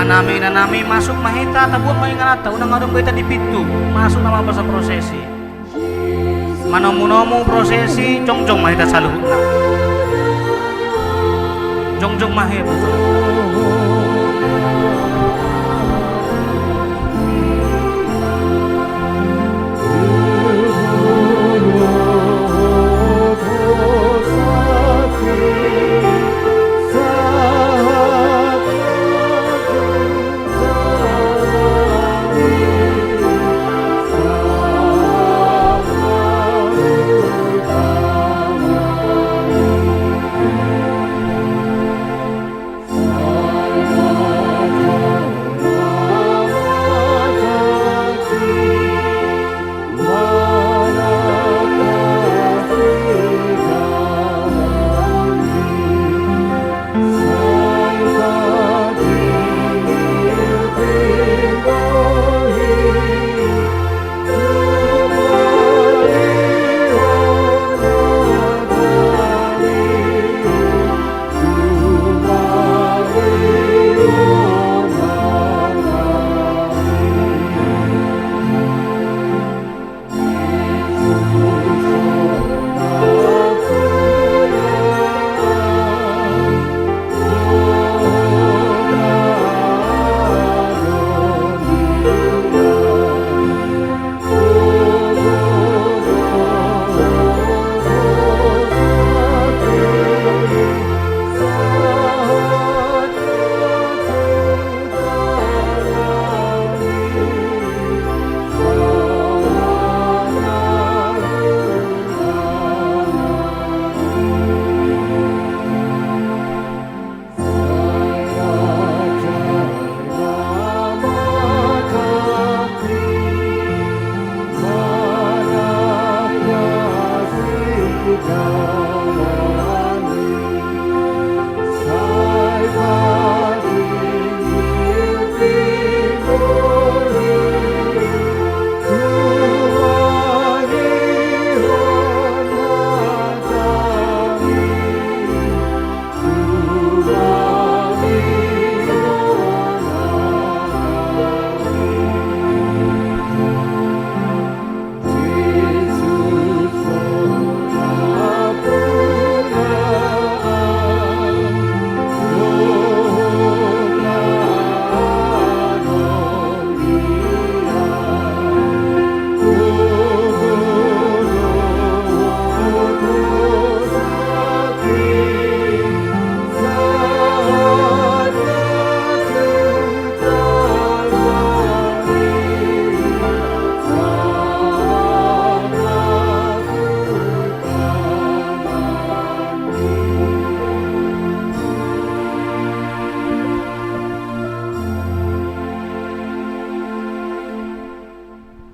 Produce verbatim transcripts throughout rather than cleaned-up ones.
Inanami, inanami, masuk ma hita, tabuat ma ingananta, unang adong be hita di pintu, masuk nama basa prosesi. Manomu-nomu prosesi, jongjong ma hita saluhutna. Jongjong ma hita.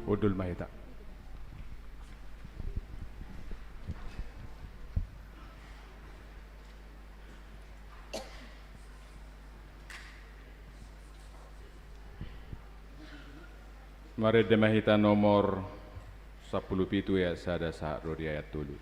Hundul ma hita. Marende ma hita nomor sampulu pitu ayat sada sahat ro di ayat tolu.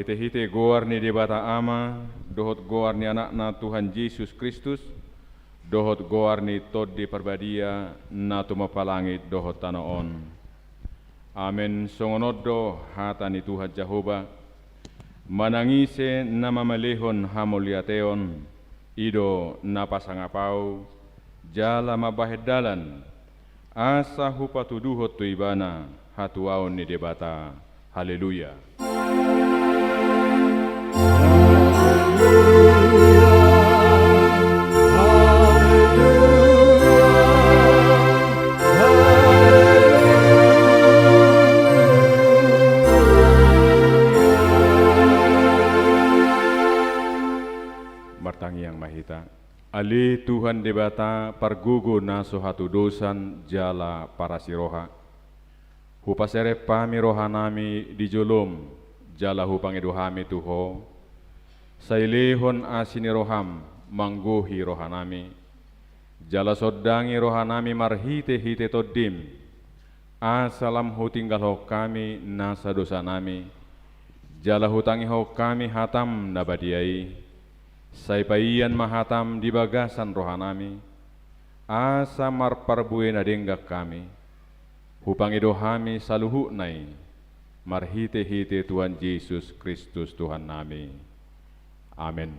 Marhite-hite goar ni Debata Ama, dohot goar ni Anakna Tuhan Jesus Kristus, dohot goar ni Tondi Parbadia, na tumompa langit dohot tano on. Amen. Songon on do hata ni Tuhan Jahowa: Manang ise na mamalehon hamauliateon, i do na pasangap Ahu, jala mambahen dalan, asa hupatuduhon tu ibana hatuaon ni Debata. Haleluya. Martangiang ma hita. Ale Tuhan Debata, pargogo na so hatudosan jala parasi roha, hupaserep hami rohanami di jolom, jala hupangido hami tu Ho, sai lehon asi ni roham manggohi rohanami, jala sondangi rohanami marhite-hite Tondim, asa lam hutinggalhon hami nasa dosanami, jala hutangihon hami hatam na badia i. Sai paian ma hatam di bagasan rohanami, asa marparbue na denggan hami. Hupangido hami saluhutna i marhite-hite Tuhan Jesus Kristus Tuhannami. Amen.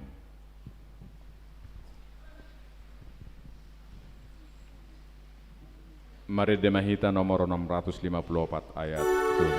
Marende ma hita nomor enam ratus lima puluh empat, ayat tolu.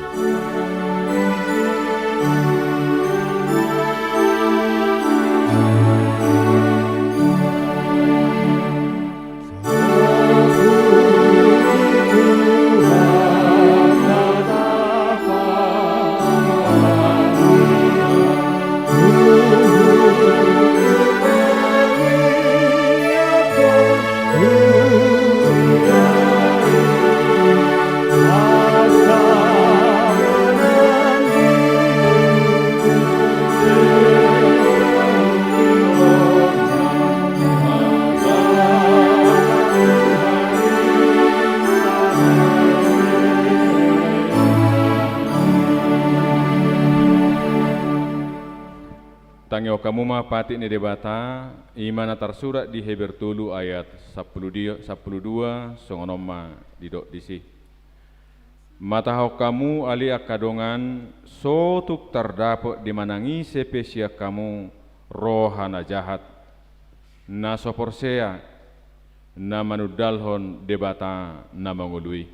Tangihon hamu ma patik ni Debata, i ma na tarsurat di Heber tolu ayat sampulu dua, sampulu dua, songon on ma didok disi. Matahon hamu ale angka dongan, so tung tardapot di manang ise pe sian hamu roha na jahat, na so porsea, na manundalhon Debata na mangolu i.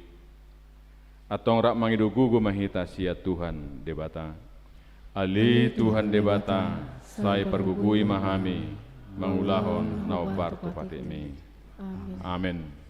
Antong rap mangido gogo ma hita sian Tuhan Debata. Ale Tuhan Debata, sai pargogoi ma hami mangulahon na hombar tu patikmi. Amen.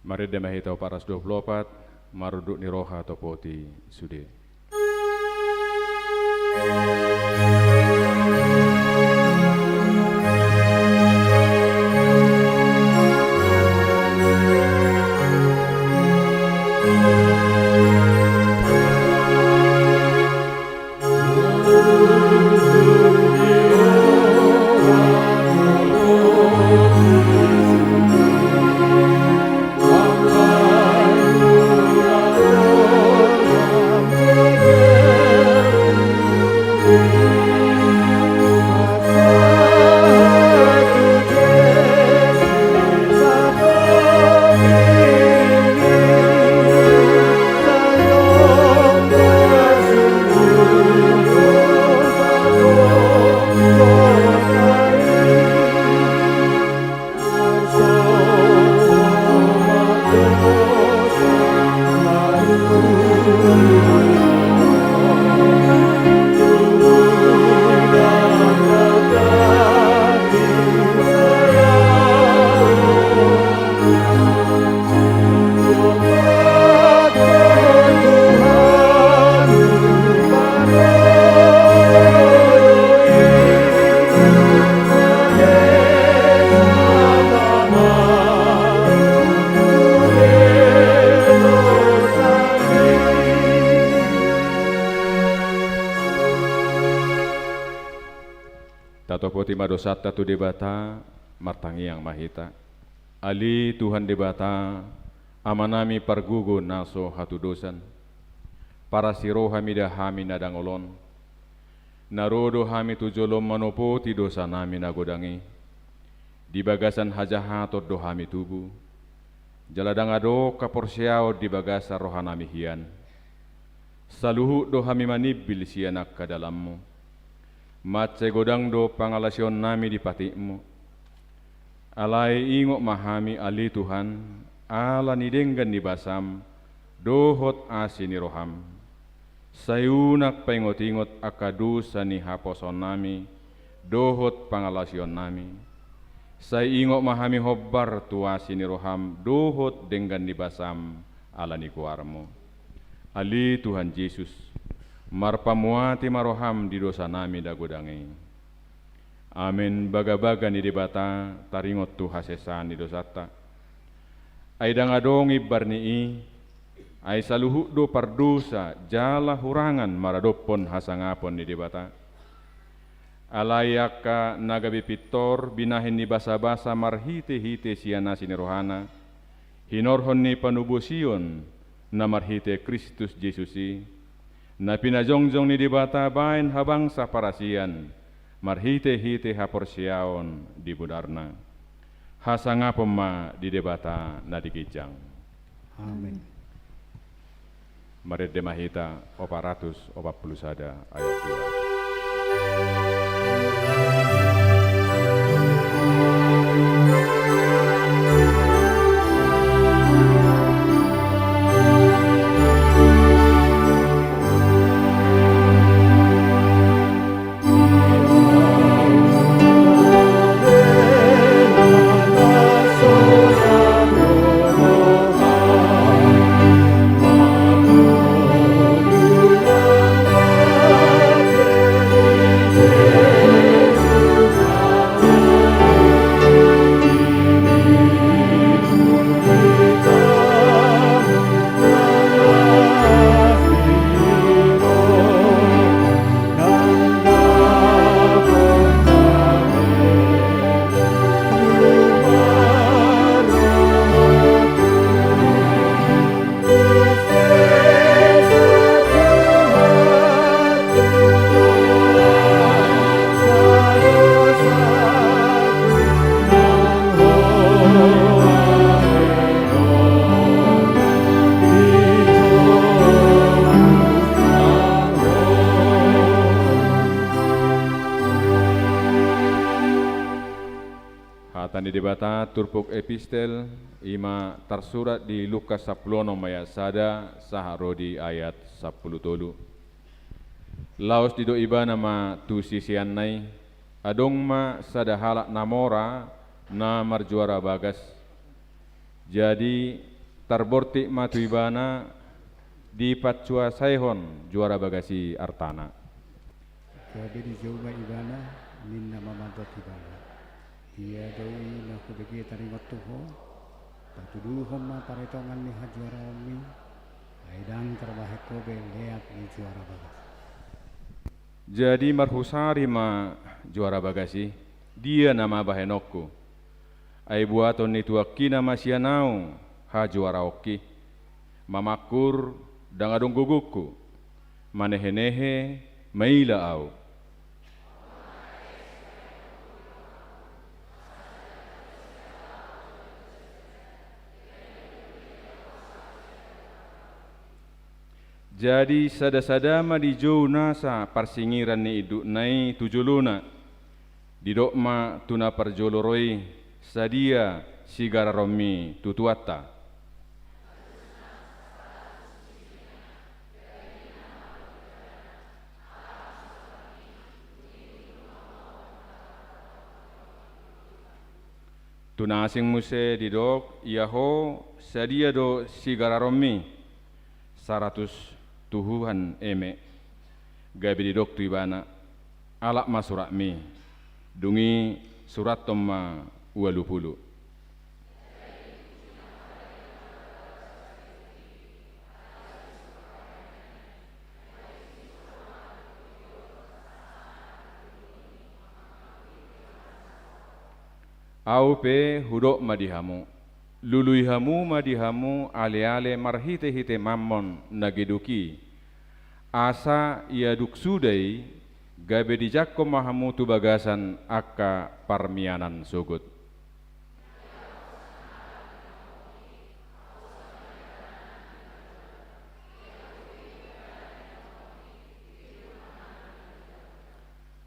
Marende ma hita, opat ratus dua pulu opat, marunduk ni roha topoti sude. Tatopoti ma dosanta tu Debata, martangiang ma hita. Ale Tuhan Debata, Amanami pargogo na so hatudosan, parasi roha mida hami na dangol on. Na ro do hami tu jolom manopoti dosanami na godang i. Di bagasan hajahaton do hami tubu. Jala ndang adong haporseaon di bagasan rohanami hian. Saluhut do hami manimbil sian angka dalanmu. Mansai godang do pangalaosionnami di patikmu. Alai ingot ma hami ale Tuhan, ala ni denggan ni basam, dohot asi ni roham. Sai unang paingot-ingot angka dosa ni haposoonnami, dohot pangalaosionnami. Sai ingot ma hami hombar tu asi ni roham, dohot denggan ni basam, ala ni goarmu. Ale Tuhan Jesus, marpamuati ma roham di dosanami na godang i. Amen. Bagabaga ni Debata taringot tu hasesaan ni dosanta. Ai ndang adong imbar ni i, ai saluhut do pardosa jala hurangan maradophon hasangapon ni Debata. Alai angka na gabe pintor binahen ni basabasa marhite-hite sian asi ni rohana, hinorhon ni panobosion na marhite Kristus Jesus i, na pinajongjong ni Debata baen habangsa parasian, marhite-hite haporseaon di bodarna. Hasangapon ma di Debata na di ginjang. Amen. Marende ma hita, opat ratus opat pulu sada, ayat dua. Hata ni Debata turpuk epistel, i ma tarsurat di Lukas sampulu onom ayat sada sahat ro di ayat sampulu tolu. Laos didok ibana ma tu siseanna i, adong ma sada halak na mora na marjuara bagas. Jadi, Tarbortik ma tu ibana, dipansuasaihon juara bagas i artana. Gabe dijou ma ibana, ninna ma mandok ibana. Ia do i na hubege taringot tu ho, patuduhon ma paritongan ni hajuaraonmi, ai ndang tarbahen ho be leak ni juara bagas. Jadi marhusari ma juara bagas i, dia nama bahenonku. Ai buaton ni tuangkina ma sian ahu hajuaraonki. Mamangkur ndang adong gogongku. Manehenehe maila ahu. Jadi sadasada ma dijou nasa parsingiran ni indukna i tu jolona. Didok ma tu na parjolo ro i, sadia sigararonmi tu tuanta. Tu na asing muse didok, ia ho, sadia do sigararonmi? Saratus tuhuan eme. Gabe didok tu ibana, alap ma suratmi. Dung i surathon ma ualu pulu. Ahu pe hudok ma di hamu, lului hamu ma di hamu aleale marhitehite Mammon na geduk i, asa ia dung suda i gabe dijangkon ma hamu tu bagasan angka parmianan sogot.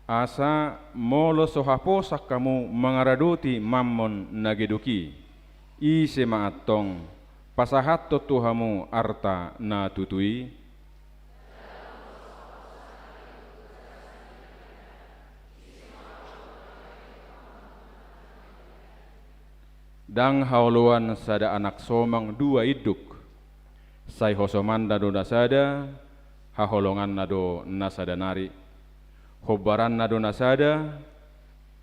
Asa molo so haposan hamu mangaradoti Mammon na geduk i, ise ma antong pasahathon tu hamu arta na tutu i? Ndang haoloan sada anak somang dua induk. Sai hosomanna do na sada, haholonganna do na sada nari. Hombaranna do na sada,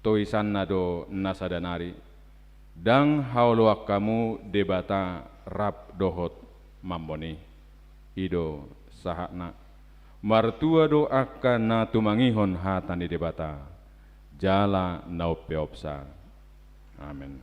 toisanna do na sada nari. Ndang haoloan hamu Debata rap dohot Mammon i. I do sahatna. Martua do angka na tumangihon hata ni Debata jala na umpeopsa. Amen.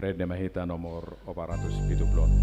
Rende ma hita nomor opat ratus pitu pulu onom.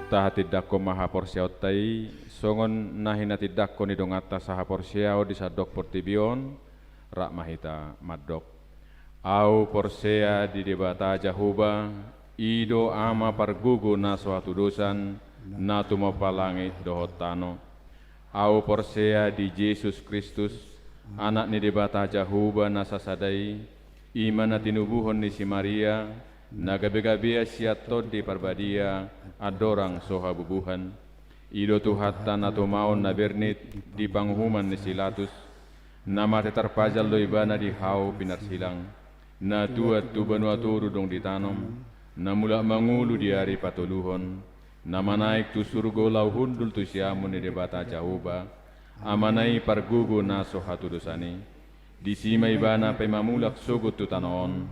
Tahatindangkon ma haporseaonta i, songon na hinatindangkon ni donganta sahaporseaon di sandok portibi on. Rap ma hita mandok: Ahu porsea di Debata Jahowa, i do Ama pargogo na so hatudosan, na tumompa langit dohot tano. Ahu porsea di Jesus Kristus, Anak ni Debata Jahowa na sasada i, i ma na tinubuhon ni si Maria, na gabegabean sian Tondi Parbadia, andorang so habubuhan. I do Tuhanta na tumaon na bernit di panguhuman ni si Pilatus, na mate tarpajal do Ibana di hau pinarsilang, na tuat tu banua toru dong ditanom, na mulak mangolu di ari patoluhon, na manaek tu surgo laho hundul tu siamun ni Debata Jahowa, Amana i pargogo na so hatudosan i. Disi ma Ibana pe mamulak sogot tu tano on,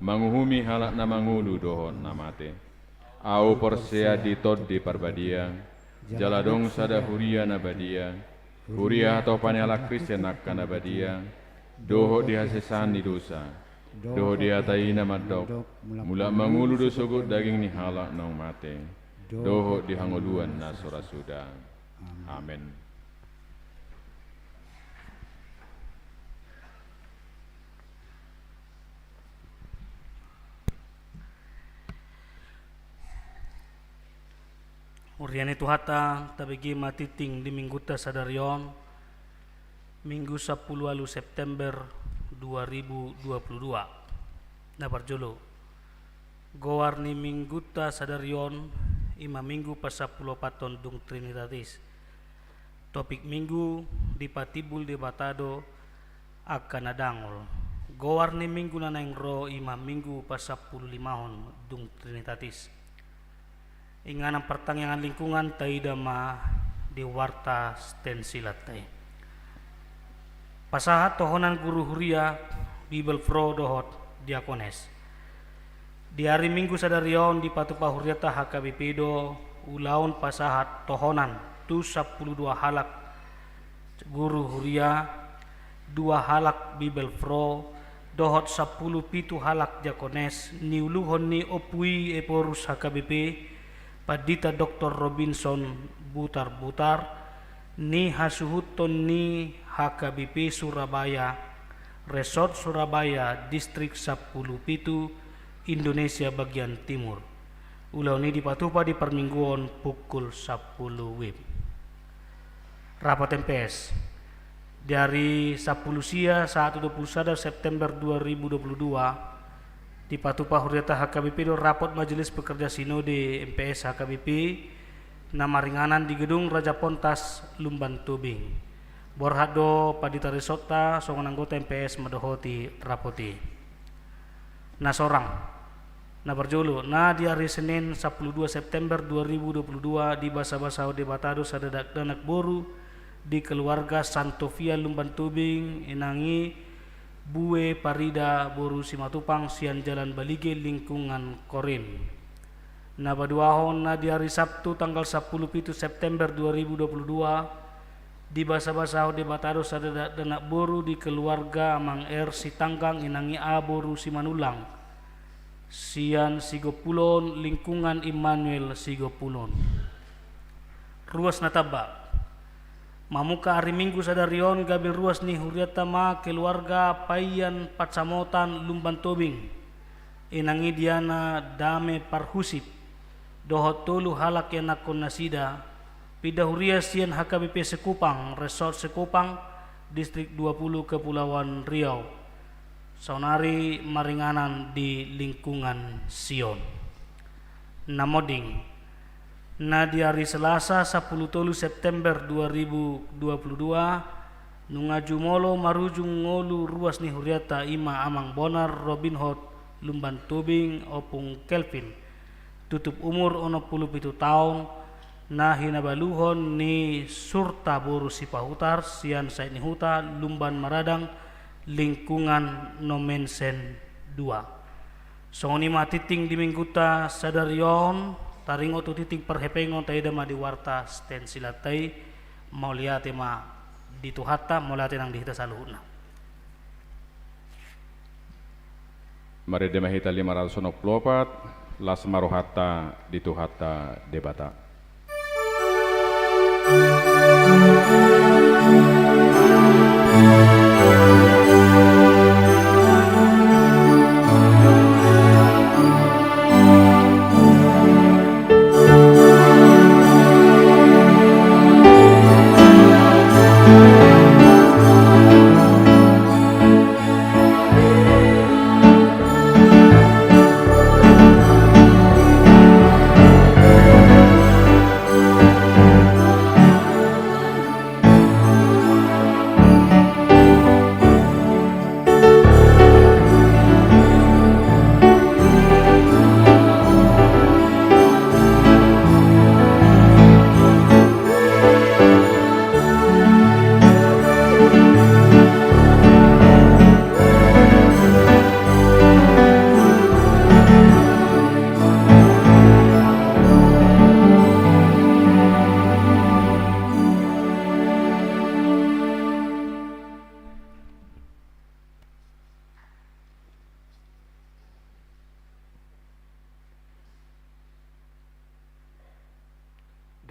manguhumi halak na mangolu dohot na mate. Ahu porsea di Tondi Parbadia, jala adong sada huria na badia, huria hatopan ni halak Kristen angka na badia, dohot di hasesaan ni dosa, dohot di hata i na mandok: Mulak mangolu do sogot daging ni halak naung mate, dohot di hangoluan na so ra suda. Amen. Huria ni Tuhanta, tabege ma tingting di Minggunta sadari on, Minggu sampulu ualu September dua ribu dua puluh dua. Na parjolo, goar ni Minggunta sadari on i ma Minggu pasampulu opathon dung Trinitatis. Topik Minggu: Dipatimbul Debata do angka na dangol. Goar ni Minggu na naeng ro i ma Minggu pasampulu limahon dung Trinitatis. Inganan partangiangan lingkungan taida ma di warta stensilanta i. Pasahat tohonan guru huria, Bibelvrouw dohot diakones. Di ari Minggu sadari on dipatupa hurianta H K B P do ulaon pasahat tohonan tu sampulu dua halak guru huria, dua halak Bibelvrouw, dohot sampulu pitu halak diakones, niuluhon ni Ompu i Ephorus H K B P, Pandita Doktor Robinson Butarbutar, ni hasuhuton ni H K B P Surabaya, Resort Surabaya, Distrik sampulu pitu, Indonesia bagian timur. Ulaon i dipatupa di parmingguon pukul sampulu W I B. Rapat M P S. Di ari sampulu sia sahat tu dua pulu sada September dua ribu dua pulu dua, dipatupa huriata H K B P do rapot Majelis Pekerja Sinode M P S H K B P, na maringanan di gedung Raja Pontas, Lumban Tobing. Borhat do pandita resort-ta songon anggota M P S mandohoti rapot i. Na sorang. Na parjolo, na di ari Senin sampulu dua September dua ribu dua pulu dua, dibasabasahon Debata do sada dakdanak boru di keluarga Santovia Lumban Tobing, inang i Bue Parida boru Simatupang sian Jalan Balige, lingkungan Korin. Na paduahon, na di ari Sabtu tanggal sampulu pitu September dua ribu dua pulu dua, dibasabasahon Debata do sada dakdanak boru di keluarga Amang R Sitanggang, inang i A boru Simanullang sian Sigompulon, lingkungan Immanuel Sigompulon. Ruas na tamba. Mamungka ari Minggu sadari on gabe ruas ni hurianta ma keluarga Paian Pansamotan Lumban Tobing, inang i Diana Dame Parhusip, dohot tolu halak ianakhon nasida, pinda huria sian H K B P Sekupang, Resort Sekupang, Distrik dua pulu, Kepulauan Riau. Saonari maringanan di lingkungan Sion. Na monding. Na di ari Selasa sampulu tolu September dua ribu dua pulu dua, nunga jumolo marujung ngolu ruas ni hurianta, i ma Amang Bonar Robinhot Lumban Tobing, Ompung Kelvin, tutup umur onom pulu pitu taon, na hinabaluhon ni Surta boru Sipahutar sian Saitnihuta, Lumban Maradang, lingkungan Nommensen dua. Songon i ma tingting di Minggunta sadari on. Taringot tu tingting parhepengon, taida ma di warta stensilanta i. Mauliate ma di Tuhanta, mauliate nang di hita saluhutna. Marende ma hita lima ratus onom pulu opat. Las ma rohanta di Tuhanta Debata.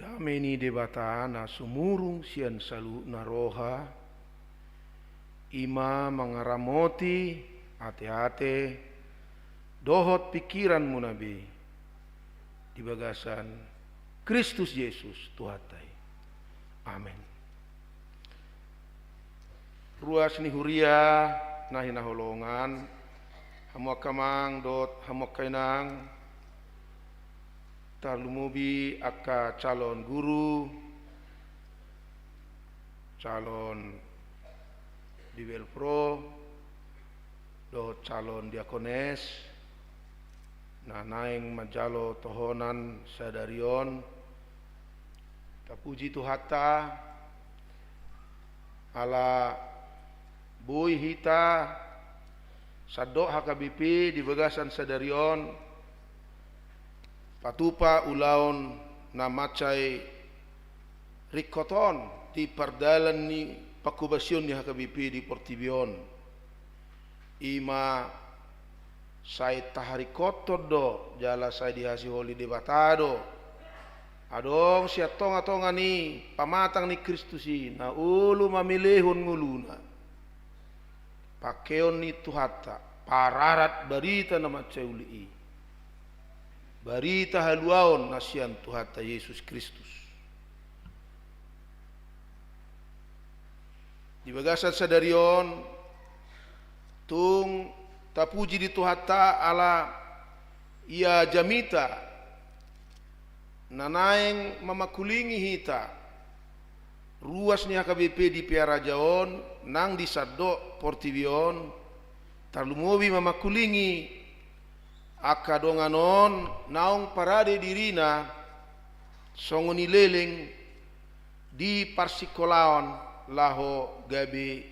Dame ni Debata na sumurung sian saluhutna roha, i ma mangaramoti ateate dohot pingkiranmuna be di bagasan Kristus Jesus Tuhanta i. Amen. Ruas ni huria na hinaholongan, hamu angka amang dohot hamu angka inang, tarlumobi angka calon guru, calon dibelvrouw, dohot calon diakones, na naeng manjalo tohonan sadari on. Tapuji Tuhanta, ala boi hita sandok H K B P di bagasan sadari on, patupa ulaon na mansai ringkot on di pardalan ni panghobasion ni H K B P di portibi on. I ma sai taharingkothon do, jala sai dihasiholi Debata do. Adong sian tongatonga ni pamatang ni Kristus i, na olo mamelehon ngoluna. Pangkeon ni Tuhanta, pararat barita na mansai uli i. Barita haluaon na sian Tuhanta Jesus Kristus. Di bagasan sadari on, tung tapuji di Tuhanta ala ia jamita na naeng mamangkulingi hita, ruas ni H K B P di Pearaja on nang di sandok portibi on, tarlumobi mamangkulingi angka dongan on naung parade dirina songon i leleng di parsingkolaon laho gabe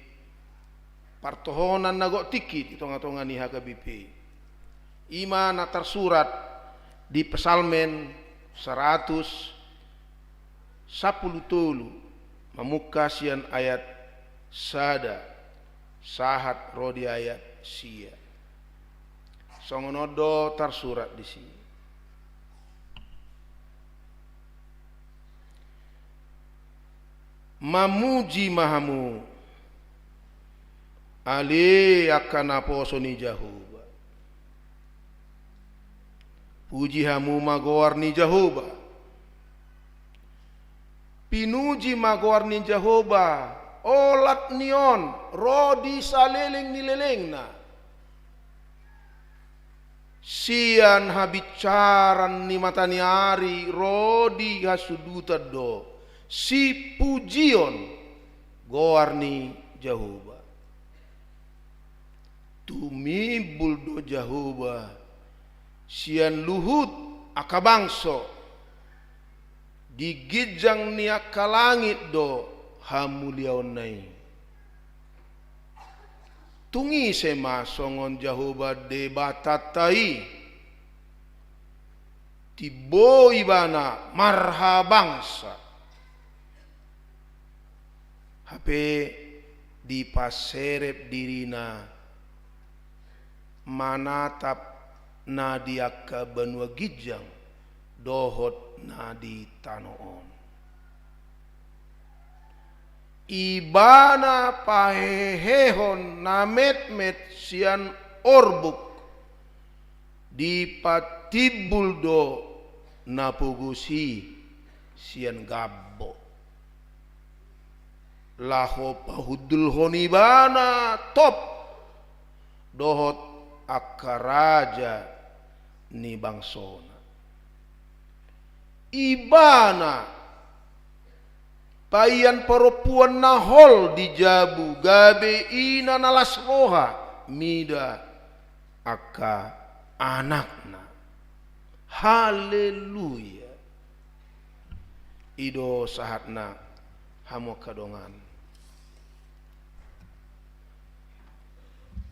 partohonan na gok tingki di tonga-tonga ni H K B P. I ma na tarsurat di Psalmen saratus sampulu tolu, mamungka sian ayat sada sahat ro di ayat sia. Songon on do tarsurat disi. Mamuji ma hamu, ale angka naposo ni Jahowa. Puji hamu ma goar ni Jahowa. Pinuji ma goar ni Jahowa, olat ni on, ro di saleleng ni lelengna. Sian habinsaran ni mata ni ari ro di hasudutan do sipujion goar ni Jahowa. Tumimbul do Jahowa sian luhut angka bangso, di ginjang ni angka langit do hamuliaonna i. Tung ise ma songon Jahowa Debatanta i? Timbo ibana marhabangsa, hape dipaserep dirina manatap na di angka banua ginjang dohot na di tano on. Ibana pahehehon na metmet sian orbuk, dipatimbul do na pogos i sian gambo, laho pahundulhon ibana top dohot angka raja ni bangsona. Ibana paian parompuan na hol di jabu, gabe ina na las roha mida angka anakna. Haleluya. I do sahatna, hamu angka dongan.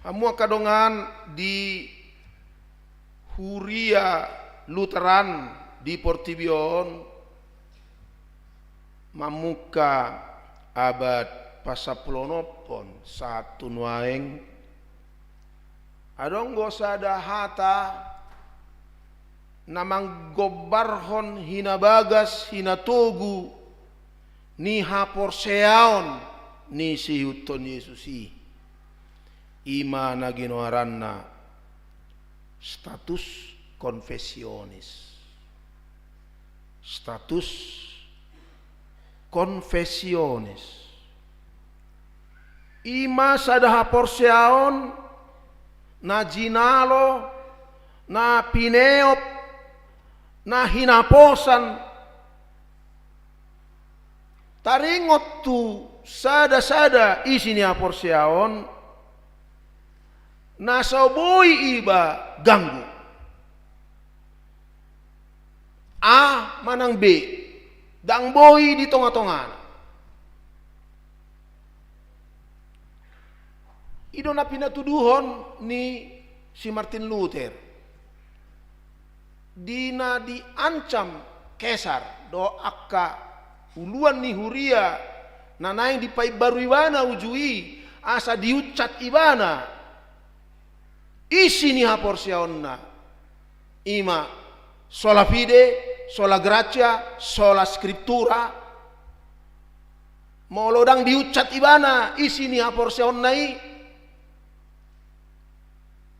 Hamu angka dongan di huria Lutheran di portibi on, mamungka abad pasampuluonomhon sahat tu nuaeng, adong do sada hata na manggombarhon hinabagas, hinatogu ni haporseaon ni siihuthon Jesus i. I ma na ginoaranna status konfesionis. Status konfesionis. I ma sada haporseaon na jinalo, na pineop, na hinaposan, taringot tu sada-sada isi ni haporseaon, na so boi iba ganggu. A manang B, ndang boi di tonga-tongana. I do na pinatuduhon ni si Martin Luther. Di na diancam Kesar dohot angka uluan ni huria na naeng dipaimbaru ibana uju i asa diuncat ibana, isi ni haporseaonna, i ma sola fide, sola gratia, sola scriptura. Molo ndang diuncat ibana isi ni haporseaonna i,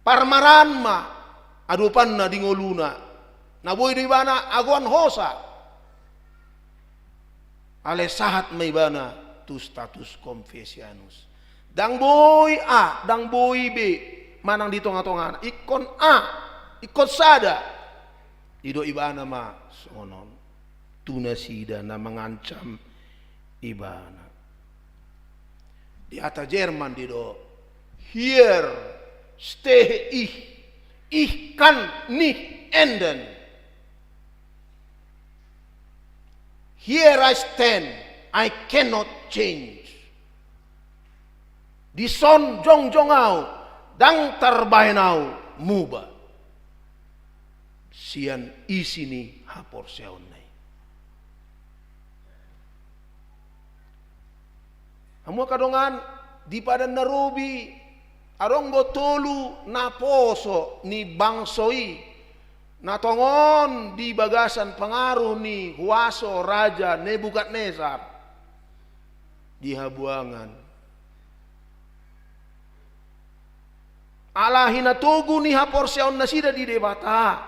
parmaraan ma adopanna di ngoluna. Na boi do ibana agoan hosa. Alai sahat ma ibana tu status confessianus. Ndang boi A, ndang boi B, manang di tonga-tongana. Ingkon A, ingkon sada. Didok ibana ma songon on tu nasida na mangancam ibana. Di hata Jerman didok, hier stehe ich, ich kann nicht ändern. Hier I stand, I cannot change. Dison jongjong ahu, ndang tarbahen ahu muba sian isi ni haporseaonna i. Hamu angka dongan, di Padan na Robi, adong do tolu naposo ni bangso i, na tongon di bagasan pangaruh ni huaso Raja Nebukadnesar di habuangan. Ala hinatogu ni haporseaonnasida di Debata,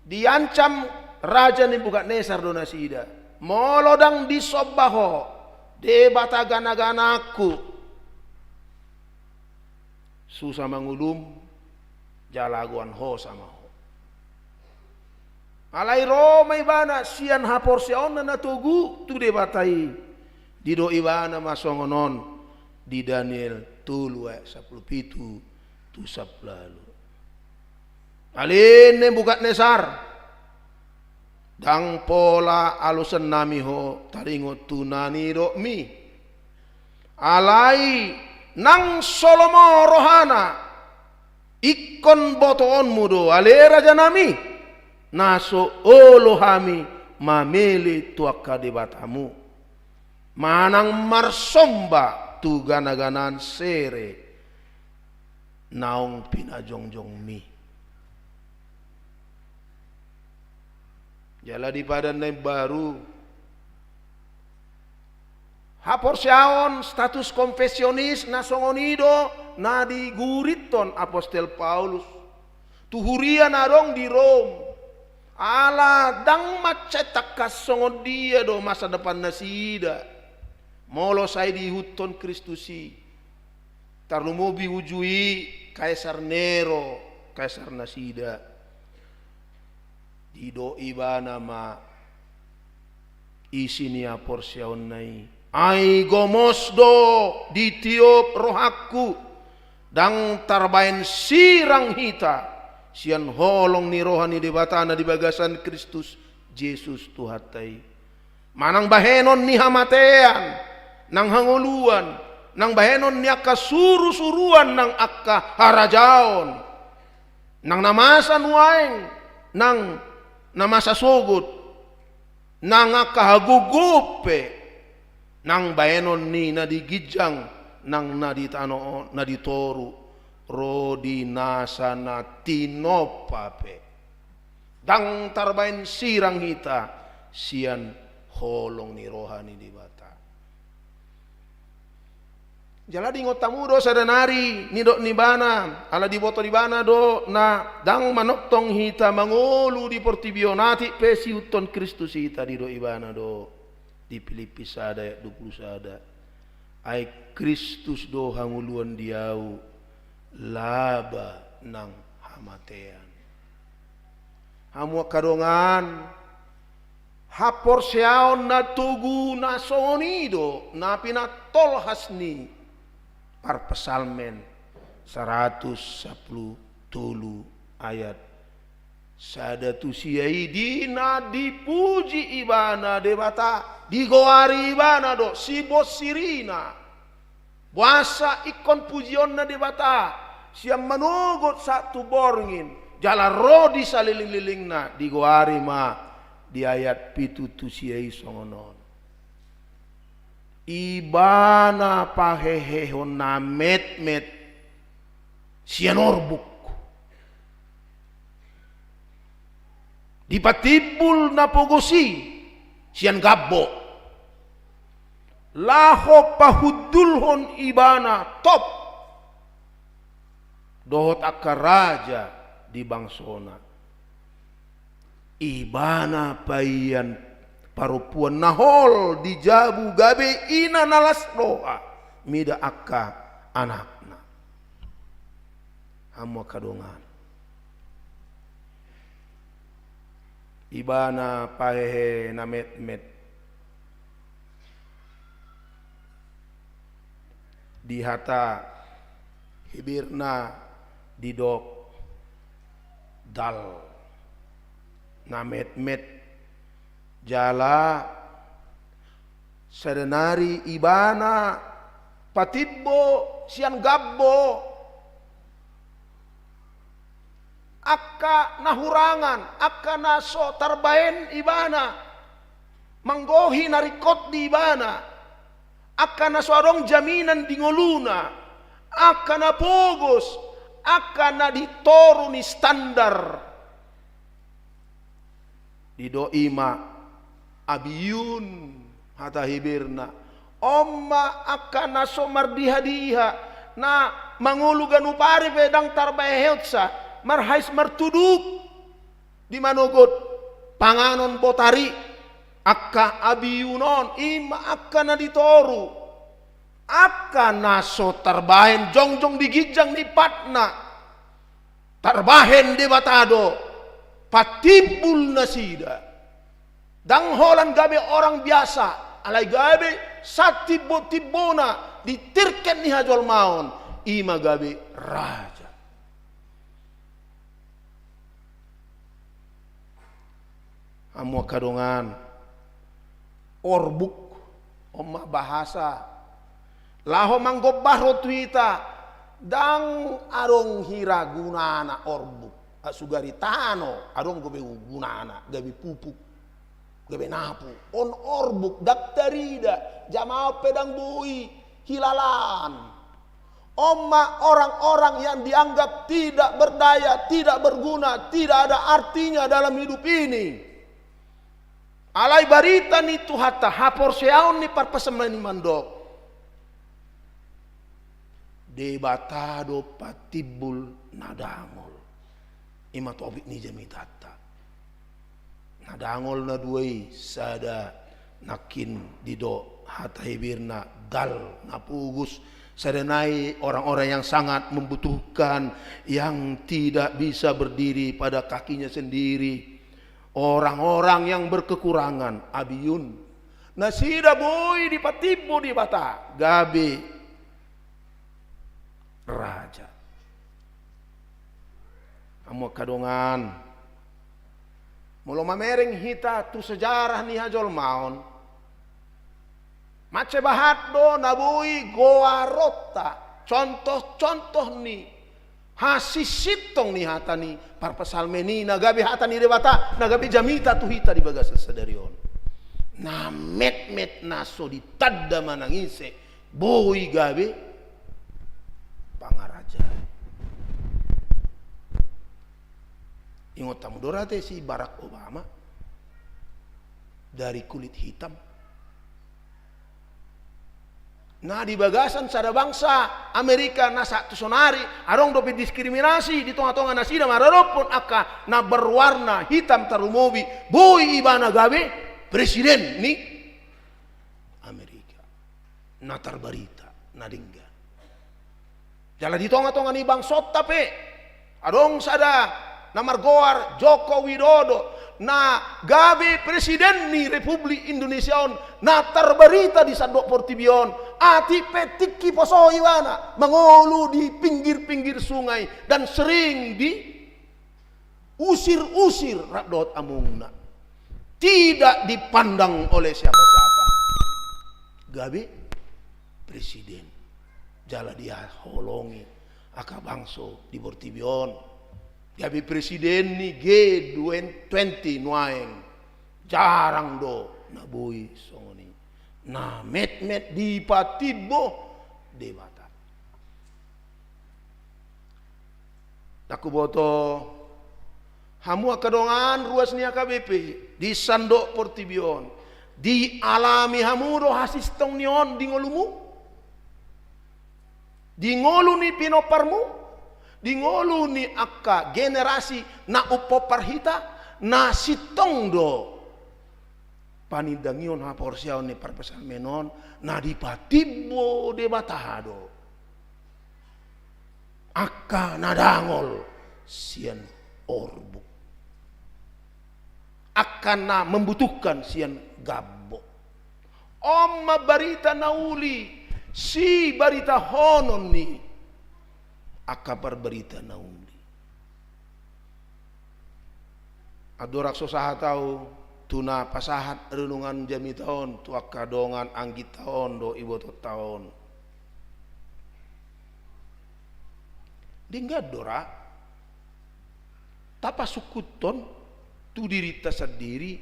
diancam Raja Nebukadnesar do nasida. Molo ndang disomba ho, Debata ganaganangku, susa ma ngolum, jala goan hosa ma ho. Alai ro ma ibana sian haporseaonna na togu tu Debata i. Didok ibana ma songon on di Daniel tolu ayat sampulu pitu tu sampulu ualu. Ale Nebukadnesar, ndang pola alosannami ho taringot tu na nidokmi. Alai nang so lomo rohana, ingkon botoonmu do, ale rajanami, na so olo hami mamele tu angka debatamu, manang marsomba tu ganaganaan sere naung pinajongjongmi. Jala di Padan na Imbaru, haporseaon, status konfesionis na songon i do na digurithon apostel Paulus tu huria na adong di Rom. Ala ndang mansai tangkas songon dia do masa depan nasida molo sai diihuthon Kristus i. Tarlumobi uju i Kaisar Nero, kaisar nasida. Didok ibana ma isi ni haporseaonna i: Ai gomos do ditiop rohangku, ndang tarbaen sirang hita sian holong ni roha ni Debata na di bagasan Kristus Jesus Tuhanta i. Manang bahenon ni hamatean nang hangoluan, nang bahenon ni angka surusuruan nang angka harajaon, nang na masa nuaeng nang na masa sogot, nang angka hagogoon pe, nang bahenon ni na di ginjang nang na di tano, na di toru, ro di nasa na tinompa pe. Ndang tarbaen sirang hita sian holong ni roha ni Debata. Jala diingot hamu do sada nari nidok ni ibana, ala diboto di ibana do na ndang manongtong hita mangolu di portibi on, atik pe siihuthon Kristus hita. Didok ibana do di Pilippi sada ayat dua pulu sada: Ai Kristus do hangoluan di ahu, laba nang hamatean. Hamu angka dongan, haporseaon na togu na songon i do na pinatolhas ni parpsalmen saratus sampulu tolu ayat sada tu sia i, di na dipuji ibana Debata, digoari ibana do sibonsirina. Boasa ingkon pujionna Debata sian manogot sahat tu borngin, jala ro di salelenglelengna, digoari ma di ayat pitu tu sia i songon on: Ibana pahehehon na metmet sian orbuk, dipatimbul na pogos i sian gambo, laho pahundulhon ibana top dohot angka raja di bangsona. Ibana paian parompuan na hol di jabu gabe ina na las roha mida angka anakna. Hamu angka dongan. Ibana pahehe na metmet. Di hata Heberna didok dal, na metmet, jala sada nari ibana patimbo sian gambo. Angka na hurangan, angka na so tarbaen ibana, manggohi na ringkot di ibana, angka na so adong jaminan di ngoluna, angka na pogos, angka na di toru ni standar. Didok i ma abiun hata Heberna. On ma angka na so mardihadiha, na mangolu ganup ari pe ndang tarbaen heotsa, marhais martudup di manogot panganon botar i. Angka abiun on, i ma angka na di toru. Angka na so tarbaen jongjong di ginjang ni patna. Tarbaen Debata do patimbul nasida. Ndang holan gabe orang biasa, alai gabe satimbo-timbona di tirken ni hajolmaon, i ma gabe raja. Hamu angka dongan, orbuk, on ma bahasa laho manggombar ro tu hita, ndang adong hira gunana orbuk. Sugari tano adong gabe gunana, gabe pupuk, gabe napu. On orbuk, ndang tarida, jamaon pe ndang boi hilalaan. On ma orang-orang yang dianggap tidak berdaya, tidak berguna, tidak ada artinya dalam hidup ini. Alai barita ni Tuhanta, haporseaon ni parpsalmen i mandok, Debata do patimbul na dangol. I ma topik ni jamitanta. Na dangol na dua i, sada nangkin didok hata Heberna dal, na pogos, sada nai orang-orang yang sangat membutuhkan, yang tidak bisa berdiri pada kakinya sendiri, orang-orang yang berkekurangan, abiun. Nasida boi dipatimbo Debata gabe raja. Hamu angka dongan, molo mamereng hita tu sejarah ni hajolmaon, mansai bahat do na boi goaronta, contoh-contoh ni hasinsintong ni hata ni parpsalmen i, na gabe hata ni Debata, na gabe jamita tu hita di bagasan sadari on. Na metmet na so ditanda manang ise boi gabe pangaraja. Ingot hamu do ra ate si Barack Obama, dari kulit hitam. Na di bagasan sada bangsa Amerika na sahat tu sonari, adong dope diskriminasi di tonga-tonga nasida maradophon angka na berwarna hitam, tarlumobi boi ibana gabe presiden ni Amerika. Na tarbarita, na denggan. Jala di tonga-tonga ni bangsonta pe, adong sada na margoar Joko Widodo, na gabe presiden ni Republik Indonesia on, na tarbarita di sandok portibi on, atik pe tingki poso ibana, mangolu di pinggir-pinggir sungai, dan sering diusir-usir rap dohot amongna. Tidak dipandang oleh siapa-siapa. Gabe presiden. Jala dihaholongi angka bangso di portibi on. Gabe presiden ni G twenty nuaeng. Jarang do na boi songon i. Na metmet dipatimbo Debata. Ndang huboto hamu angka dongan ruas ni H K B P di sandok portibi on, dialami hamu do hasintong ni on di ngolumu? Di ngolu ni pinomparmu? Di ngolu ni angka generasi na umpompar hita? Na sintong do Panindangion haporseaon ni parpsalmen on, na dipatimbo Debata do angka na dangol sian orbuk, angka na membutuhkan sian gambok. On ma barita na uli, sibaritahonon ni angka parbarita na uli. Andorang so sahat ahu tu na pasahat renungan jamita on tu angka dongan angginta on dohot ibotonta on, denggan do ra tapasungkunhon tu dirinta sandiri,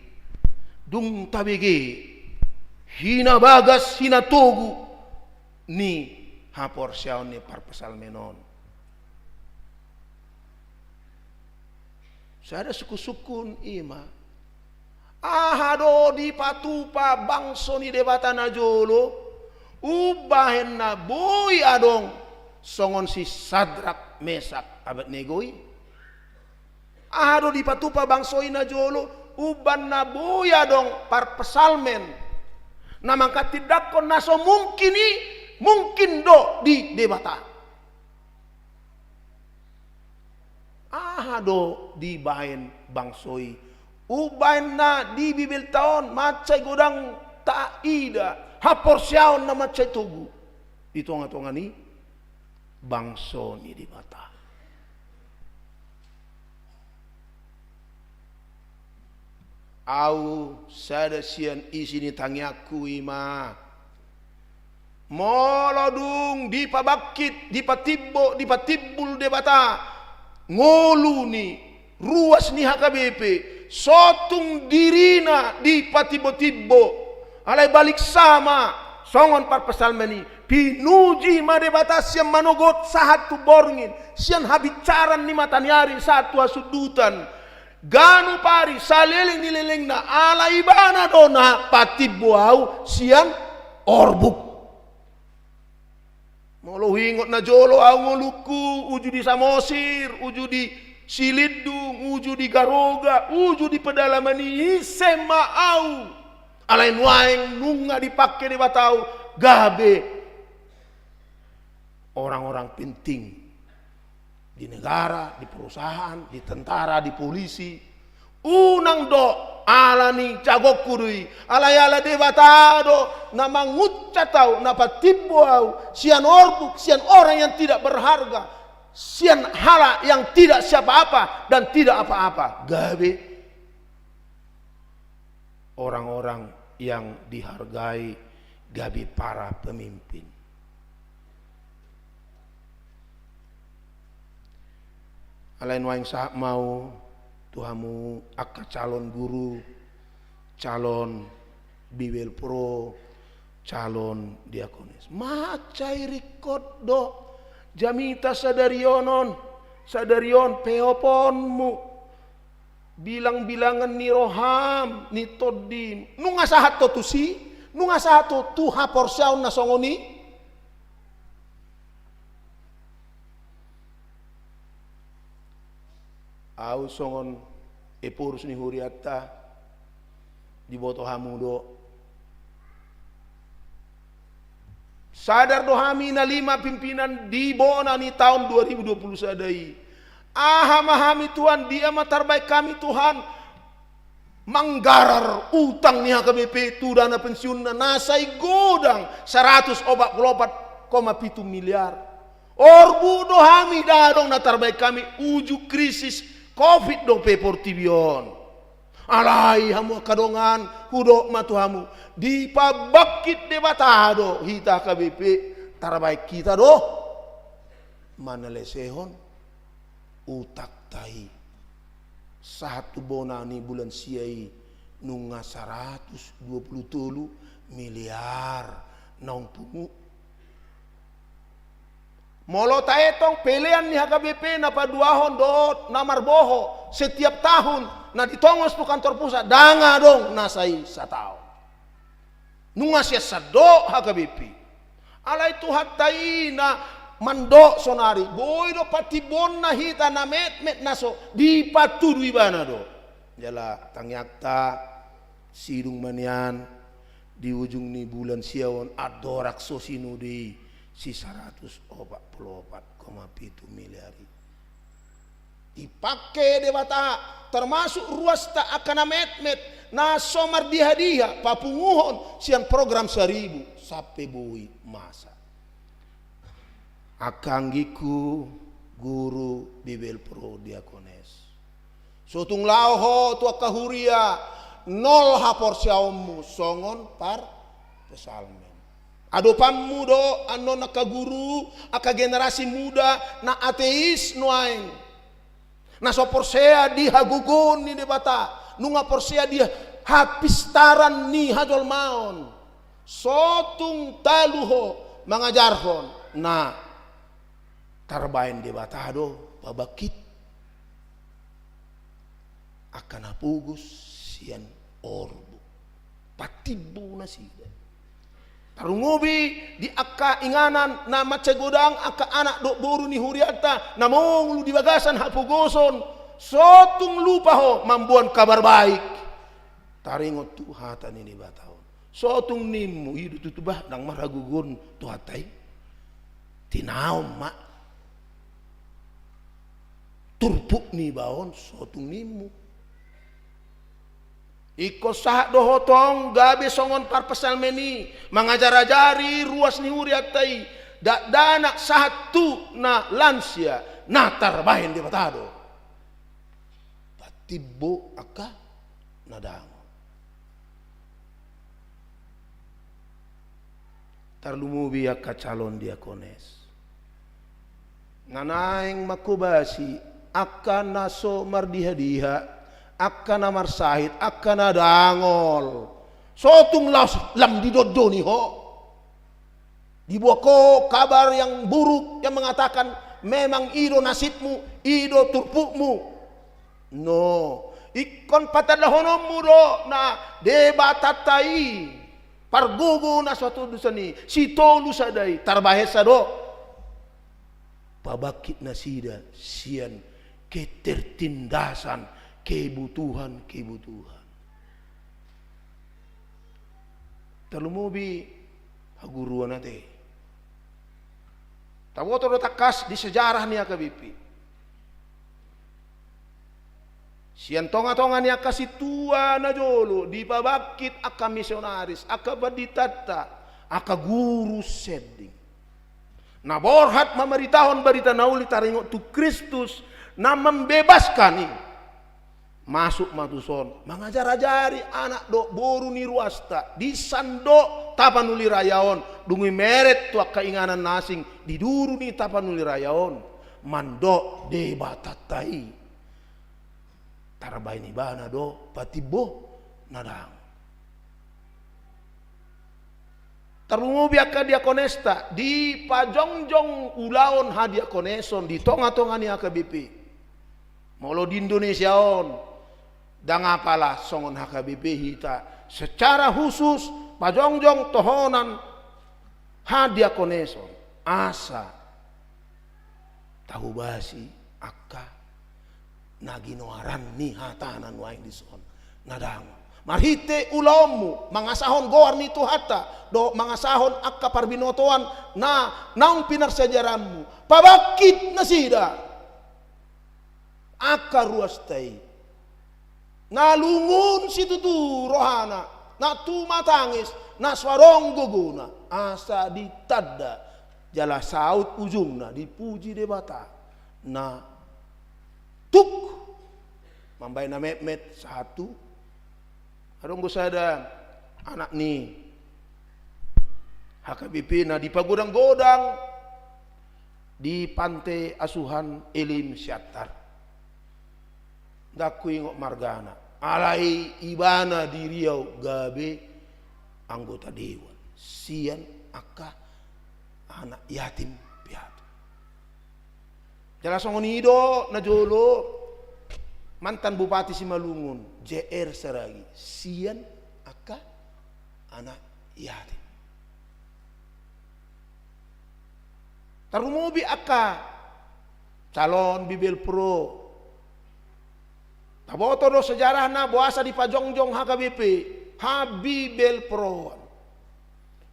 dung tabege hinabagas hinatogu ni haporseaon ni parpsalmen on. Sada sungkunsungkun i ma, aha do dipatupa bangso ni Debata najolo umbahen na boi adong songon si Sadrak, Mesak, Abednego i? Aha do dipatupa bangso i najolo umbahen na boi adong parpsalmen na manghatindanghon na so mungkin i mungkin do di Debata? Aha do dibaen bangso i umbaen na di Bibelta on mansai godang taida haporseaon na mansai togu di tongatonga ni bangso ni Debata? Ahu sada sian isi ni tangiangku i ma, molo dung dipabangkit, dipatimbo, dipatimbul Debata ngolu ni ruas ni H K B P, so tung dirina dipatimbotimbo, alai baliksa ma songon parpsalmen i, pinuji ma Debata sian manogot sahat tu borngin, sian habinsaran ni mata ni ari sahat tu hasundutan, ganup ari saleleng ni lelengna, ala Ibana do na patimbo ahu sian orbuk. Molo huingot najolo ahu ngolungku, uju di Samosir, uju di Silindung, uju di Garoga, uju di pedalaman i, ise ma ahu. Alai nuaeng nunga dipangke Debata ahu gabe orang-orang penting di negara, di perusahaan, di tentara, di polisi. Unang do ala ni jagongku do i, alai ala Debata do na mangunsat ahu, na patimbo ahu sian orbuk, sian orang yang tidak berharga, sian halak yang tidak siapa-apa dan tidak apa-apa, gabe orang-orang yang dihargai, gabe para pemimpin. Alai nuaeng sahat ma ahu tu hamu angka calon guru, calon Bibelvrouw, calon diakones. Mansai ringkot do jamita sadari on, sadari on peoponmu, bilangbilangan ni roham, ni tondim. Nunga sahat ho tusi? Nunga sahat ho tu haporseaon na songon i? Ahu songon Ephorus ni hurianta, diboto hamu do. Sadar do hami na lima pimpinan di bona ni taon dua ribu dua puluh sada i. Aha ma hami Tuhan, dia ma tarbaen hami Tuhan, manggarar utang ni H K B P tu dana pensiunna na sai godang saratus opat pulu opat koma pitu miliar. Orbuk do hami, ndang adong na tarbaen hami uju krisis covid dope portibi on. Alai hamu angka dongan, hudok ma tu hamu, dipabangkit Debata do hita H K B P, tarbaen hita do manalesehon utangta i. Sahat tu bona ni bulan sia i nunga saratus dua pulu tolu miliar naung pungu. Molo taetong pelean ni H K B P na paduahon dohot na marboho setiap tahun na ditongos tu kantor pusat, ndang adong na sai sataon. Nunga sian sandok H K B P. Alai Tuhanta i na mandok sonari, boi do patimbonna hita na metmet na so dipatudu Ibana do. Jala tangiangta Sidung ma nian di ujung ni bulan sia on andorang so sinode i si saratus opat pulu opat koma pitu miliar i. Dipangke Debata, termasuk ruasta angka na metmet, na so mardiha-diha papunguhon sian program saribu sampe boi masa. Angka anggingku, guru, bibelvrouw, diakones. So tung laho ho tu angka huria, nol haporseaonmu songon parpsalmen. Adopanmu do annon angka guru, angka generasi muda na ateis nuaeng. Na so porsea di hagogoon ni Debata, nunga porsea di hapistaran ni hajolmaon. So tung talu ho mangajarhon, na tarbaen Debata do pabangkit angka na pogos sian orbuk. Patimbo nasida. Tarlumobi di angka inganan na mansai godang, angka anak dohot boru ni hurianta na mangolu di bagasan hapogoson, so tung lupa ho mamboan kabar baik. Taringot tu hata ni Debata on. So tung nimmu, i do tutu bah, ndang marhagogoon Tuhanta i. Tinaon ma turpuk niba on, so tung nimmu. Ingkon sahat do ho tong gabe songon parpsalmen i, mangajar-ajari ruas ni hurianta i, dakdanak sahat tu na lansia, na tarbaen Debata do. Patimbo angka na dango. Tarlumobi angka calon diakones. Na naeng manghobasi angka na so mardiha-diha, angka na marsahit, angka na dangol. So tung laos lam didondoni ho. Diboan ho kabar yang buruk yang mengatakan, memang i do nasibmu, i do turpukmu. No, ingkon patandahononmu do na Debatanta i, pargogo na so tolu sada i, sitolu sada i, tarbahensa do pabangkit nasida sian ketertindasan, kebutuhan-kebutuhan. Tarlumobi haguruan ate. Taboto do tangkas di sejarah ni H K B P. Sian tonga-tonga ni angka sintua na jolo dipabangkit angka misionaris, angka panditanta, angka guru sending. Na borhat mamaritahon barita na uli taringot tu Kristus na membebaskan i. Masuk ma tuson, mangajar-ajari anak dohot boru ni ruasta, di sandok Tapanuli Raya on, dung i meret tu angka inganan na asing, di duru ni Tapanuli Raya on, mandok Debatanta i. Tarbaen ibana do patimbo na dang. Tarlumobi angka diakonesta, dipajongjong ulaon hadiakoneson di tonga-tonga ni H K B P. Molo di Indonesia on, ndang apala songon H K B P hita, secara khusus pajongjong tohonan hadiakoneson, asa tahobasi angka na ginoaran ni hatana nuaeng dison na dang. Marhite ulaonmu, mangasahon goar ni Tuhanta, dohot mangasahon angka parbinotoan na naung pinarsiajaranmu, pabangkit nasida. Angka ruasta i, na lungun situtu rohana, na tumatangis, na so adong gogona, asa ditanda jala saut ujungna, dipuji Debata. Na tuk mambaen na metmet sahat tu, adong do sada anak ni H K B P na dipagodang-godang di Pante Asuhan Elim Siantar. Ndang huingot margana. Alai ibana di Riau gabe anggota dewan sian angka anak yatim piatu. Jala songon i do na jolo mantan Bupati Simalungun, J R Saragih, sian angka anak yatim. Tarlumobi angka calon bibelvrouw. Taboto do sejarahna boasa dipajongjong H K B P. Habibelproan.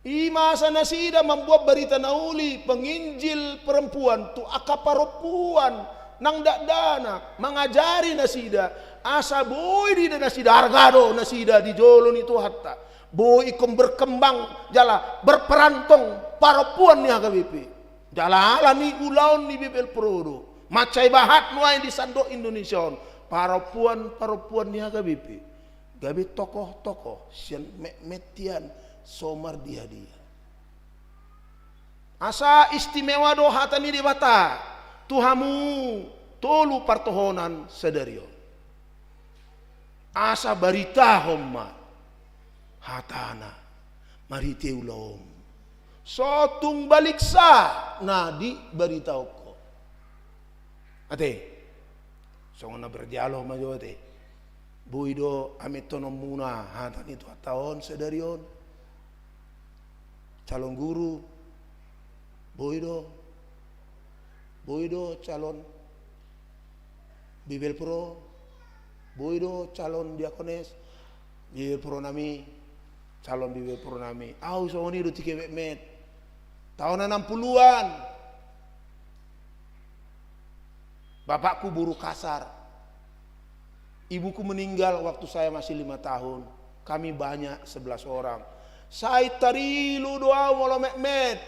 I ma asa nasida mambuat barita na uli, penginjil perempuan, tu angka parompuan nang dakdanak, mangajari nasida, asa boi diida nasida, arga do nasida di jolo ni Tuhanta. Boi ingkon berkembang jala berperan tong parompuan ni H K B P. Jala ala ni ulaon ni Bibelpro do mansai bahat nuaeng di sandok Indonesia on parompuan-parompuan ni H K B P gabe tokoh-tokoh sian metmet hian so mardia-dia. Asa istimewa do hata ni Debata tu hamu tolu partohonan sadari on. Asa baritahon ma hatana marhite ulaonmu. So tung baliksa na dibaritahon ho. Ate, songon na berdialog ma jo ate. Boi do amethononmuna hata ni Tuhanta on sadari on? Calon guru, boi do? Boi do calon Bibelpro? Boi do calon diakones? Bibelpro nami, calon Bibelpro nami. Au songon i do tingki metmet. Taon enam puluhan. Bapakku boru Kasar. Ibuku meninggal waktu saya masih lima tahun. Kami banyak sebelas orang. Sai tarilo do au molo metmet.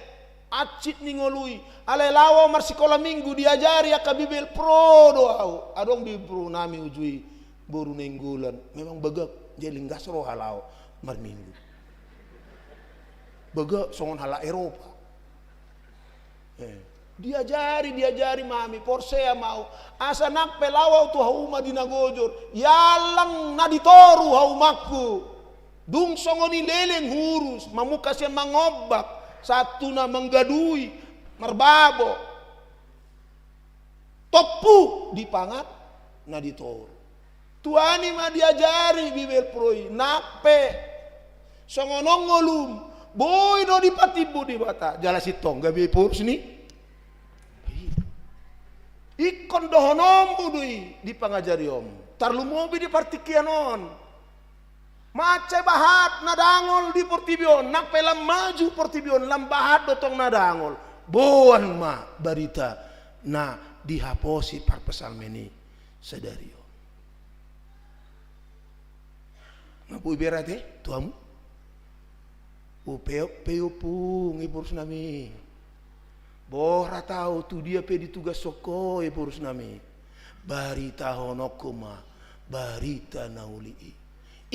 Hansit ni ngolu i. Alai laho au marsikola minggu, diajari angka Bibelpro do au. Adong Bibelpro nami uju i, boru Nainggolan. Memang bagak, jadi linggas roha laho marminggu. Bagak songon halak Eropa. Eh, diajari, diajari ma hami, porsea ma au. Asa nang pe laho au tu hauma di na gojor, iallang na di toru haumangku. Dung songon i leleng hurus, mamungka sian mangombak sahat tu na manggadui, marbabo. Tompu dipangan na di toru. Tuani ma diajari Bibelpro i, nang pe songon on ngolum, boi do dipatimbo Debata, jala sintong gabe iporus ni. Ingkon dohononmu do i di pangajarion, tarlumobi di partingkian on. Mansai bahat na dangol di portibi on, nang pe lam maju portibi on, lam bahat do tong na dangol. Boan ma barita na dihaposi parpsalmen i sadari on. Nga boi berate tu hamu? Upeop pe ompung, iporus nami. Borat au tu dia pe ditugashon ho, iporus nami. Baritahononku ma barita na uli i.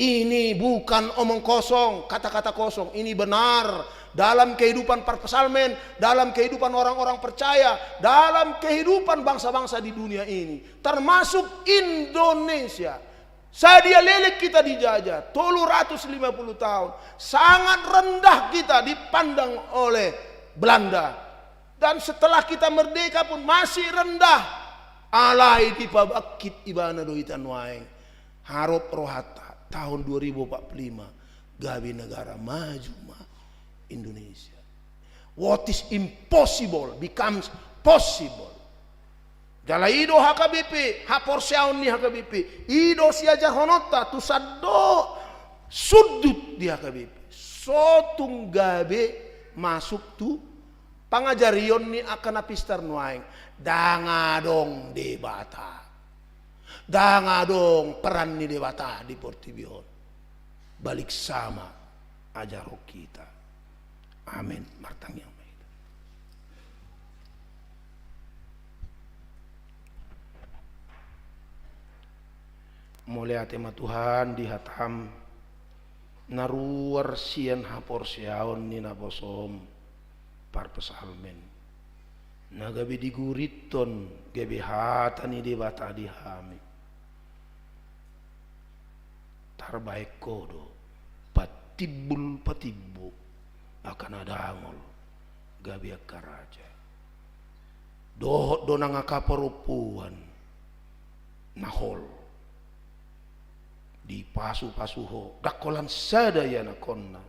Ini bukan omong kosong, kata-kata kosong. Ini benar dalam kehidupan parpsalmen, dalam kehidupan orang-orang percaya, dalam kehidupan bangsa-bangsa di dunia ini, termasuk Indonesia. Sadia leleng kita dijajah, tolu ratus lima puluh tahun, sangat rendah kita dipandang oleh Belanda. Dan setelah kita merdeka pun masih rendah. Alai dipabangkit ibana do hita nuaeng. Harop rohanta, tahun dua ribu empat puluh lima, gabe negara maju ma Indonesia. What is impossible becomes possible. Jala i do H K B P, haporseaon ni H K B P. I do siajarhononta tu sandok sundut di H K B P. So tung gabe masuk tu pangajarion ni angka na pistar nuaeng. Ndang adong Debata. Ndang adong peran ni Debata di portibi on. Baliksa ma ajarhon hita. Amen. Martangiang ma hita. Mauliate ma Tuhan di hataM na ruar sian haporseaon ni naposoM parpsalmen, na gabe digurithon gabe hata ni Debata di hami. Tarbahen Ho do patimbul-patimbul angka na dangol gabe angka raja. Dohot do nang angka parompuan na hol dipasu-pasu Ho, ndang holan sada ianakhonna,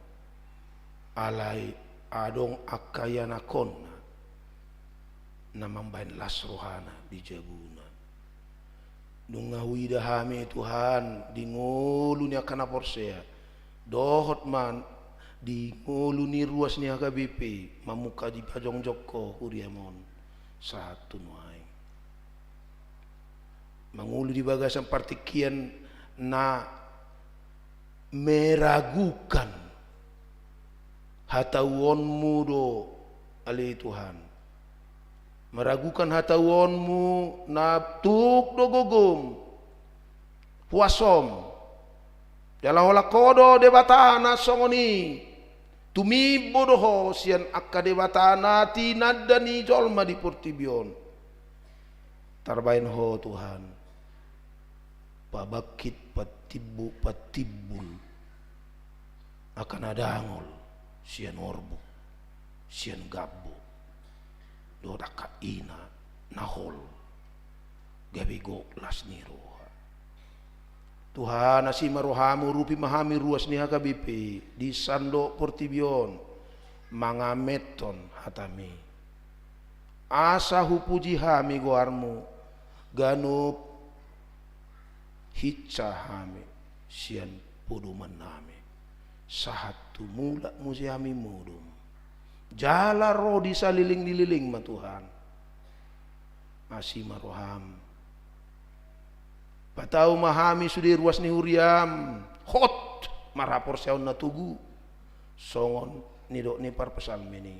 alai adong angka ianakhonna na mambahen las rohana di jabuna. Nunga huida hami Tuhan di ngolu ni angka na porsea, Dohot ma di ngolu ni ruas ni H K B P mamungka dipajongjong ho huriam on sahat tu nuaeng. Mangolu di bagasan partingkian na meragukan hatauonmu do, ale Tuhan. Meragukan hatauonmu na tuk do gogom, puasom. Jala holan ho do Debata na songon i. Tumimbo do ho sian angka debata na tinanda ni jolma di portibi on. Tarbaen ho Tuhan, pabangkit patimbo, patimbul angka na dangol sian horbo, sian gambo, dohot angka ina na hol, gabe gok las ni roha. Tuhan, asi ma roham, urupi ma hami ruas ni H K B P di sandok portibi on, mangamethon hatam i. Asa hupuji hami goarmu, ganup hinsa hami sian podoman nami, sahat tu mulak muse hami modom. Jala ro di salelengleleng ma Tuhan. Asi ma roham. Patau ma hami sude ruas ni huriam, hot marhaporseaon na togu. Songon nidok ni parpsalmen i.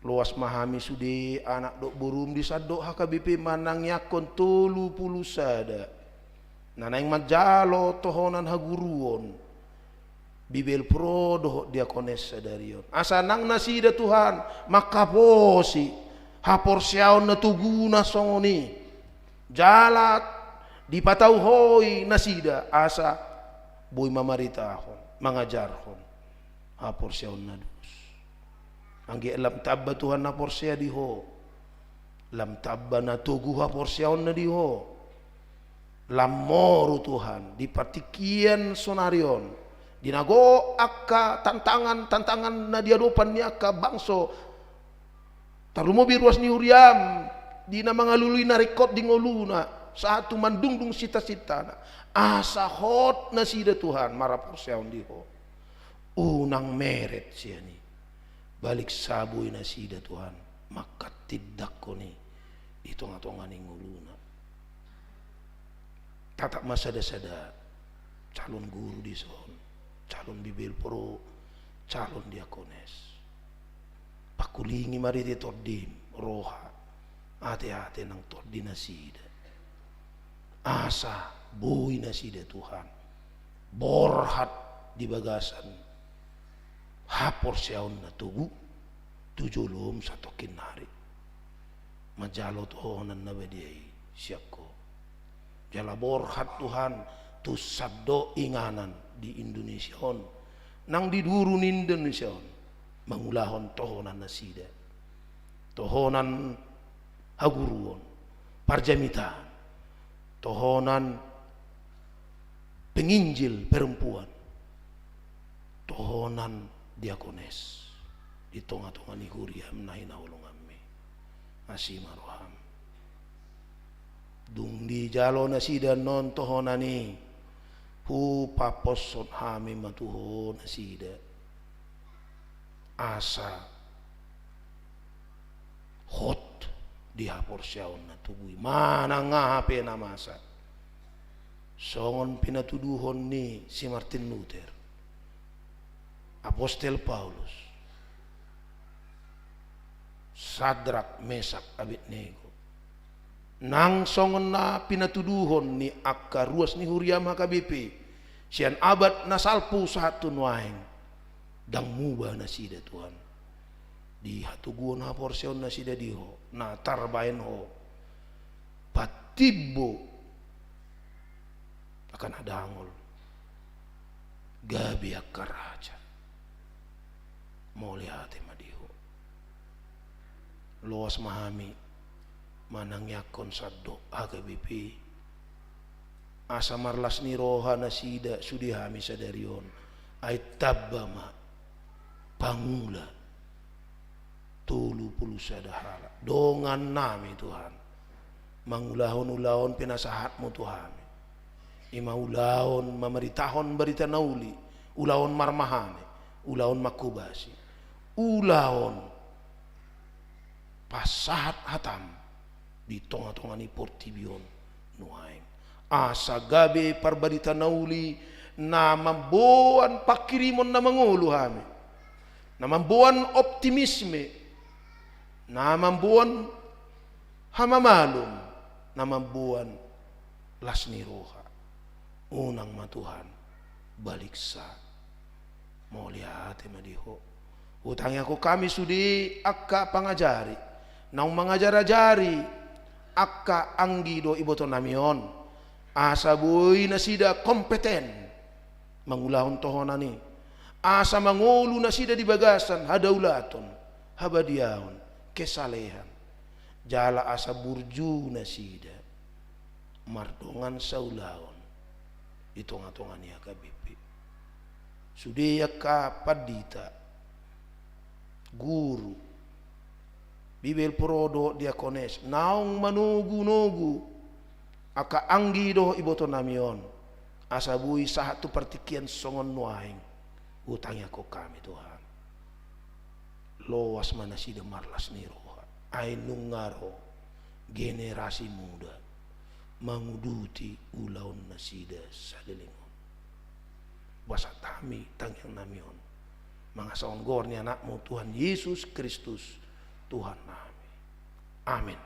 Loas ma hami sude anak dohot borum di sandok H K B P manangiangkon tolu pulu sada. Na naeng manjalo tohonan haguruon. Bibelvrouw dohot diakones sadari on. Asa nang nasida Tuhan, mangkaposi haporseaon na togu na songon i. Jala dipatau ho i nasida, asa boi mamaritahon, mangajarhon haporseaon na dos. Anggiat lam tamba Tuhan na porsea di ho. Lam tamba na togu haporseaonna di ho. Lam moru Tuhan, di partingkian sonari on. Di na gok angka tantangan, tantangan na diadopan ni angka bangso. Tarlumobi ruas ni huriam, di na mangalului na ringkot di ngoluna, sahat tu mandungdung sitasitana. Asa hot nasida Tuhan, marhaporseaon di ho. Unang meret sian i. Balik saboi nasida Tuhan, manghatindanghon i di tongatonga ni ngoluna. Tatap ma sadasada calon guru dison, calon bibelvrouw, calon diakones. Pangkulingi marhite tondim, roha, ateate nang tondi nasida. Asa boi nasida Tuhan borhat di bagasan haporseaon na togu tu jolom satongkin nari. Manjalo tohonan na badia i sian ho. Jala borhat Tuhan tu sandok inganan di Indonesia on, nang di duru ni Indonesia on, mangulahon tohonan nasida. Tohonan haguruon, parjamitaan, tohonan penginjil perempuan, tohonan diakones di tongatonga ni huriam na hinaholonganmi. Asi ma roham. Dung dijalo nasida annon tohonan i, hupaposhon hami ma tu ho nasida. Asa hot di haporseaon na togu i manang aha pe na masa. Songon pinatuduhon ni si Martin Luther, Apostel Paulus, Sadrak, Mesak, Abednego. Nang songon na pinatuduhon ni angka ruas ni huriam H K B P sian abad na salpu sahat tu nuaeng, ndang muba nasida Tuhan. Di hatoguon haporseaon nasida di ho, na tarbaen ho patimbo angka na dangol, gabe angka raja. Mauliate ma di ho. Loas ma hami manangiangkon sandok H K B P, asa marlas ni roha nasida sude hami sadari on, ai tamba ma pangula tolu pulu sada halak dongan nami Tuhan, mangulahon ulaon pe na sahatmu tu hami. I ma ulaon mamaritahon barita na uli, ulaon marmahane, ulaon manghobasi, ulaon pasahat hatam di tonga-tonga ni portibi on nuaeng. Asa gabe parbarita na uli na mamboan panghirimon na mangolu hami, na mamboan optimisme, na mamboan hamamalum, na mamboan las ni roha. Unang ma Tuhan, baliksa. Mauliate ma di Ho. Hutangiangkon hami sude angka pangajari, naung mangajar-ajari angka anggi dohot ibotonami on, asa boi nasida kompeten mangulahon tohonan i, asa mangolu nasida di bagasan hadaulaton, habadiaon, kesalehan, jala asa burju nasida mardongan saulaon di tonga-tonga ni H K B P. Sude angka pandita, guru, Bibelvrouw dohot diakones, naung manogu-nogu angka anggi dohot ibotonami on, asa boi sahat tu partingkian songon nuaeng, hutangiangkon hami Tuhan. Loas ma nasida marlas ni roha, ai nunga ro generasi muda manguduti ulaon nasida saleleng on. Basahat hami tangiangnami on, mangasahon goar ni Anakmu Tuhan Yesus Kristus, Tuhannami. Amen.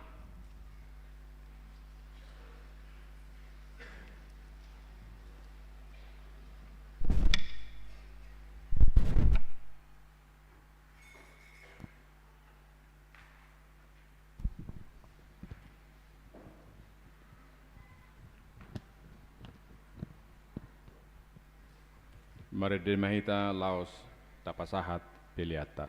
Marende ma hita laos tapasahat peleanta.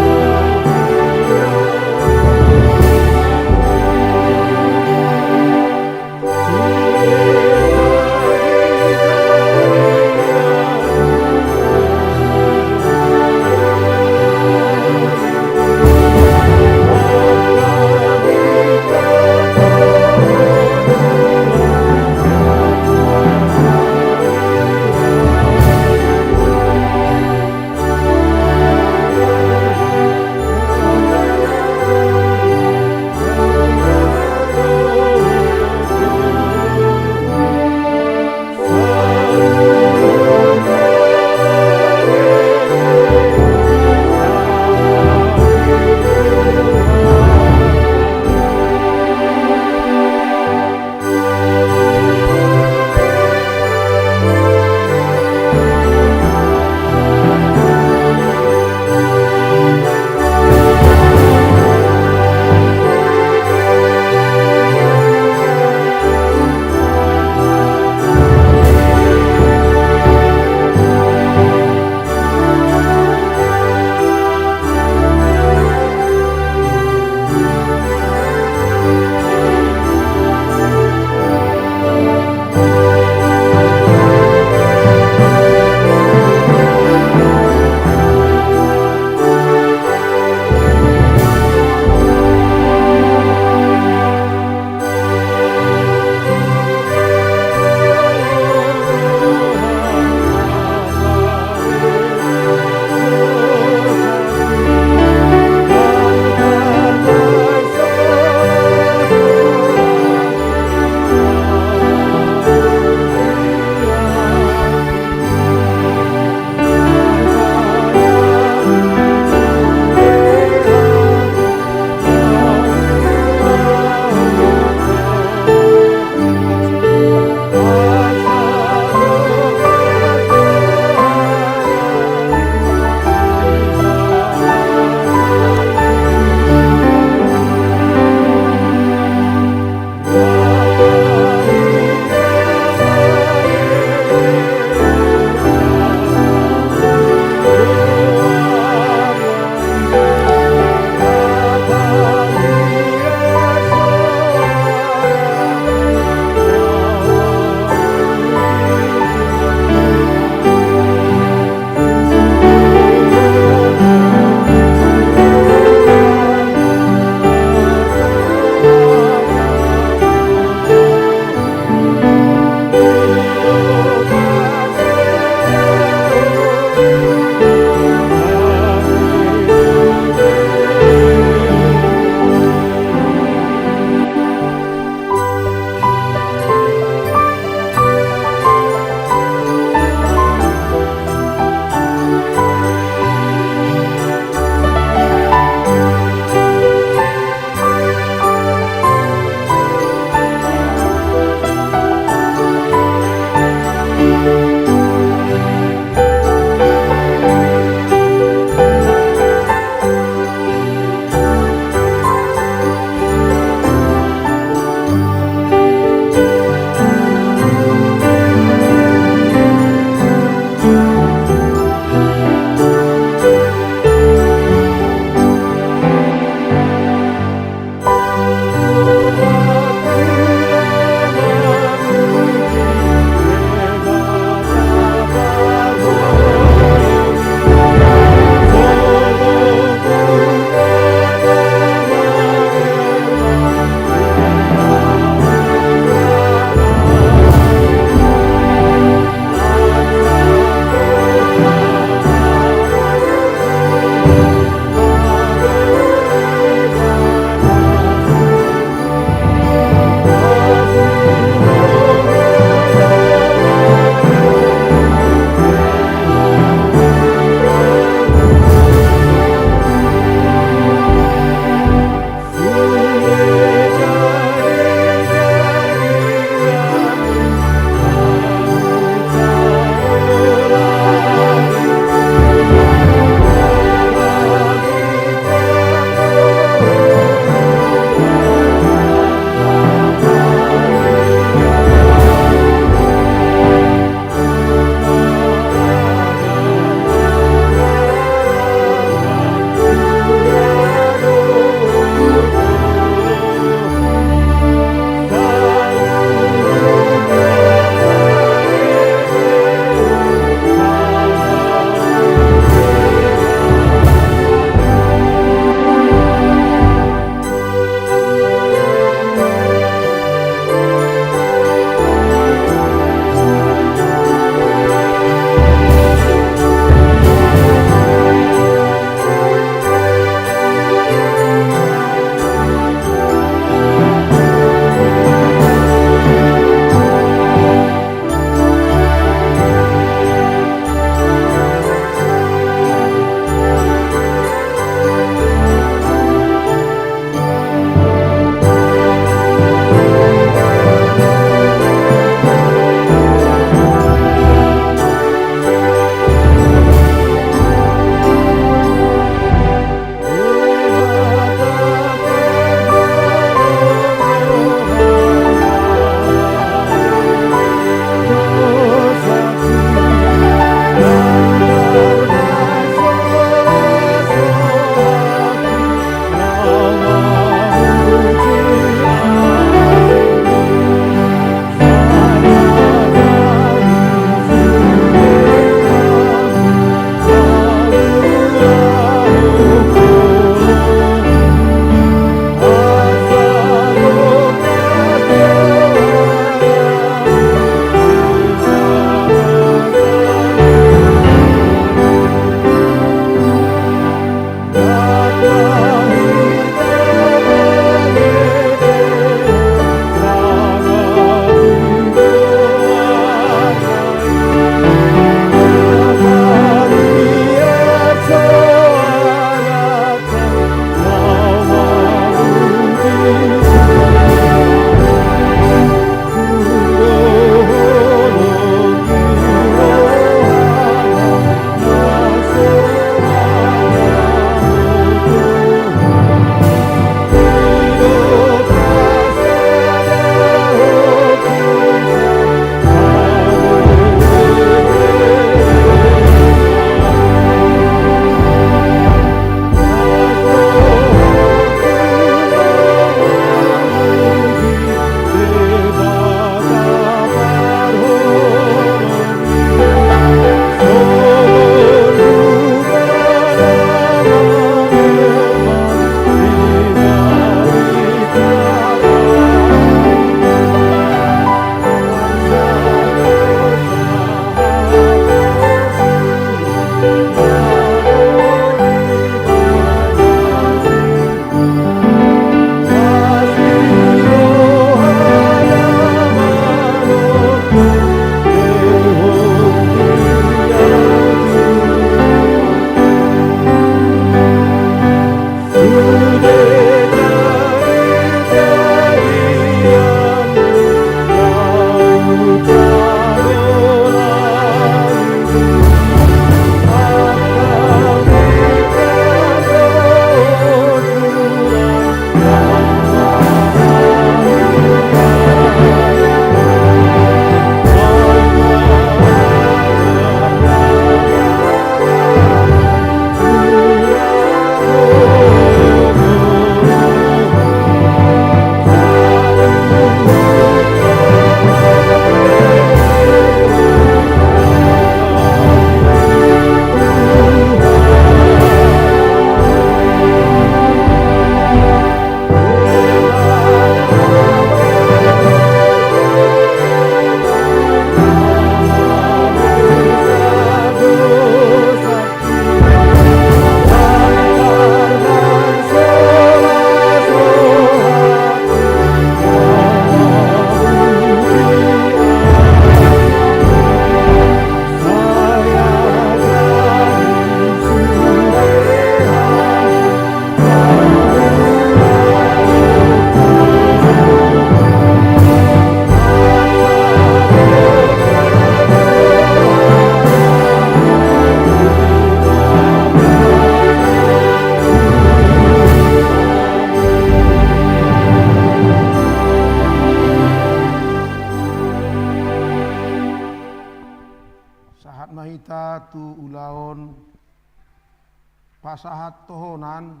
Pasahat tohonan,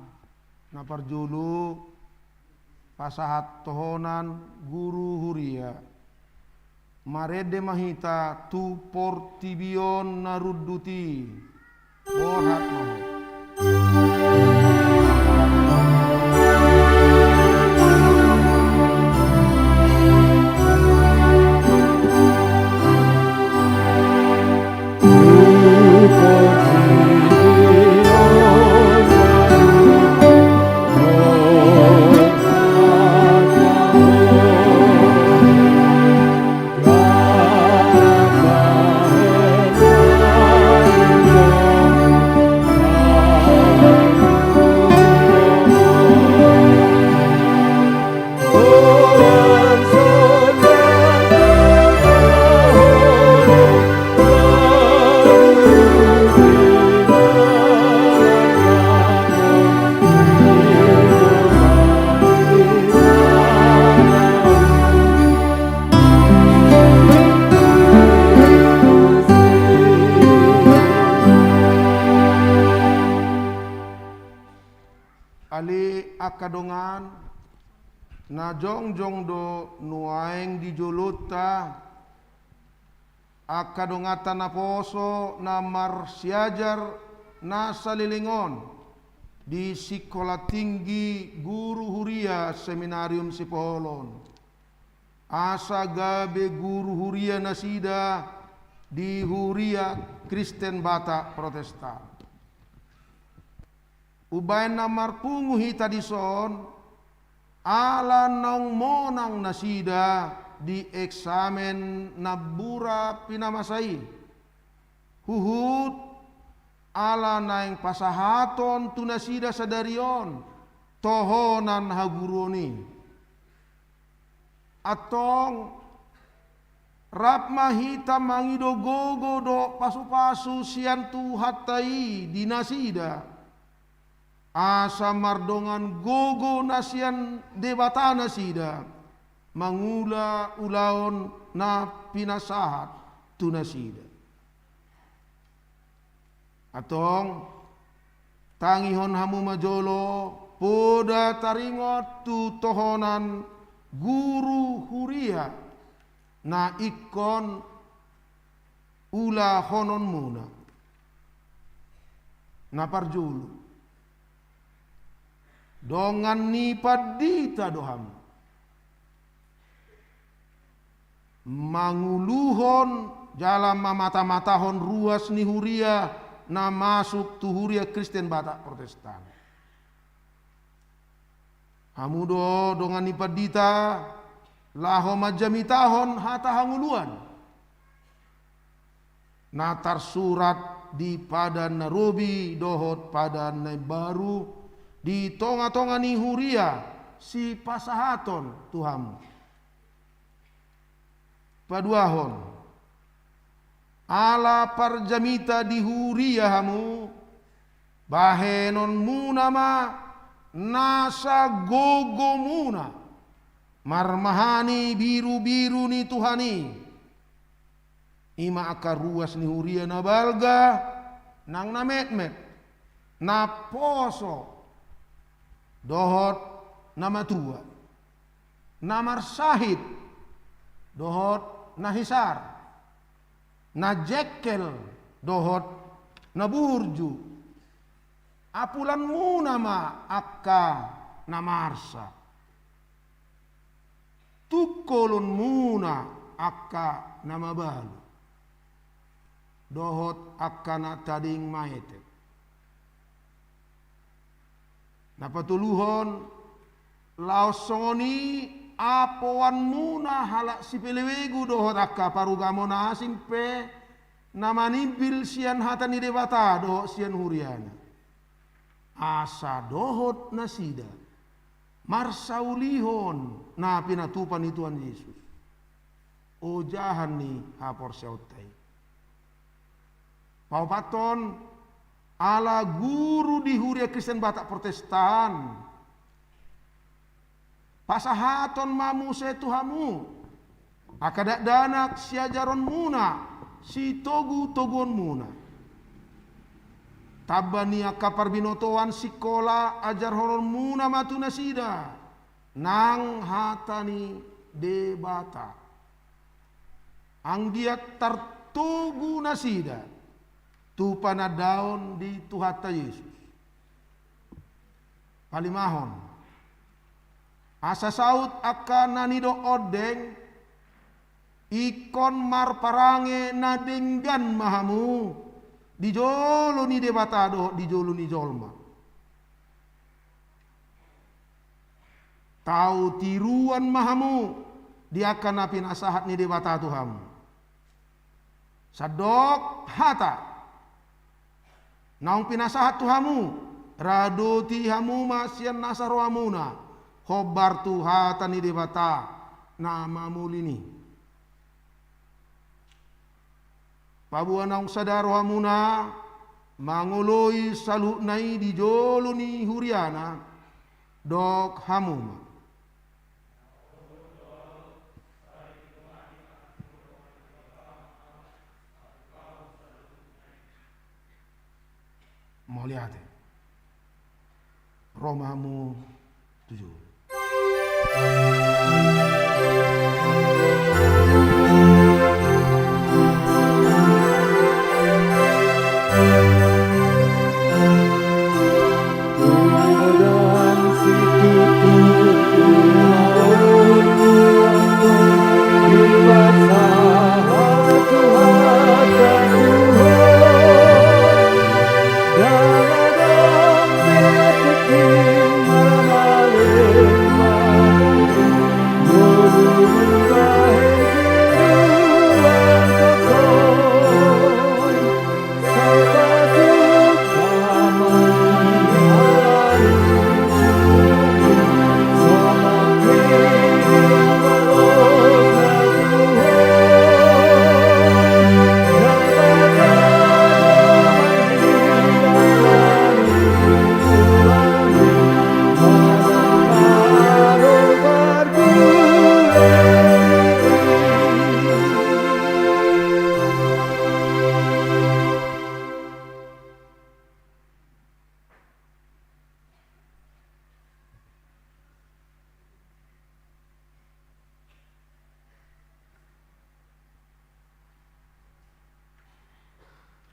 na parjolo, pasahat tohonan guru huria. Marende ma hita tu portibi on na rundut i. Borhat ma ho. Ale angka dongan, na jongjong do nuaeng di jolonta angka donganta naposo na marsiajar na saleleng on di Sikola Tinggi Guru Huria Seminarium Sipoholon, asa gabe guru huria nasida di Huria Kristen Batak Protestan. Umbaen na marpungu hita dison, ala naung monang nasida di eksamen na bura pinamasa i. Huhut ala naeng pasahaton tu nasida sadari on tohonan haguruon i. Antong, rap ma hita mangido gogo dohot pasupasu sian Tuhanta i di nasida, asa mardongan gogo na sian Debata nasida mangula ulaon na pinasahat tu nasida. Antong, tangihon hamu ma jolo poda taringot tu tohonan guru huria na ingkon ulahononmuna. Na parjolo, dongan ni pandita do hamu. Manguluhon jala mamatamatahon ruas ni huria na masuk tu Huria Kristen Batak Protestan. Hamu do dongan ni pandita, laho manjamitahon hata hangoluan na tarsurat di Padan na Robi dohot Padan na Imbaru, di tongatonga ni huria sipasahaton tu hamu. Paduahon, ala parjamita di huria hamu, bahenonmuna ma nasa gogomuna marmahani birubiru ni Tuhan i. I ma angka ruas ni huria na balga nang na metmet, na poso dohot na matua, na marsahit dohot na hisar, na jengkel dohot na burju. Apulanmuna ma angka na marsak, tungkolonmuna angka na mabalu dohot angka na tading maetek. Na patoluhon, laos songon i apoanmuna halak sipelebegu dohot angka parugamo na asing pe na manimbil sian hata ni Debata dohot sian huriana, asa dohot nasida marsaulihon na pinatupa ni Tuhan Jesus, ojahan ni haporseaonta i. Paopathon, ala guru di Huria Kristen Batak Protestan, pasahaton ma muse tu hamu angka dakdanak siajaronmuna, sitogutoguonmuna. Tamba ni angka parbinotoan sikola, ajarhononmuna ma tu nasida nang hata ni Debata. Anggiat tartogu nasida tu panandaon di Tuhanta Jesus. Palimahon, asa saut angka na nidok ondeng, ingkon marparange na denggan ma hamu di jolo ni Debata dohot di jolo ni jolma. Tau tiruan ma hamu di angka na pinasahat ni Debata tu hamu. Sandok hata naung pinasahat tu hamu, radoti hamu ma sian nasa rohamuna, hombar tu hata ni Debata na mamolin i. Paboa naung sada rohamuna mangoloi saluhutna i di jolo ni huriana, dok hamu ma. Mauliate. Ro ma hamu tu jolo.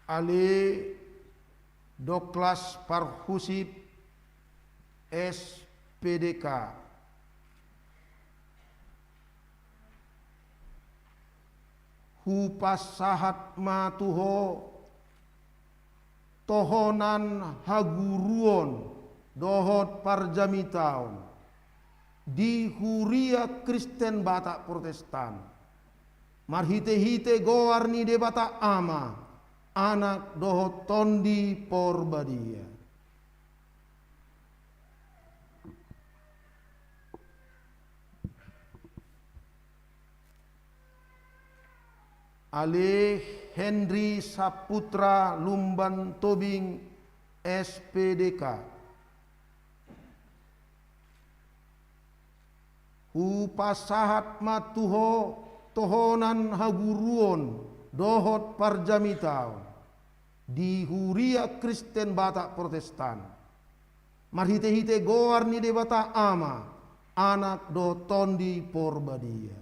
Ale Doklas Parhusip, S P D K. Hupasahat ma tu ho tohonan haguruon dohot parjamitaon di Huria Kristen Batak Protestan, marhitehite goar ni Debata Ama, Anak dohot Tondi Porbadia. Ale Henry Saputra Lumban Tobing, S P D K. Hupasahat ma tu ho tohonan haguruon dohot parjamitaon di Huria Kristen Batak Protestan, marhitehite goar ni Debata Ama, Anak dohot Tondi Porbadia.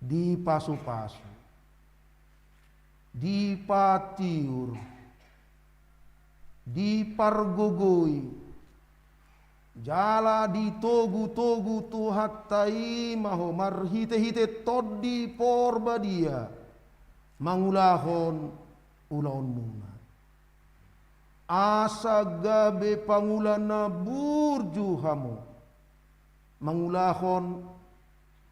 Dipasupasu, dipatiur, dipargogoi, jala ditogutogu Tuhanta i ma ho marhitehite Tondi Porbadia mangulahon ulaonmuna. Asa gabe pangula na burju hamu mangulahon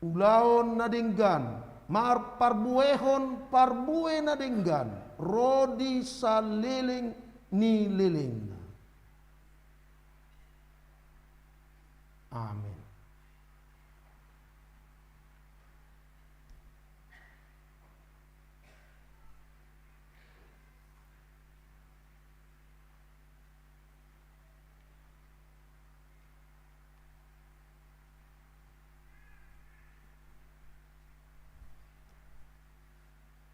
ulaon na denggan, marparbuehon parbue na denggan ro di saleleng ni lelengna. Amen.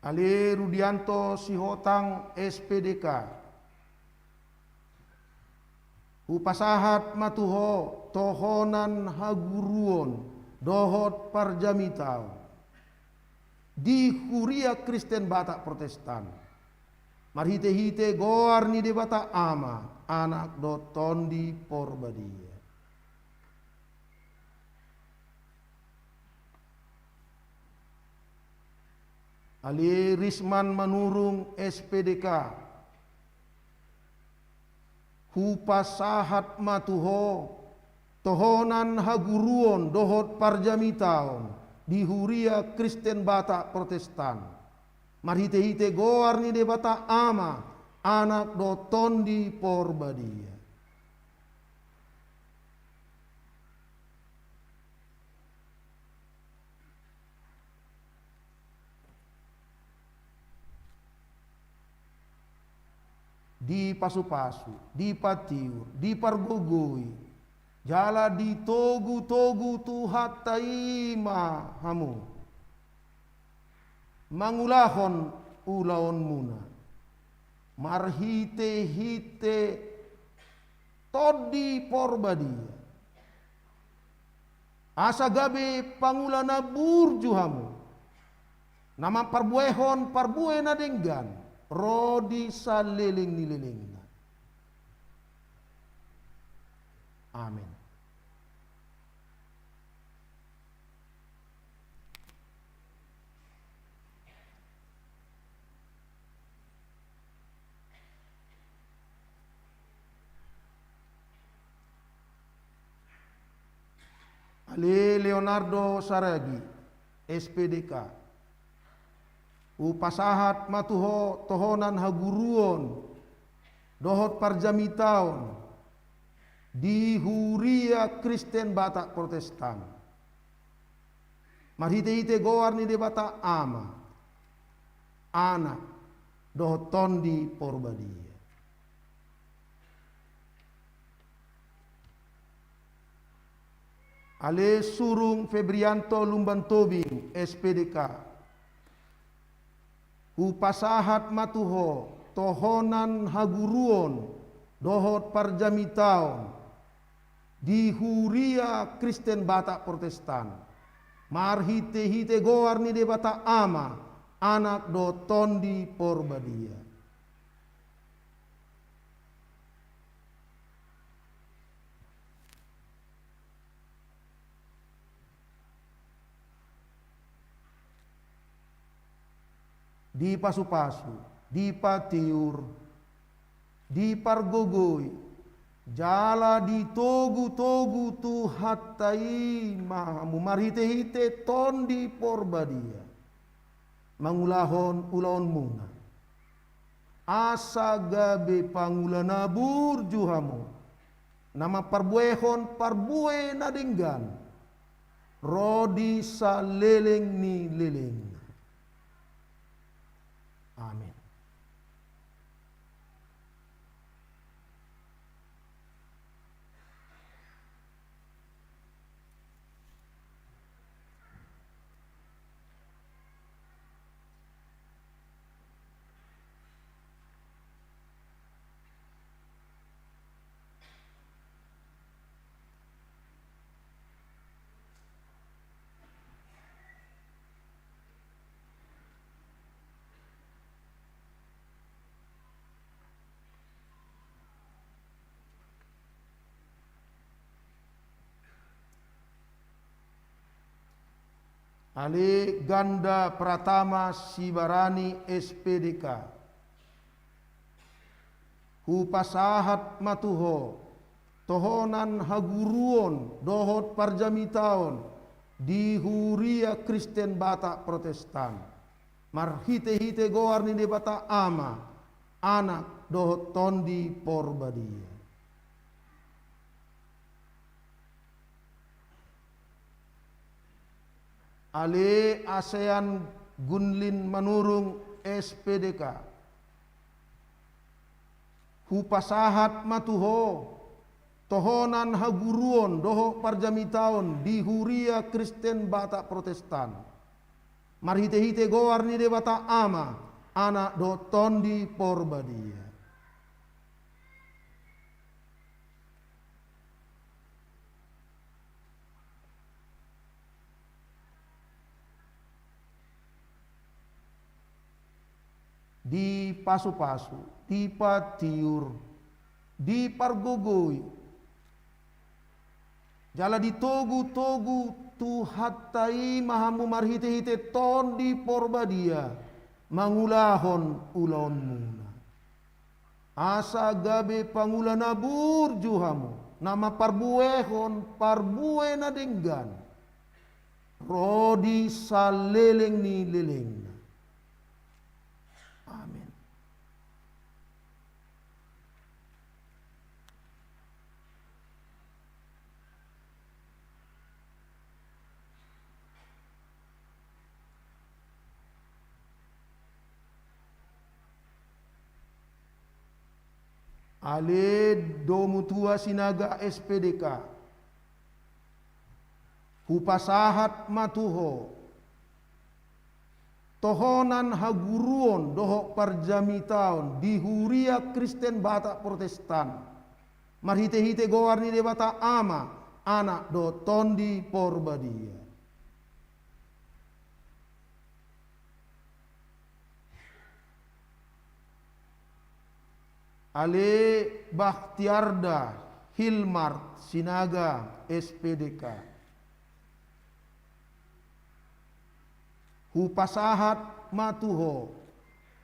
Ale Rudianto Sihotang, S P D K. Hupasahat ma tu ho tohonan haguruon dohot parjamitaon di Huria Kristen Batak Protestan, marhite-hite goar ni Debata Ama, Anak dohot Tondi Porbadia. Ale Risman Manurung, S P D K. Hupasahat ma tu ho tohonan haguruon dohot parjamitaon di Huria Kristen Batak Protestan, marhite-hite goar ni Debata Ama, Anak dohot Tondi Porbadia. Dipasu-pasu, dipatiur, dipargogoi, jala ditogu-togu Tuhanta i ma hamu mangulahon ulaonmuna marhite-hite Tondi Porbadia, asa gabe pangula na burju hamu, na mamparbuehon parbue na denggan ro di saleleng ni lelengna. Amen. Ale Leonardo Saragi, S P D K. Hupasahat ma tu ho tohonan haguruon dohot parjamitaon di Huria Kristen Batak Protestan, marhite-hite goar ni Debata Ama, Anak dohot Tondi Porbadia. Ale Surung Febrianto Lumban Tobing, S P D K. Hupasahat ma tu ho tohonan haguruon dohot parjamitaon di Huria Kristen Batak Protestan, marhite-hite goar ni Debata Ama, Anak dohot Tondi Porbadia. Dipasu-pasu, dipatiur, dipargogoi, jala ditogu-togu Tuhanta i ma hamu marhite-hite Tondi Porbadia mangulahon ulaonmuna, asa gabe pangula na burju hamu, na mamparbuehon parbue na denggan ro di saleleng ni lelengna. Amen. Ale Ganda Pratama Sibarani, S P D K. Hupasahat ma tu ho tohonan haguruon dohot parjamitaon di Huria Kristen Batak Protestan, marhite-hite goar ni Debata Ama, Anak dohot Tondi Porbadia. Ale Asean Gunlin Manurung, S P D K. Hupasahat ma tu ho tohonan haguruon dohot parjamitaon di Huria Kristen Batak Protestan, Marhite-hite goar ni Debata Ama, Anak dohot Tondi Porbadia. Dipasu-pasu, dipatiur, dipargogoi, jala ditogu-togu Tuhanta i ma hamu marhite-hite Tondi Porbadia mangulahon ulaonmuna. Asa gabe pangula na burju hamu, na mamparbuehon parbue na denggan ro di saleleng ni lelengna. Amen. Ale Domu Tua Sinaga S P D K, hupasahat ma tu ho tohonan haguruon dohot parjamitaon di Huria Kristen Batak Protestan, marhite-hite goar ni Debata Ama, Anak dohot Tondi Porbadia. Ale Bahtiarda Hilmart Sinaga S P D K, hupasahat ma tu ho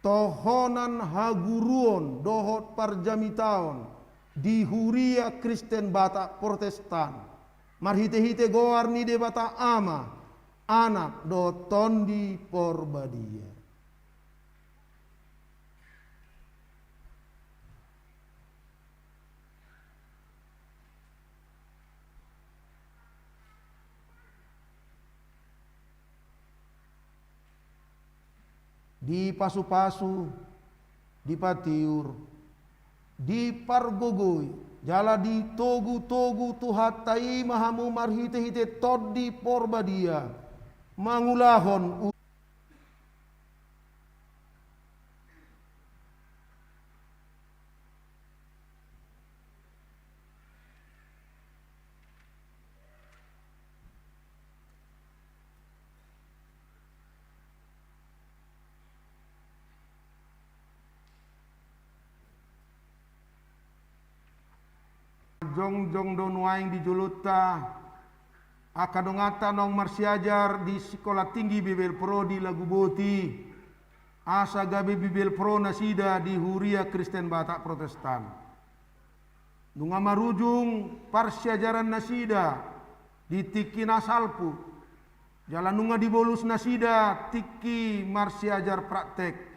tohonan haguruon dohot parjamitaon di Huria Kristen Batak Protestan, marhite-hite goar ni Debata Ama, Anak dohot Tondi Porbadia. Dipasu-pasu, dipatiur, dipargogoi, jala ditogu-togu Tuhanta i ma hamu marhite-hite Tondi Porbadia mangulahon u- Jongjong do nuaeng di jolonta angka donganta naung marsiajar di Sikola Tinggi Bibelvrouw di Laguboti, asa gabe Bibelvrouw nasida di Huria Kristen Batak Protestan. Nunga marujung parsiajaran nasida di tingki na salpu, jala nunga dibolus nasida tingki marsiajar praktek.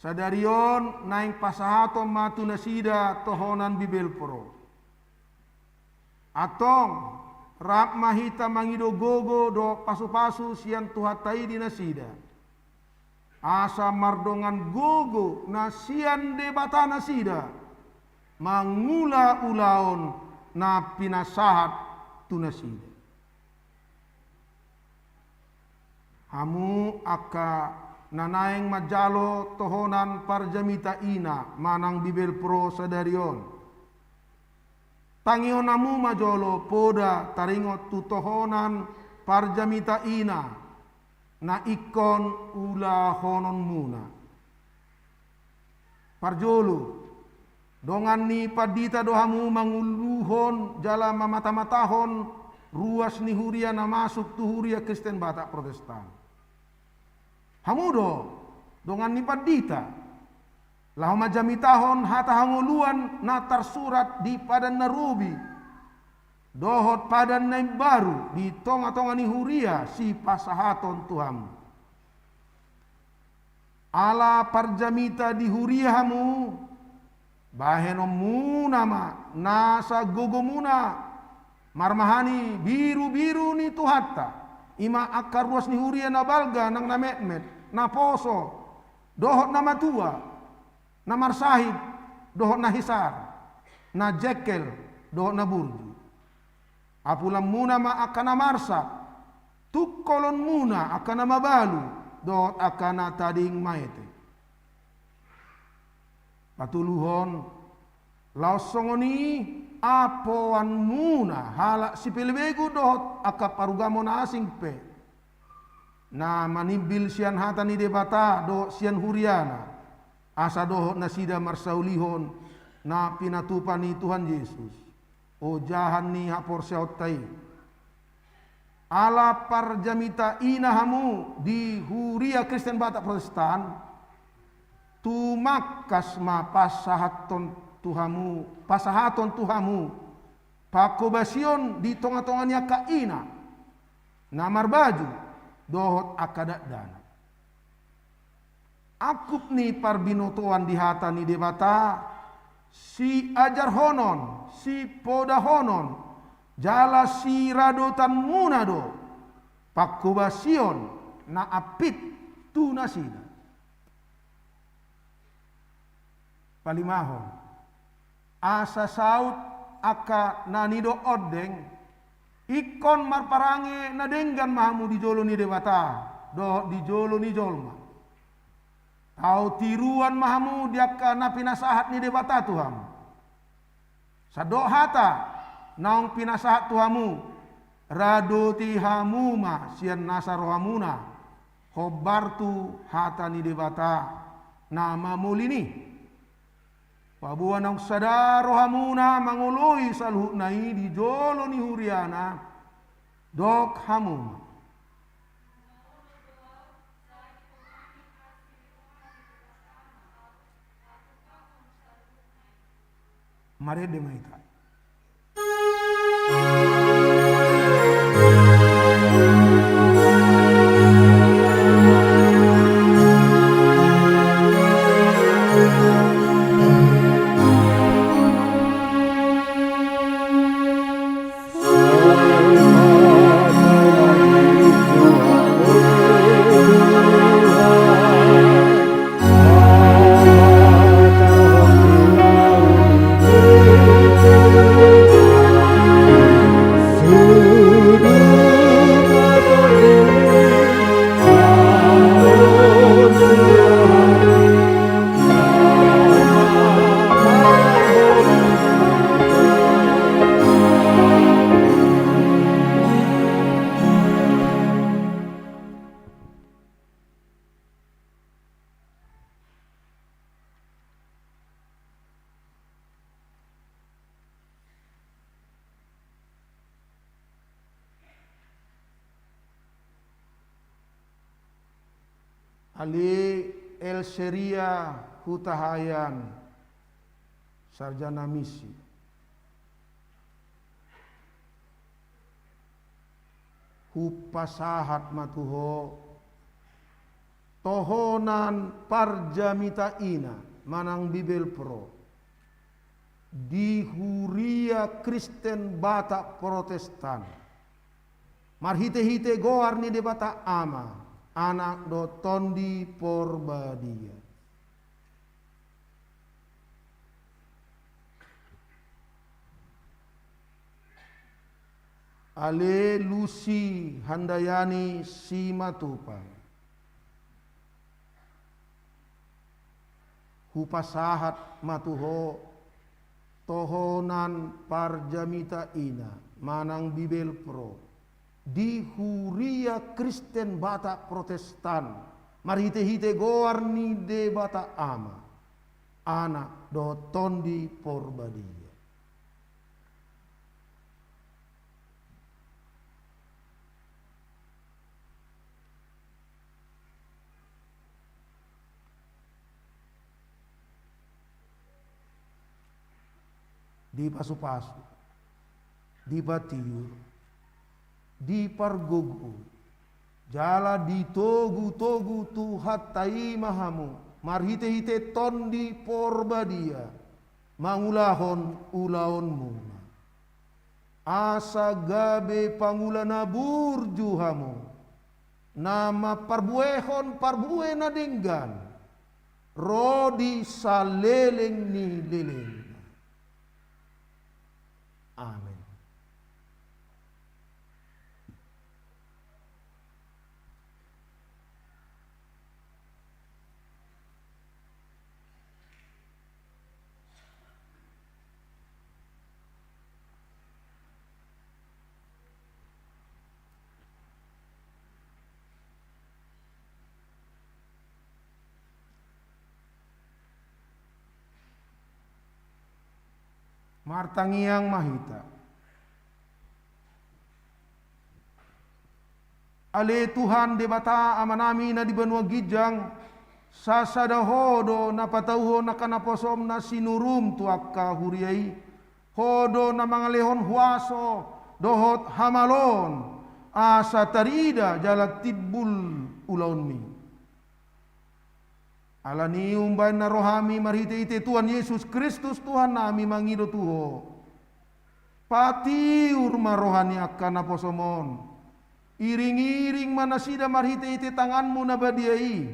Sadari on naeng pasahaton ma tu nasida tohonan Bibelvrouw. Antong, rap ma hita mangido gogo dohot pasu-pasu sian Tuhanta i di nasida, asa mardongan gogo na sian Debata nasida mangula ulaon na pinasahat tu nasida. Hamu angka na naeng manjalo tohonan parjamita ina manang Bibelvrouw sadari on, tangihon hamu ma jolo poda taringot tu tohonan parjamita ina na ingkon ulahononmuna. Parjolo, dongan ni pandita do hamu manguluhon jala mamata-matahon ruas ni huria na masuk tu Huria Kristen Batak Protestan. Hamu do dongan ni pandita laho manjamitahon hata hangoluan na tarsurat di Padan na Robi dohot Padan na Imbaru di tonga-tonga ni huria sipasahaton tu hamu. Ala parjamita di huria hamu, bahenonmuna ma nasa gogomuna marmahani birubiru ni Tuhanta, i ma angka ruas ni huria na balga nang na metmet, na poso dohot na matua, na marsahit dohot na hisar, na jengkel dohot na burju. Apulanmuna ma angka na marsak, tungkolonmuna angka na mabalu dohot angka na tading maete. Patoluhon, laos songon i apoanmuna halak sipelebegu dohot angka parugamo na asing pe, na manimbil sian hata ni Debata dohot sian huriana, asa dohot nasida marsaulihon na pinatupa ni Tuhan Jesus, ojahan ni haporseaonta i. Ala parjamita ina hamu di Huria Kristen Batak Protestan, tumangkas ma pasahathon tu hamu, pasahathon tu hamu panghobasion di tonga-tonga ni angka ina na marbaju dohot angka dakdanak. Angkup ni parbinotoan di hata ni Debata, siajarhonon, sipodahonon, jala siradotanmuna do panghobasion na ampit tu nasida. Palimahon, asa saut angka na nidok ondeng, ingkon marparange na denggan ma hamu di jolo ni Debata dohot di jolo ni jolma. Tau tiruan ma hamu di angka na pinasahat ni Debata tu hamu. Sandok hata naung pinasahat tu hamu, radoti hamu ma sian nasa rohamuna hombar tu hata ni Debata na mamolin i. Paboa naung sada rohamuna mangoloi saluhutna i di jolo ni huriana, dok hamu ma. Marende ma hita. Ale Elseria Hutahaean, sarjana misi. Hupasahat ma tu ho tohonan parjamita ina manang Bibelvrouw di Huria Kristen Batak Protestan, marhitehite goar ni Debata Ama, Anak dohot Tondi Porbadia. Ale Lusi Handayani Simatupang, hupasahat ma tu ho tohonan parjamita ina manang Bibelvrouw di Huria Kristen Batak Protestan, marhitehite goar ni Debata Ama, Anak dohot Tondi Porbadia. Dipasupasu, dipatiur, dipargogoi, jala ditogutogu Tuhanta i ma hamu marhitehite Tondi Porbadia mangulahon ulaonmuna. Asa gabe pangula na burju hamu, na mamparbuehon parbue na denggan ro di saleleng ni lelengna. Amen. Martangiang ma hita. Ale Tuhan Debata Amanami na di banua ginjang, sasada Ho do na patauhon angka naposoM na sinuruM tu angka huria i. Ho do na mangalehon huaso dohot hamaloon, asa tarida jala timbul ulaonMi. Alani i umbahen na ro hami marhitehite Tuhan Jesus Kristus Tuhannami mangido tu Ho. Patiur ma roha ni angka naposoM on. Iringiring ma nasida marhitehite tanganMu na badia i.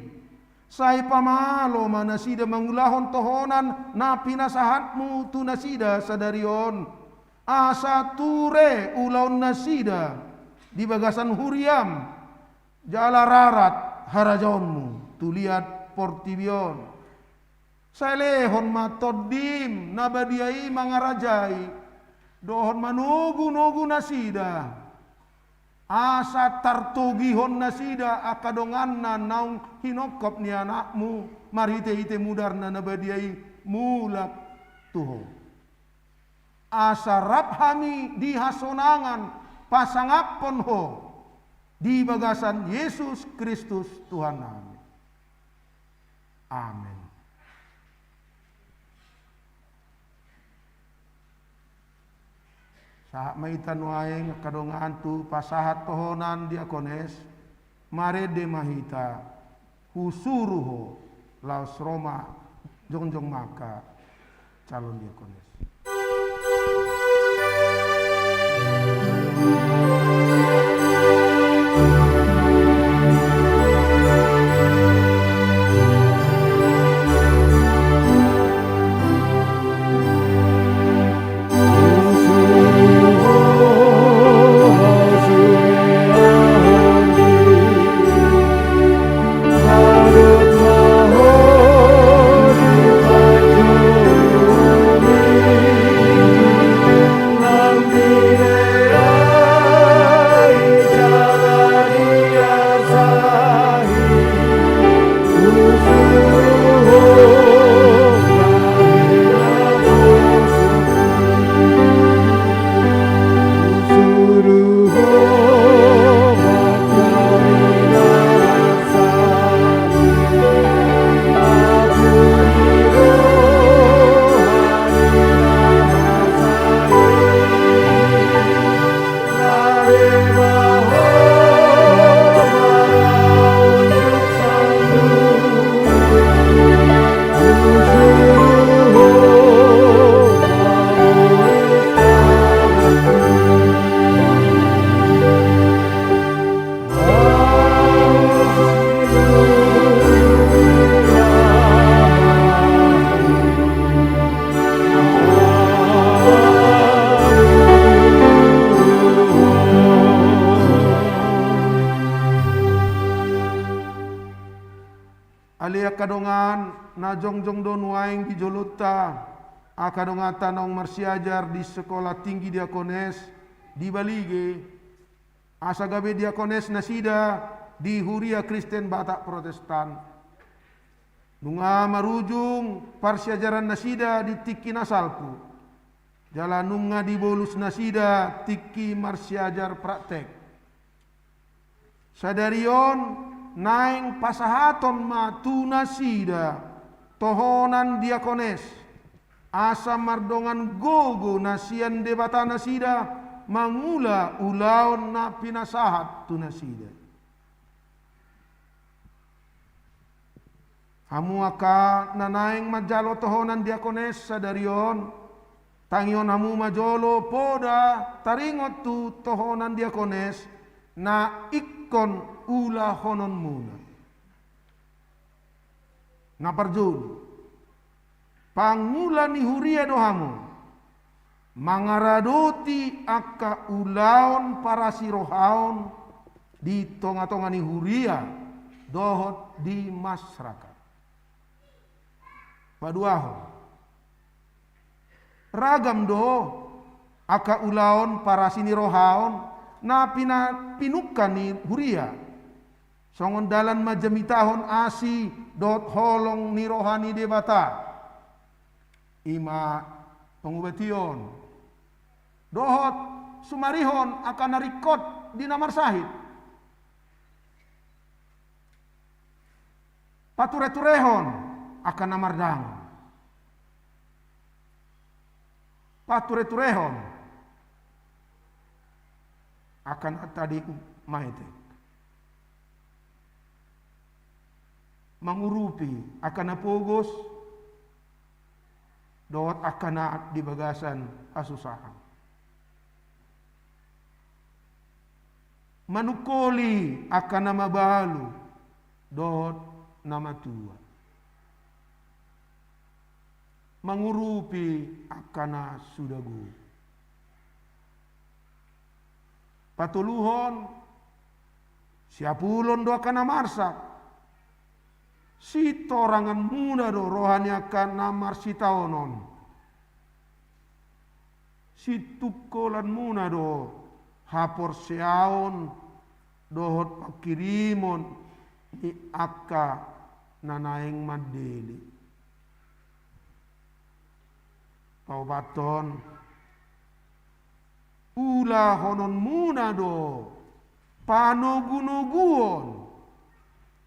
Sai pamalo ma nasida mangulahon tohonan na pinasahatMu tu nasida sadari on. Asa ture ulaon nasida di bagasan huriaM. Jala rarat harajaonMu tu liat portibi on. Sai lehon ma TondiM na badia i mangarajai dohot manogunogu nasida. Asa tartogihon nasida angka donganna naung hinongkop ni AnakMu marhitehite mudarNa na badia i mulak tu Ho. Asa rap hami di hasonangan pasangaphon Ho di bagasan Jesus Kristus Tuhannami. Amen. Sahat ma hita nuaeng angka dongan tu pasahat tohonan diakones. Marende ma hita, husuru ho laos ro ma, jongjong ma angka calon diakones. Ale angka dongan, na jongjong do nuaeng di jolonta angka donganta naung marsiajar di Sekolah Tinggi Diakones di Balige, asa gabe diakones nasida di Huria Kristen Batak Protestan. Nunga marujung parsiajaran nasida di tingki na salpu. Jala nunga dibolus nasida tingki marsiajar praktek. Sadari on naeng pasahaton ma tu nasida tohonan diakones, asa mardongan gogo na sian Debata nasida mangula ulaon na pinasahat tu nasida. Hamu angka na naeng manjalo tohonan diakones sadari on, tangihon hamu ma jolo poda taringot tu tohonan diakones na ingkon ulahononmuna. Na parjolo, pangula ni huria do hamu. Mangaradoti angka ulaon parasirohaon di tongatonga ni huria dohot di masyarakat. Paduahon, ragam do angka ulaon parasinirohaon na pina-, pinungka ni huria, songon dalan manjamitahon asi dohot holong ni roha ni Debata. I ma pangubation, dohot sumarihon angka na ringkot di na marsahit, patureturehon angka na mardangon, patureturehon angka na tading maetek, mangurupi angka na pogos dohot angka na di bagasan hasusahan, manungkoli angka na mabalu dohot na matua, mangurupi angka na suda guru, patoluhon, siapulon do angka na marsak. Sitoranganmuna do roha ni angka na marsitaonon, situngkolanmuna do haporseaon dohot pangkirimon ni angka na naeng mandele. Paopathon, ulahononmuna do panogunoguon,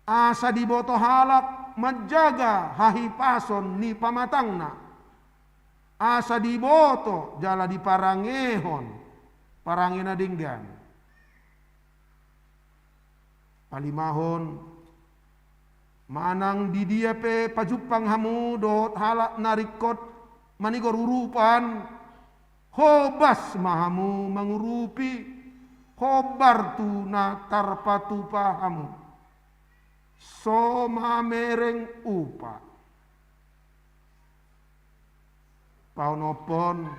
asa diboto halak manjaga hahipason ni pamatangna, asa diboto jala diparangehon parange na denggan. Palimahon, manang di dia pe pajumpang hamu dohot halak na ringkot manigor urupan, hobas ma hamu mangurupi, hombar tu na tarpatupa hamu, so mamereng upa. Paonomhon,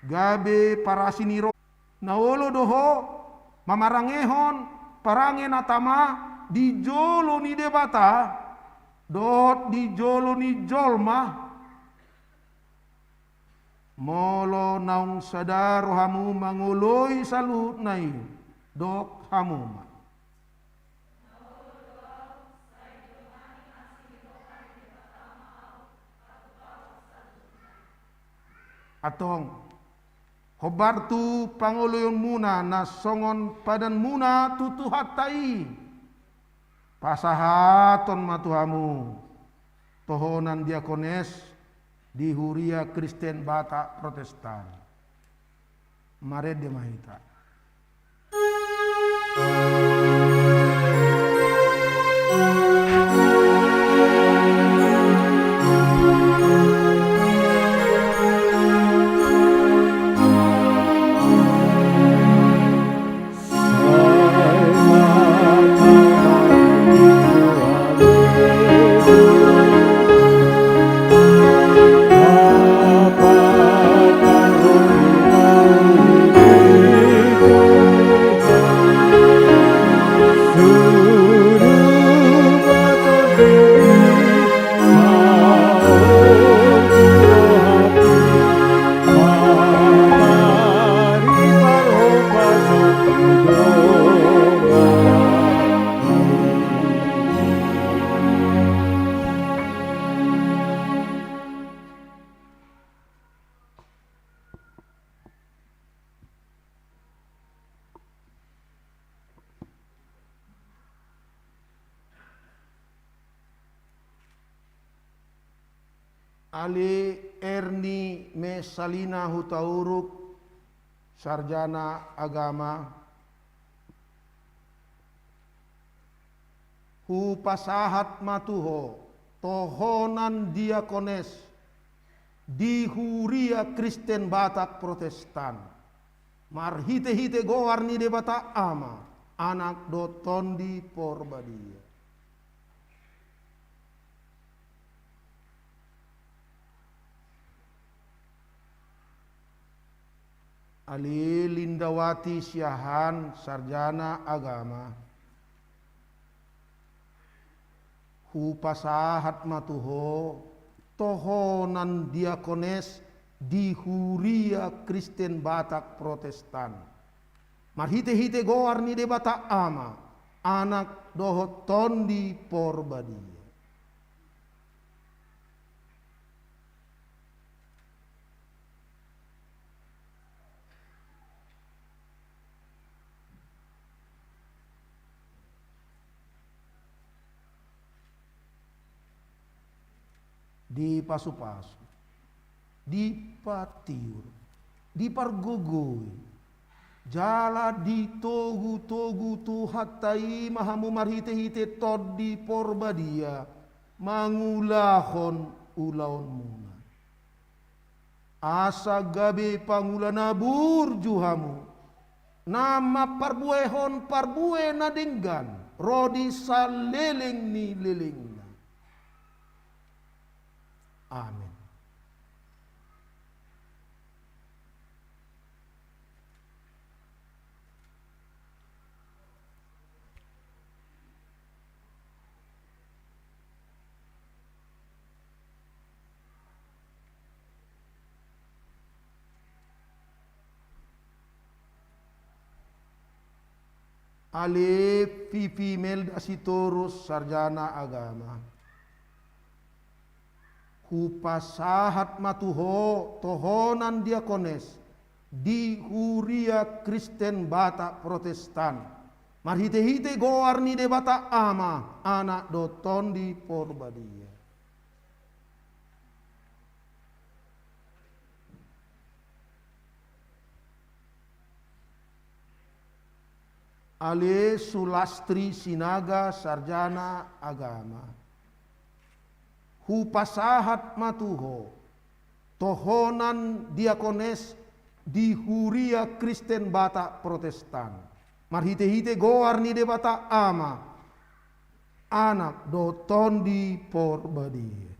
gabe parasi ni roha. Na olo do ho mamarangehon parange na tama di jolo ni Debata dohot di jolo ni jolma, molo naung sada rohamu mangoloi saluhutna i, dok hamu ma. Antong, hombar tu pangoloionmuna na songon padanmuna tu Tuhanta i, pasahaton ma tu hamu tohonan diakones di Huria Kristen Batak Protestan. Marende ma hita. Ale Erni Messalina Hutauruk, sarjana agama, hupasahat ma tu ho tohonan diakones di Huria Kristen Batak Protestan, marhitehite goar ni Debata Ama, Anak dohot Tondi Porbadia. Ale Lindawati Siahaan, sarjana agama, hupasahat ma tu ho tohonan diakones di Huria Kristen Batak Protestan, marhitehite goar ni Debata Ama, Anak dohot Tondi Porbadia. Dipasupasu, dipatiur, dipargogoi, jala ditogutogu Tuhanta i ma hamu marhitehite Tondi Porbadia mangulahon ulaonmuna. Asa gabe pangula na burju hamu, na mamparbuehon parbue na denggan ro di saleleng ni lelengna. Amen. Ale Pipi Melda Sitorus, sarjana agama. Hupasahat ma tu ho tohonan diakones di Huria Kristen Batak Protestan, marhitehite goar ni Debata Ama, Anak dohot Tondi Porbadia. Ale Sulastri Sinaga, sarjana agama. Hupasahat ma tu ho tohonan diakones di Huria Kristen Batak Protestan, marhitehite goar ni Debata Ama, Anak dohot Tondi Porbadia.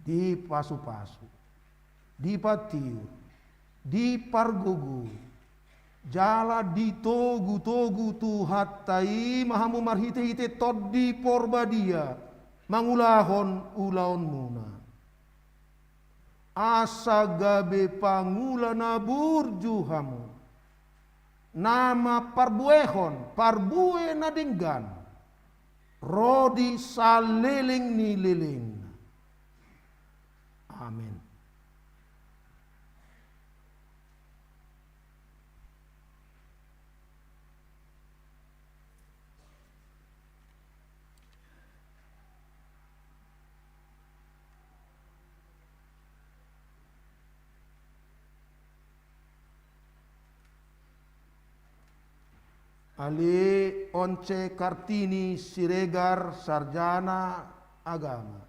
Dipasupasu, dipatiur, dipargogoi, jala ditogutogu Tuhanta i ma hamu marhitehite Tondi Porbadia mangulahon ulaonmuna. Asa gabe pangula na burju hamu, na mamparbuehon parbue na denggan ro di saleleng ni lelengna. Amen. Ale Once Kartini Siregar, sarjana agama.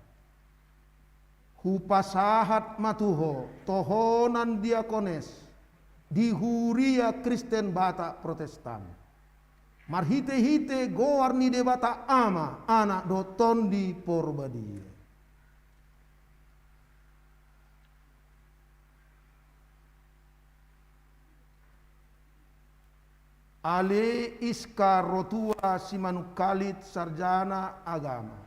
Hupasahat ma tu ho tohonan diakones di Huria Kristen Batak Protestan, marhitehite goar ni Debata Ama, Anak dohot Tondi Porbadia. Ale Iska Rotua Simanungkalit, sarjana agama.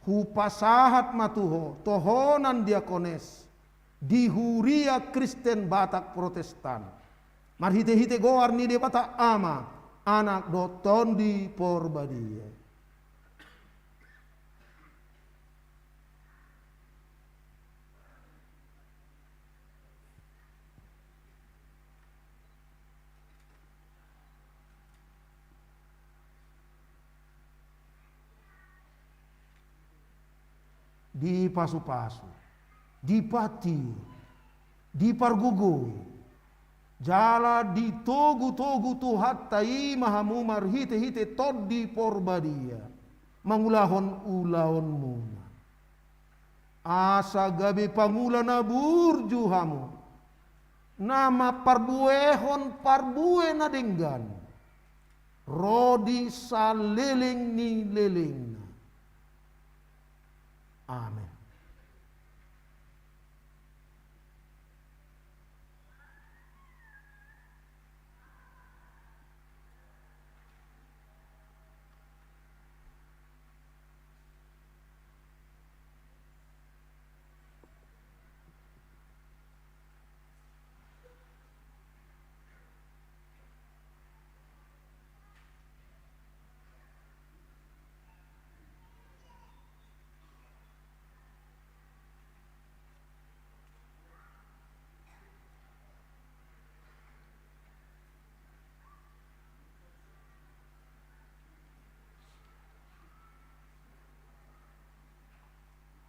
Hupasahat ma tu ho tohonan diakones di Huria Kristen Batak Protestan, marhitehite goar ni Debata Ama, Anak dohot Tondi Porbadia. Dipasupasu, dipatiur, dipargogoi, jala ditogutogu Tuhanta i ma hamu marhitehite Tondi Porbadia mangulahon ulaonmuna. Asa gabe pangula na burju hamu, na mamparbuehon parbue na denggan ro di saleleng ni lelengna. Amen.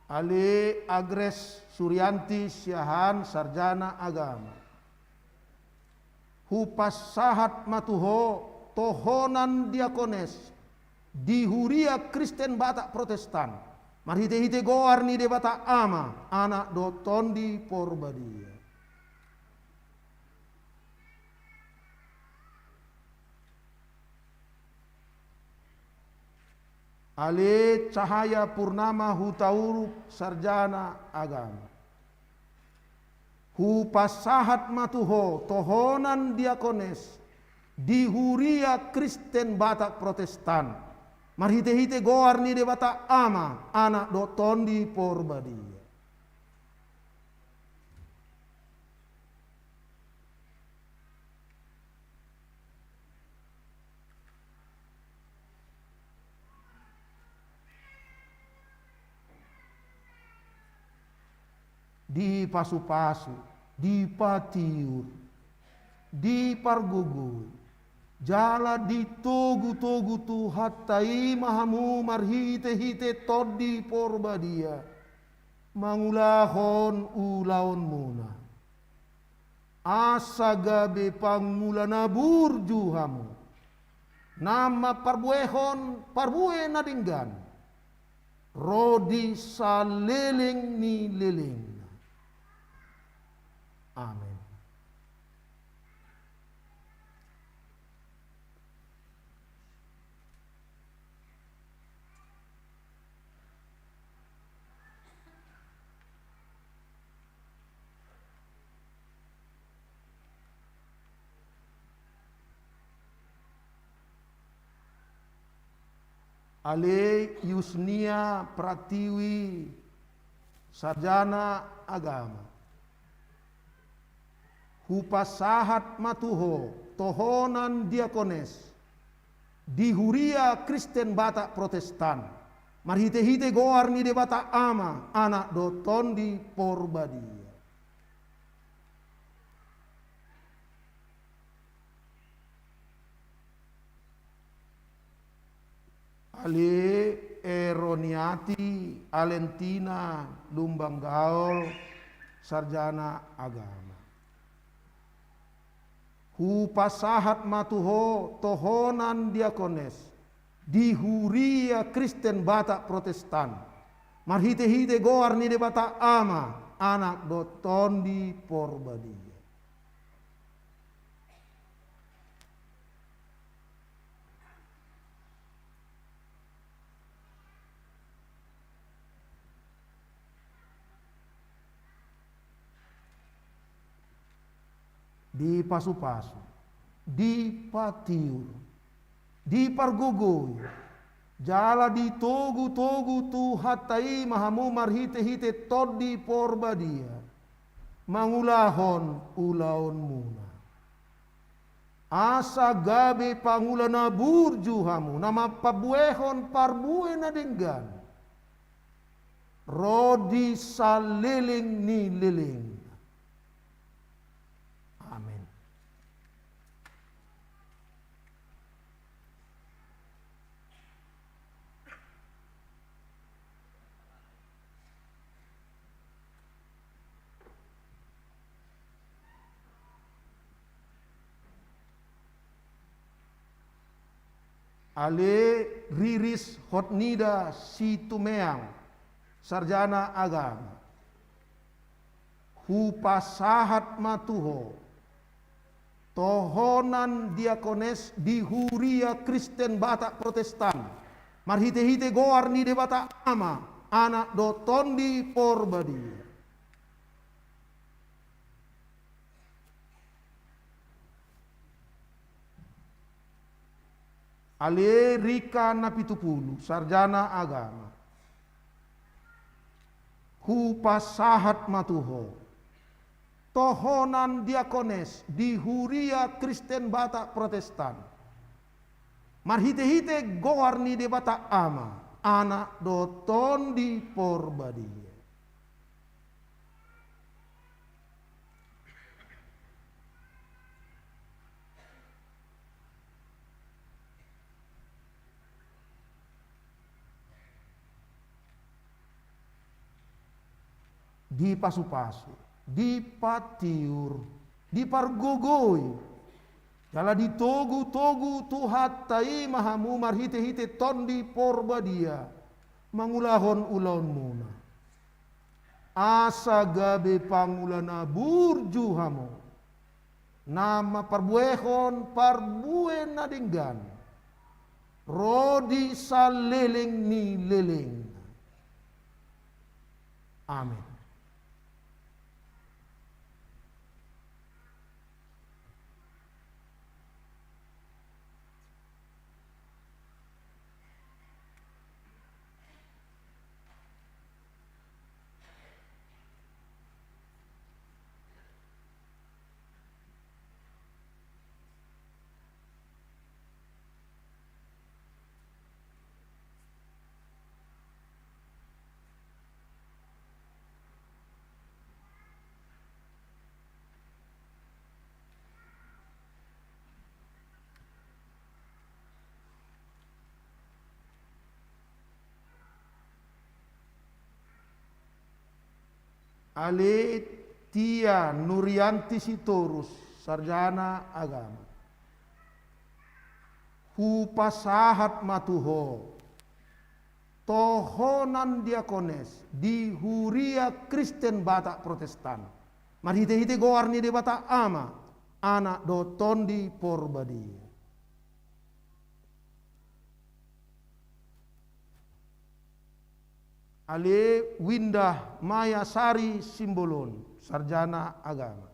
Ale Agres Suryanti Siahaan, sarjana agama. Hupasahat ma tu ho tohonan diakones di Huria Kristen Batak Protestan, marhite-hite goar ni Debata Ama, Anak dohot Tondi Porbadia. Ale Cahaya Purnama Hutauruk, sarjana agama. Hupasahat ma tu ho tohonan diakones di Huria Kristen Batak Protestan, marhite-hite goar ni Debata Ama, Anak dohot Tondi Porbadia. Dipasu-pasu, dipatiur, dipargogoi, jala ditogu-togu Tuhanta i ma hamu marhite-hite Tondi Porbadia, mangulahon ulaonmuna. Asa gabe pangula na burju hamu, na mamparbuehon parbue na denggan, ro di saleleng ni lelengna. Amen. Ale Yusnia Pratiwi, sarjana agama. Hupasahat ma tu ho tohonan diakones di Huria Kristen Batak Protestan, marhite-hite goar ni Debata Ama, Anak dohot Tondi Porbadia. Ale Eroniati Alentina Lumban Gaol, sarjana agama. Hupasahat ma tu ho tohonan diakones di Huria Kristen Batak Protestan, marhite-hite goar ni Debata Ama, Anak dohot Tondi Porbadia. Dipasu-pasu, dipatiur, dipargogoi, jala ditogu-togu Tuhanta i ma hamu marhite-hite Tondi Porbadia, mangulahon ulaonmuna. Asa gabe pangula na burju hamu, na mamparbuehon parbue na denggan, ro di saleleng ni lelengna. Amen. Ale Riris Hotnida Situmeang, sarjana agama. Hupasahat ma tu ho tohonan diakones di Huria Kristen Batak Protestan, marhite-hite goar ni Debata Ama, Anak dohot Tondi Porbadia. Ale Rika Napitupulu, sarjana agama. Hupasahat ma tu ho tohonan diakones di Huria Kristen Batak Protestan, marhite-hite goar ni Debata Ama, Anak dohot Tondi Porbadia. Dipasupasu, dipatiur, dipargogoi, jala ditogutogu Tuhanta i ma hamu marhitehite Tondi Porbadia mangulahon ulaonmuna. Asa gabe pangula na burju hamu, na mamparbuehon parbue na denggan ro di saleleng ni lelengna. Amen. Ale Tia Nurianti Sitorus, sarjana agama. Hupasahat ma tu ho tohonan diakones di Huria Kristen Batak Protestan, marhitehite goar ni Debata Ama, Anak dohot Tondi Porbadia. Ale Winda Maya Sari Simbolon, sarjana agama.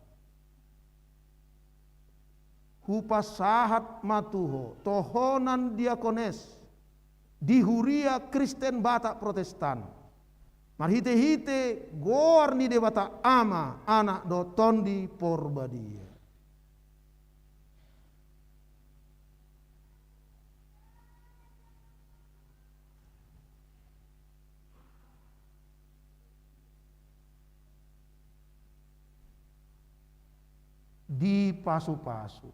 Hupasahat ma tu ho tohonan diakones di Huria Kristen Batak Protestan, marhitehite goar ni Debata Ama, Anak dohot Tondi Porbadia. Dipasupasu,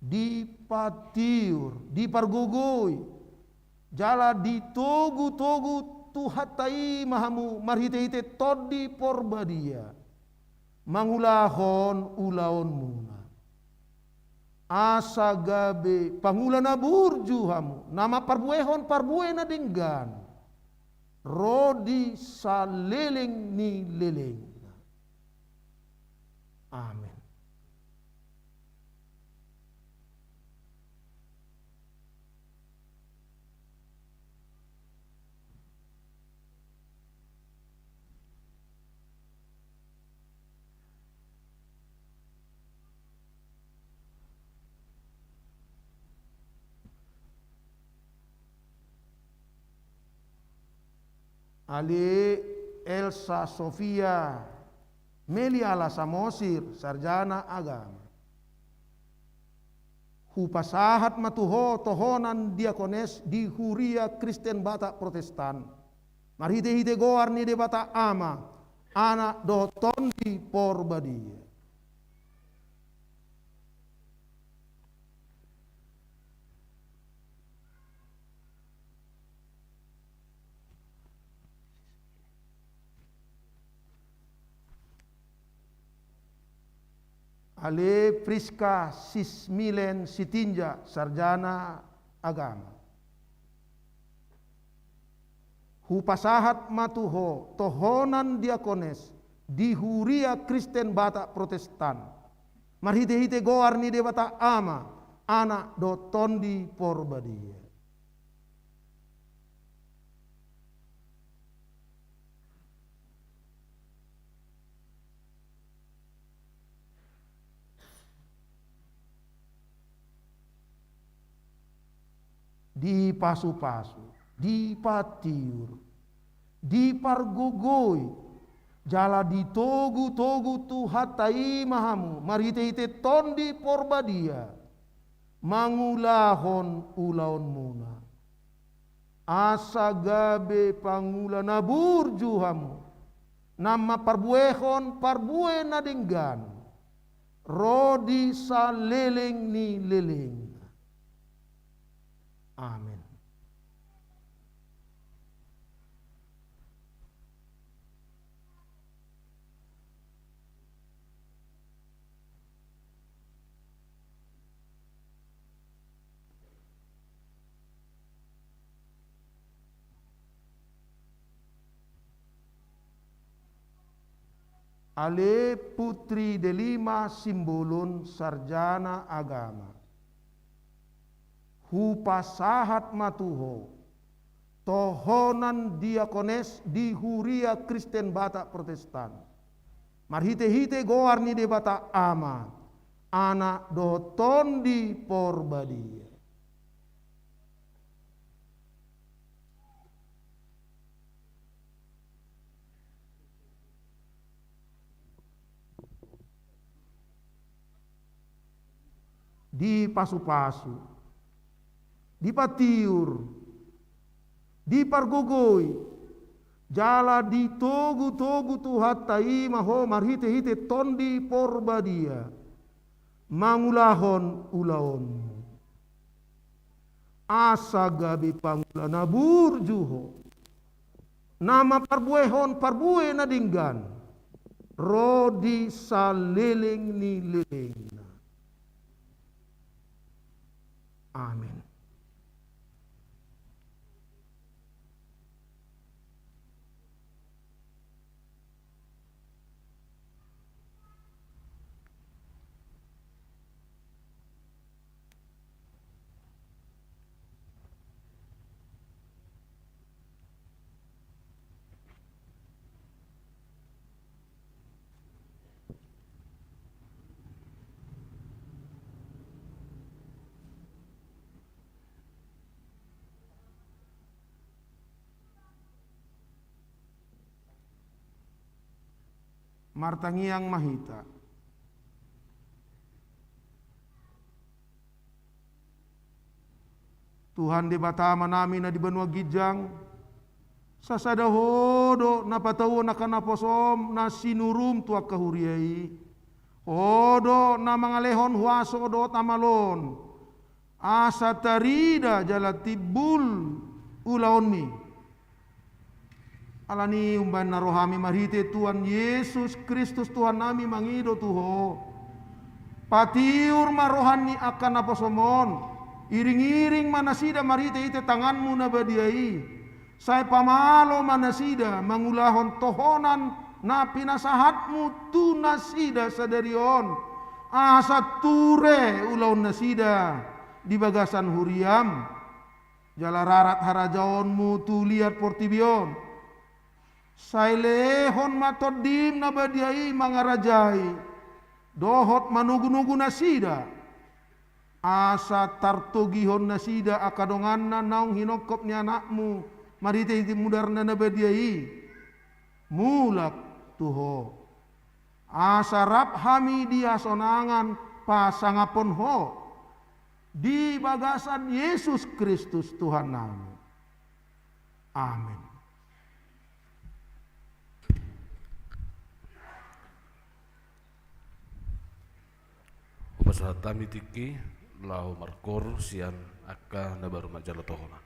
dipatiur, dipargogoi, jala ditogutogu Tuhanta i ma hamu marhitehite Tondi Porbadia mangulahon ulaonmuna. Asa gabe pangula na burju hamu, na mamparbuehon parbue na denggan ro di saleleng ni lelengna. Amen. Ale Elsa Sofia Meliala Samosir, sarjana agama. Hupasahat ma tu ho tohonan diakones di Huria Kristen Batak Protestan, marhitehite goar ni Debata Ama, Anak dohot Tondi Porbadia. Ale Priska Sismilen Sitinja, sarjana agama. Hupasahat ma tu ho tohonan diakones di Huria Kristen Batak Protestan, marhitehite goar ni Debata Ama, Anak dohot Tondi Porbadia. Dipasupasu, dipatiur, dipargogoi, jala ditogutogu Tuhanta i ma hamu marhitehite Tondi Porbadia mangulahon ulaonmuna. Asa gabe pangula na burju hamu, na mamparbuehon parbue na denggan ro di saleleng ni lelengna. Amen. Ale Putri Delima Simbolon, sarjana agama. Hupasahat ma tu ho tohonan diakones di Huria Kristen Batak Protestan, marhite-hite goar ni Debata Ama, Anak dohot Tondi Porbadia. Dipasu-pasu, dipatiur, dipargogoi, jala ditogu-togu Tuhanta i ma ho marhite-hite Tondi Porbadia mangulahon ulaonmu. Asa gabe pangula na burju ho, na mamparbuehon parbue na denggan ro di saleleng ni lelengna. Amen. Martangiang ma hita. Tuhan Debata Amanami na di banua ginjang, sasada Ho do na patauhon angka naposoM na sinuruM tu angka huria i. Ho do na mangalehon huaso dohot hamaloon, asa tarida jala timbul ulaonMi. Alani i umbahen na ro hami marhite Tuhan Jesus Kristus Tuhannami mangido tu Ho, patiur ma roha ni angka naposoM on, iring-iring ma nasida marhite-hite tanganMu na badia i, sai pamalo ma nasida mangulahon tohonan na pinasahatMu tu nasida sadari on, asa ture ulaon nasida di bagasan huriaM. Jala rarat harajaonMu tu liat portibi on. Sai lehon ma TondiM na badia i mangarajai dohot manogu-nogu nasida, asa tartogihon nasida angka donganna naung hinongkop ni AnakMu marhite-hite mudarNa na badia i mulak tu Ho. Asa rap hami di hasonangan pasangaphon Ho di bagasan Jesus Kristus Tuhannami. Amen. Hupasahat hami tingki laho markoor sian angka na baru manjalo tohonan.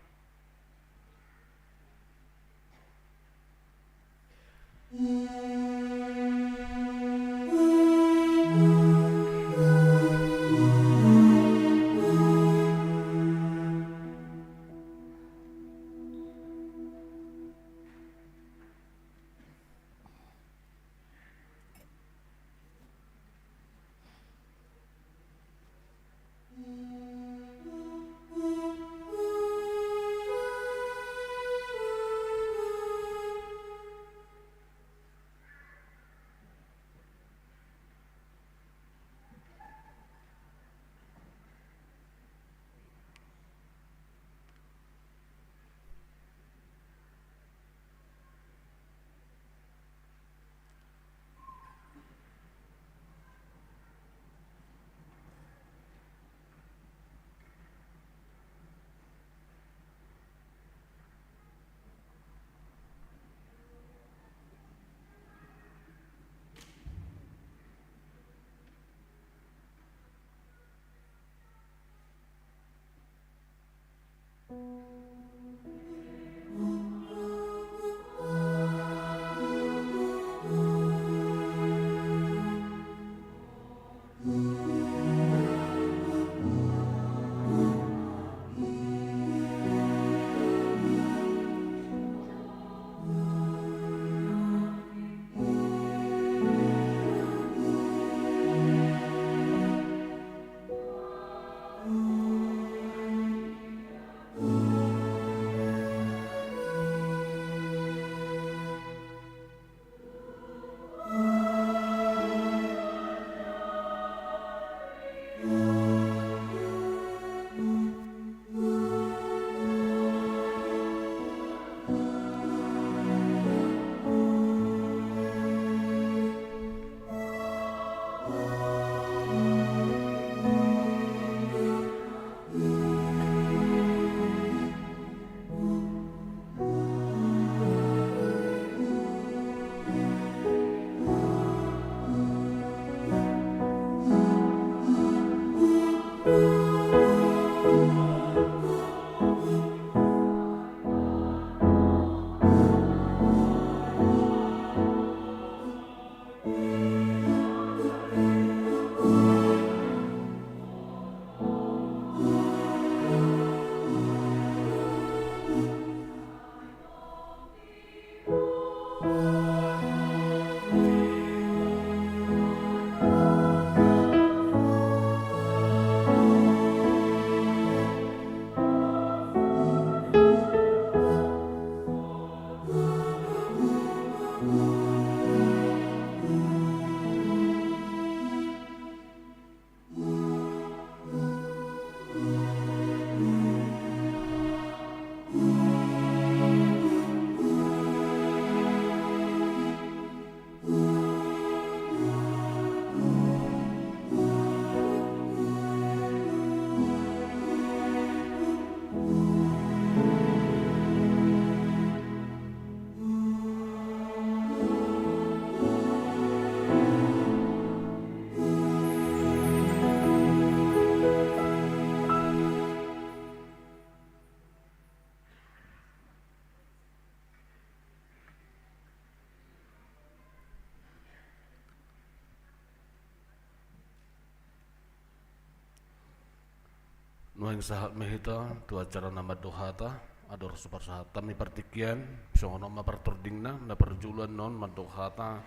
Nuaeng sahat ma hita tu acara na mandok hata, andor so parsahat hami partingkian, songon on ma partordingna. Na parjolo annon mandok hata,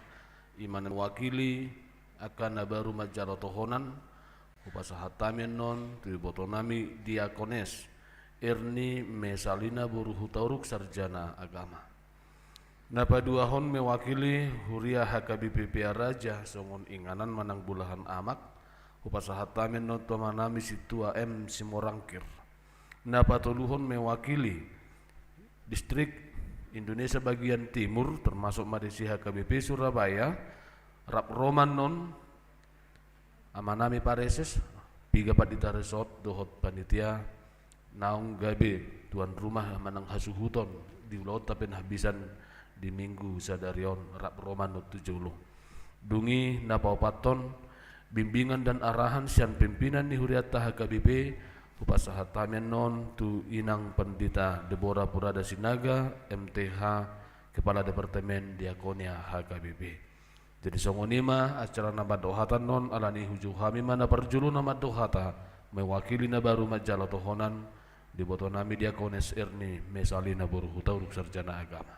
i ma na mewakili angka na baru manjalo tohonan, hupasahat hami annon tu ibotonami Diakones Erni Mesalina boru Hutauruk, sarjana agama. Na paduahon mewakili huria H K B P Pearaja songon inganan manang bolahan amak, hupasahat hami annon tu amanami Sintua M Simorangkir. Na patoluhon mewakili distrik Indonesia bagian timur, termasuk ma disi H K B P Surabaya, rap ro ma annon amanami Pareses, piga pandita resort dohot panitia naung gabe tuan rumah manang hasuhuton di ulaonta pe na habisan di minggu sadari on, rap ro ma annon tu jolo. Dung i na paopathon, bimbingan dan arahan sian pimpinan ni hurianta H K B P, hupasahat hami annon tu Inang Pandita Deborah Purada Sinaga, M T H, Kepala Departemen Diakonia H K B P. Jadi songon i ma acara na mandok hata annon, alani i hujou hami ma na parjolo na mandok hata, mewakili na baru manjalo tohonan, di ibotonami Diakones Erni Mesalina boru Hutauruk, sarjana agama.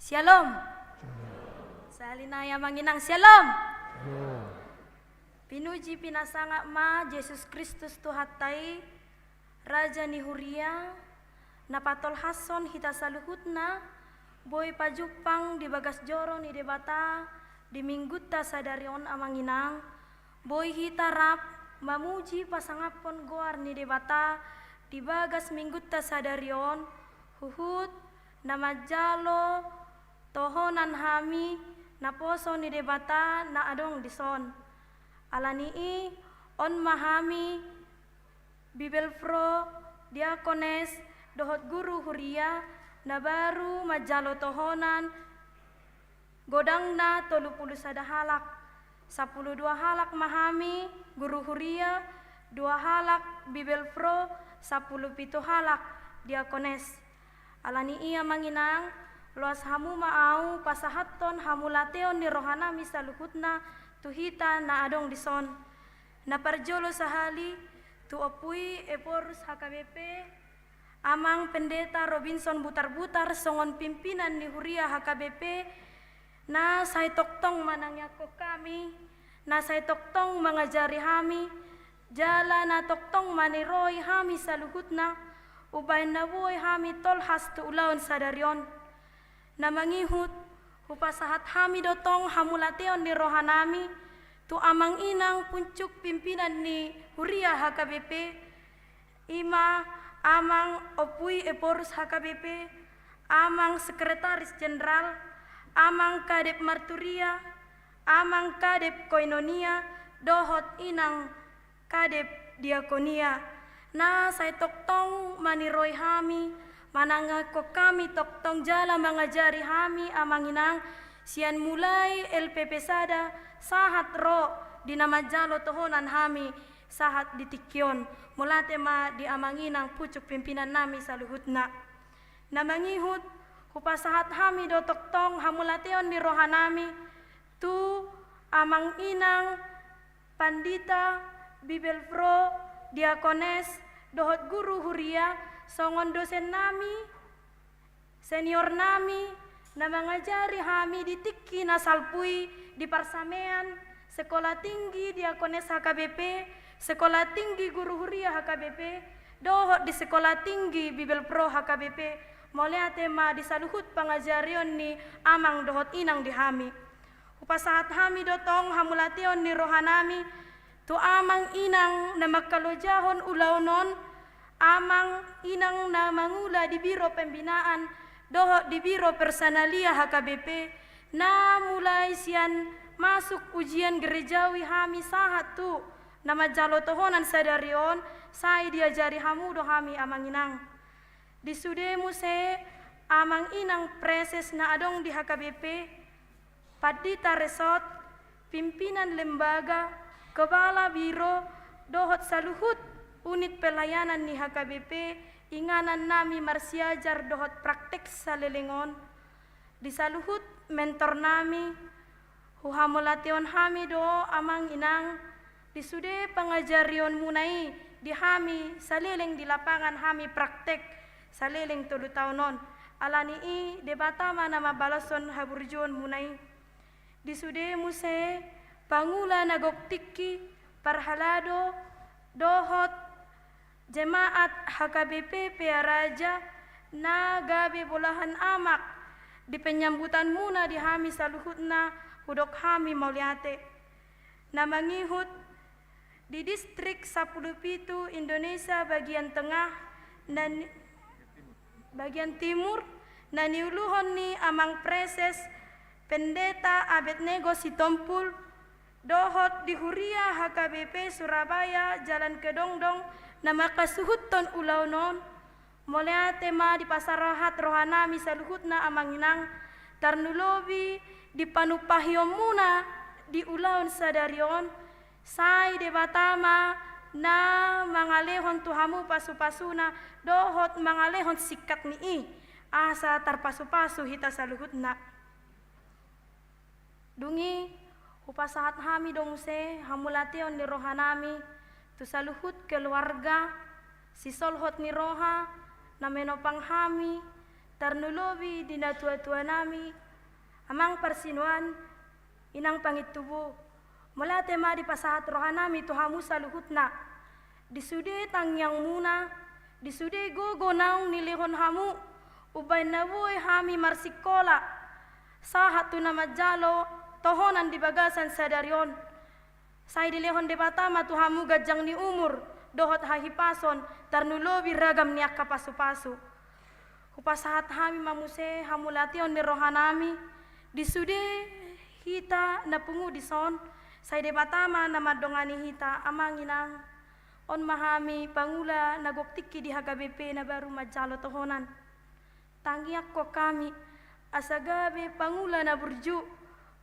Syalom. Sahali nai amang inang, syalom. Syalom. Pinuji pinasangap ma Jesus Kristus Tuhanta i, Raja ni huria, na patolhashon hita saluhutna boi pajumpang di bagas joro ni Debata di minggunta sadari on amang inang, boi hita rap mamuji pasangaphon goar ni Debata di bagas minggunta sadari on, huhut na manjalo tohonan hami naposo ni Debata na adong dison. Alani i, on ma hami, Bibelvrouw, diakones, dohot guru huria, na baru manjalo tohonan, godangna tolu pulu sada halak. Sampulu dua halak ma hami, guru huria, dua halak, bibelvrouw, sampulu pitu halak, diakones. Alani i amang inang, loas hamu ma ahu pasahathon hamauliateon ni rohanami saluhutna tu hita na adong dison. Na parjolo sahali, tu Ompu i Ephorus H K B P, Amang Pendeta Robinson Butarbutar songon pimpinan ni huria H K B P, na sai tongtong manangiangkon hami, na sai tongtong mangajari hami, jala na tongtong maniroi hami saluhutna, umbahen na boi hami tolhas tu ulaon sadari on. Na mangihut, hupasahat hami do tong hamauliateon ni rohanami tu amang inang puncuk pimpinan ni huria H K B P, i ma amang Ompu i Ephorus H K B P, amang sekretaris jenderal, amang kadep marturia, amang kadep koinonia, dohot inang kadep diakonia, na sai tongtong maniroi hami, manangiangkon hami tongtong jala mangajari hami amang inang, sian mulai L P P sada sahat ro di na manjalo tohonan hami sahat di tingki on. Mauliate ma di amang inang puncuk pimpinannami saluhutna. Na mangihut, hupasahat hami do tongtong hamauliateon ni rohanami tu amang inang pandita, bibelvrouw, diakones, dohot guru huria, songon dosennami, seniornami, na mangajari hami di tingki na salpu i, di parsamean Sekolah Tinggi Diakones H K B P, Sekolah Tinggi Guru Huria H K B P, dohot di Sekolah Tinggi Bibelvrouw H K B P. Mauliate ma di saluhut pangajarion ni amang dohot inang di hami. Hupasahat hami do tong hamauliateon ni rohanami tu amang inang na mangkalojahon ulaon on, amang inang na mangula di Biro Pembinaan dohot di Biro Personalia H K B P, na mulai sian masuk ujian gerejawi hami sahat tu na manjalo tohonan sadari on, sai diajari hamu do hami amang inang. Di sude muse amang inang preses na adong di H K B P, pandita resort, pimpinan lembaga, Kepala Biro dohot saluhut unit pelayanan ni H K B P, inganan nami marsiajar dohot praktek saleleng on. Di saluhut mentor nami, huhamauliatehon hami do amang inang, di sude pangajarion muna i di hami saleleng di lapangan hami praktek saleleng tolu taon on. Alani i Debata ma na mambalashon haburjuon muna i. Di sude muse pangula na gok tingki, parhalado, dohot jemaat H K B P Pearaja na gabe bolahan amak di penyambutan muna di hami saluhutna, hudok hami mauliate. Na mangihut di distrik sampulu pitu Indonesia bagian tengah, na ni-, bagian timur, na niuluhon ni Amang Praeses Pendeta Abednego Sitompul, dohot di Huria H K B P Surabaya Jalan Kedongdong na mangkasuhuthon ulaon on, mauliate ma dipasahat rohanami saluhutna amang inang, tarlumobi di panumpahion muna di ulaon sadari on, sai Debata ma na mangalehon tu hamu pasupasuna, dohot mangalehon singkat ni i, asa tarpasupasu hita saluhutna. Dung i, hupasahat hami do muse hamauliateon ni rohanami tu saluhut keluarga, sisolhot ni roha, na menopang hami, tarlumobi di natuatuanami, amang parsinuan, inang pangintubu. Mauliate ma dipasahat rohanami tu hamu saluhutna. Di sude tangiangmuna, di sude gogo naung nilehon hamu, umbahen na boi hami marsingkola, sahat tu na manjalo tohonan di bagasan sadari on. Sai dilehon Debata ma tu hamu ganjang ni umur, dohot hahipason, tarlumobi ragam ni angka pasupasu. Hupasahat hami ma muse hamauliateon ni rohanami, di sude hita na pungu dison, sai Debata ma na mandongani hita amang inang. On ma hami pangula na gok tingki di H K B P na baru manjalo tohonan. Tangiangkon hami, asa gabe pangula na burju,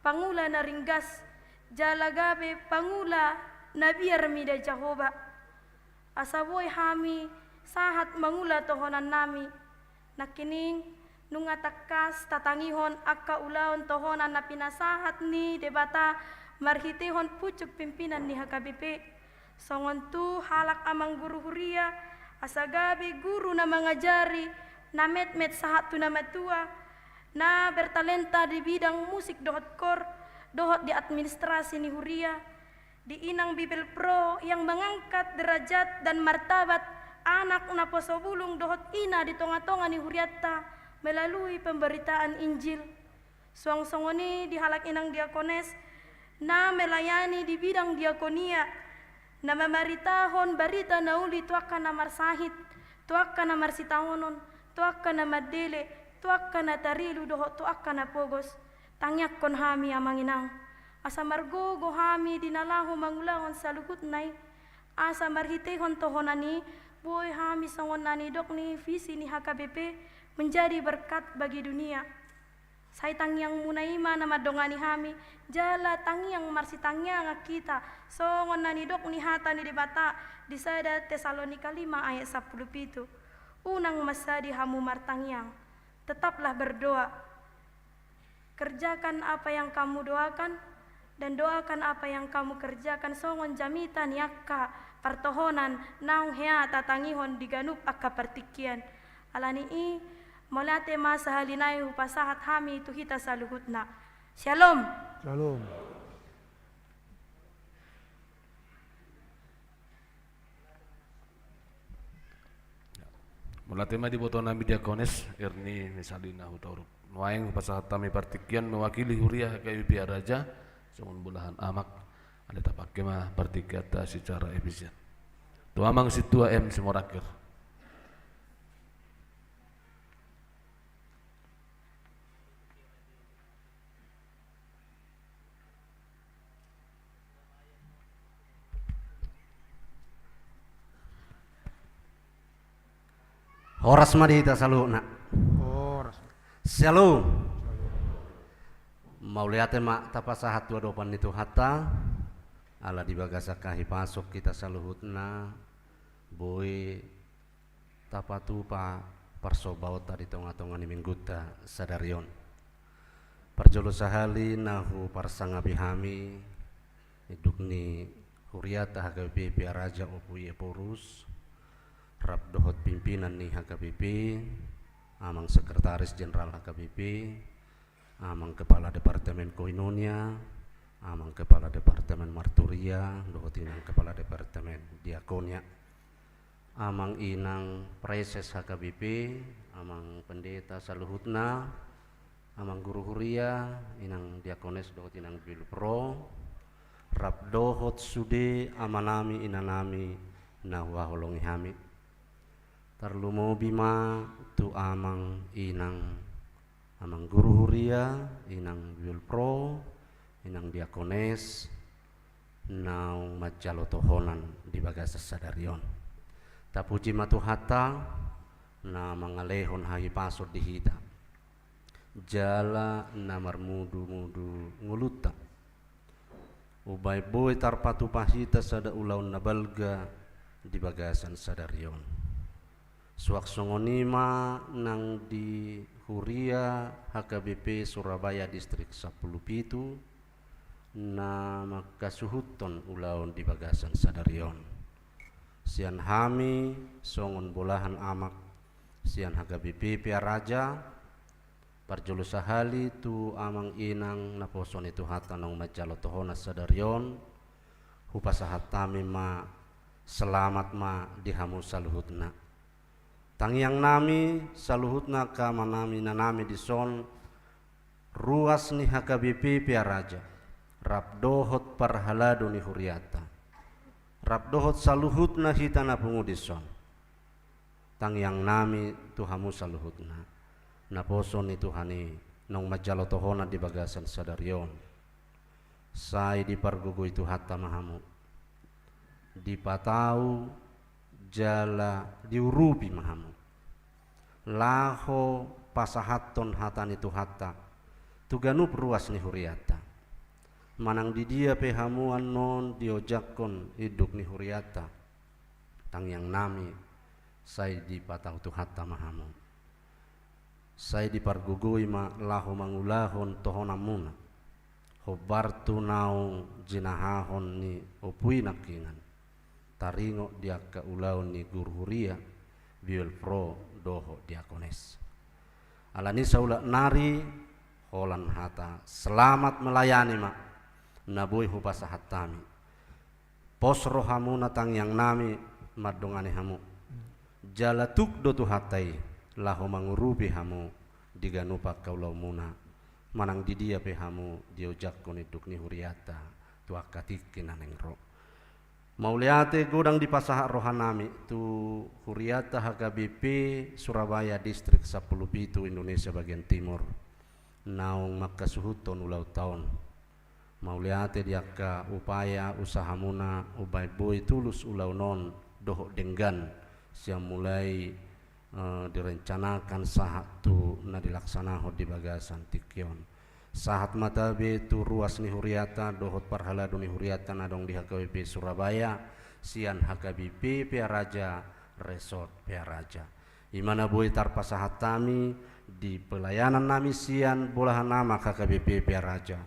pangula na ringgas, jala gabe pangula na biar mida Jahowa. Asa boi hami sahat mangula tohonannami. Nangkining, nunga tangkas tatangihon angka ulaon tohonan na pinasahat ni Debata marhitehon pucuk pimpinan ni H K B P. Songon tu halak amang guru huria, asa gabe guru na mangajari, na metmet sahat tu na matua, na bertalenta di bidang musik dohot kor, dohot di administrasi ni huria, di inang Bibelvrouw yang mengangkat derajat dan martabat anak naposo bulung dohot ina di tongatonga ni hurianta melalui pemberitaan Injil. Suang songon i di halak inang diakones, na melayani di bidang diakonia, na mamaritahon barita na uli tu angka na marsahit, tu angka na marsitaonon, tu angka na mandele, tu angka na tarilu dohot tu angka na pogos. Tangiangkon hami amang inang, asa margogo hami di na laho mangulahon saluhutna i, asa marhitehon tohonan i, boi hami songon na nidok ni visi ni H K B P, menjadi berkat bagi dunia. Sai tangiangmuna i ma na mandongani hami, jala tangiang marsitangiangan hita, songon na nidok ni hata ni Debata di sada Tesalonika lima ayat sampulu pitu. Unang mansadi hamu martangiang, tetaplah berdoa. Kerjakan apa yang kamu doakan, dan doakan apa yang kamu kerjakan, songon jamita ni angka partohonan naung hea tatangihon di ganup angka partingkian. Alani i, mauliate ma sahali nai hupasahat hami tu hita saluhutna. Syalom. Syalom. Mauliate ma di ibotonami diakones Erni Mesalina Hutauruk. Nuaeng hupasahat hami partingkian mewakili huria H K B P Pearaja, songon bolahan amak, alai tapangke ma partingkianta secara efisien. Tu amang sintua M Simorangkir. Horas ma di hita saluhutna. Horas. Syalom. Mauliate ma tapasahat tu adopan ni Tuhanta. Ala di bagasan hahipason hita saluhutna, boi tapatupa parsombaonta di tonga-tonga ni minggunta sadari on. Parjolo sahali na huparsangapi hami, induk ni hurianta H K B P Pearaja Ompu Ephorus, rap dohot pimpinan ni H K B P, Amang Sekretaris Jenderal H K B P, Amang Kepala Departemen Koinonia, Amang Kepala Departemen Marturia, dohot Inang Kepala Departemen Diakonia, Amang Inang Praeses H K B P, Amang Pendeta saluhutna, Amang Guru Huria, Inang Diakones dohot Inang Biul Pro, rap dohot sude amanami inanami na huhaholongi hami. Tarlumobi ma tu Amang Inang, Amang Guru Huria, Inang Biul Pro, Inang Diakones, naung manjalo tohonan di bagasan sadari on. Tapuji ma Tuhanta, na mangalehon hahipason di hita, jala na marmudu-mudu ngolunta. Umbaen boi tarpatupa hita sada ulaon na balga di bagasan sadari on. Suang songon i ma nang di Huria H K B P Surabaya Distrik Sampulu Pitu, na mangkasuhuthon ulaon di bagasan sadari on. Sian hami, songon bolahan amak, sian H K B P Pearaja, parjolo sahali tu Amang Inang naposo ni Tuhanta naung manjalo tohonan sadari on, hupasahat hami ma selamat ma di hamu saluhutna. Tangiangnami saluhutna angka amanami inanami dison, ruas ni H K B P Pearaja, rap dohot parhalado ni hurianta, rap dohot saluhutna hita na pungu dison. Tangiangnami tu hamu saluhutna, naposo ni Tuhan i naung manjalo tohonan di bagasan sadari on, sai dipargogoi Tuhanta ma hamu, dipatau jala diurupi ma hamu, laho pasahathon hata ni Tuhanta tu ganup ruas ni hurianta. Manang didia pe hamu annon diojakhon induk ni hurianta, tangiangnami, sai dipatau Tuhanta ma hamu. Sai dipargogoi ma laho mangulahon tohonanmuna, hombar tu naung jinahahon ni ompu i nangkiningan, taringot di angka ulaon ni guru huria, Biul Pro dohot Diakones. Alani i saulak nari, holan hata selamat melayani ma na boi hupasahat hami. Pos rohamuna, tangiangnami mandongani hamu. Jala tuk do Tuhanta i laho mangurupi hamu di ganup angka ulaonmuna, manang didia pe hamu diojakhon induk ni hurianta tu angka tingki na naeng ro. Mauliate godang dipasahat rohanami tu hurianta H K B P Surabaya Distrik Sampulu Pitu Indonesia Bagian Timur, naung mangkasuhuthon ulaonta on. Mauliate di angka upaya usahamuna umbaen boi tulus ulaon on dohot denggan, sian mulai, eh, direncanakan sahat tu na dilaksanahon di bagasan tingki on. Sahat ma tabe tu ruas ni hurianta dohot parhalado ni hurianta na adong di H K B P Surabaya, sian H K B P Pearaja, Resort Pearaja. I ma na boi tarpasahat hami di pelayanannami sian bolahan amak H K B P Pearaja.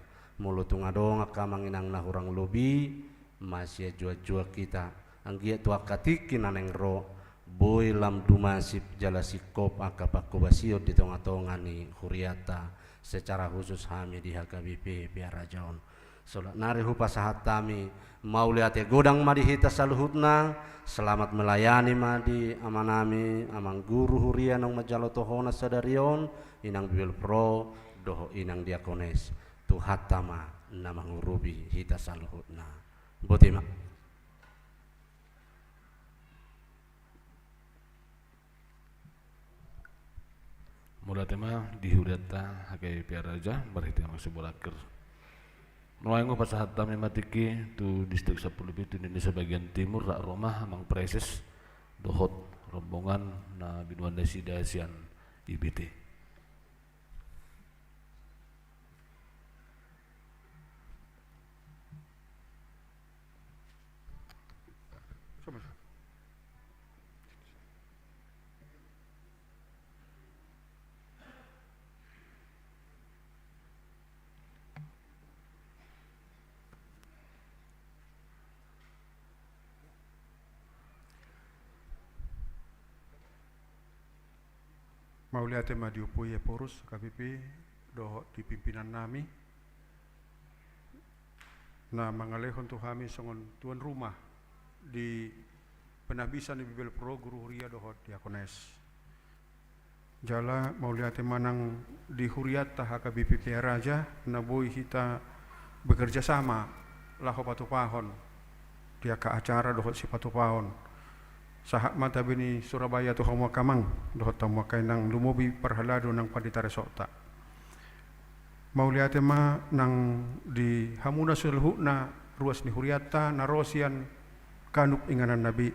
Molo tung adong angka amang inang na hurang lobi, masianjuanjuan hita, anggiat tu angka tingki na naeng ro, boi lam dumasip jala singkop angka pangkobasion di tongatonga ni hurianta secara khusus hami di H K B P Pearaja on. Saulak nari hupasahat hami, mauliate godang ma di hita saluhutna, selamat melayani ma di amanami, amang guru huria naung manjalo tohonan sadari on, Inang Biul Pro dohot Inang Diakones. Tuhanta ma na mangurupi hita saluhutna. Boti ma. Mauliate ma di hurianta H K B P Pearaja, marhite amang siborangkir. Nuaeng hupasahat hami ma tingki tu Distrik Sampulu Pitu Indonesia Bagian Timur, rap ro ma amang praeses dohot rombongan na binoan nasida sian I B T. Mauliate ma di ompu i Ephorus H K B P dohot di pimpinan nami na mangalehon tu hami songon tuan rumah di penahbisan ni Bibelvrouw, guru huria dohot diakones. Jala mauliate ma nang di hurianta H K B P Pearaja na boi hita bekerja sama laho patupahon di angka acara dohot sipatupaon. Sahat ma tabe ni Surabaya tu hamu angka amang dohot hamu angka inang, lumobi parhalado nang pandita resokta. Mauliate ma nang di hamuna saluhutna ruas ni hurianta na ro sian ganup inganan na bi.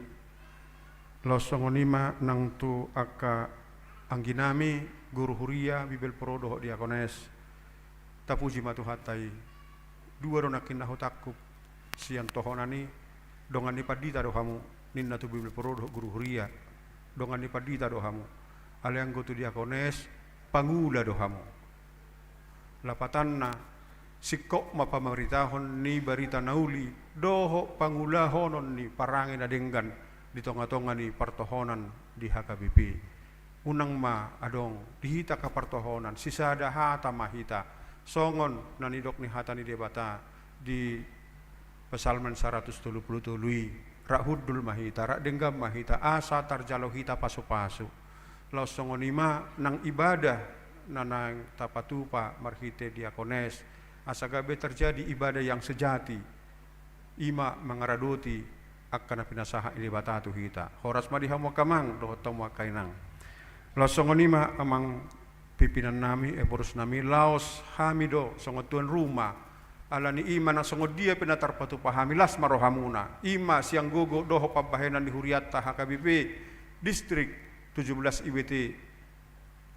Laos songon i ma nang tu angka angginami guru huria, Bibelvrouw dohot diakones. Tapuji ma Tuhanta i. Dua do nangkin na hutangkup sian tohonan i. Dongan ni pandita do hamu, ninna tu Bibelvrouw dohot guru huria. Dongan ni pandita do hamu. Alai anggo tu diakones, pangula do hamu. Lapatanna, singkop ma pamaritahon ni barita na uli dohot pangulahonon ni parange na denggan di tongatonga ni partohonan di H K B P. Unang ma adong di hita angka partohonan, sisada hata ma hita, songon na nidok ni hata ni Debata di Psalmen saratus tolu pulu tolu i. Rap hundul ma hita, rap denggan ma hita, asa tarjalo hita pasupasu. Laos songon i ma nang ibadah na naeng tapatupa marhite diakones, asa gabe terjadi ibadah yang sejati, i ma mangaradoti angka na pinasahat ni Debata tu hita. Horas ma di hamu angka amang dohot hamu angka inang. Laos songon i ma amang pimpinan nami, Ephorus nami, laos hami do songon tuan rumah. Alani i ma nang songon dia pe na tarpatupa hami, las ma rohamuna. I ma sian gogo dohot pambahenan ni hurianta H K B P distrik tujuh belas I B T.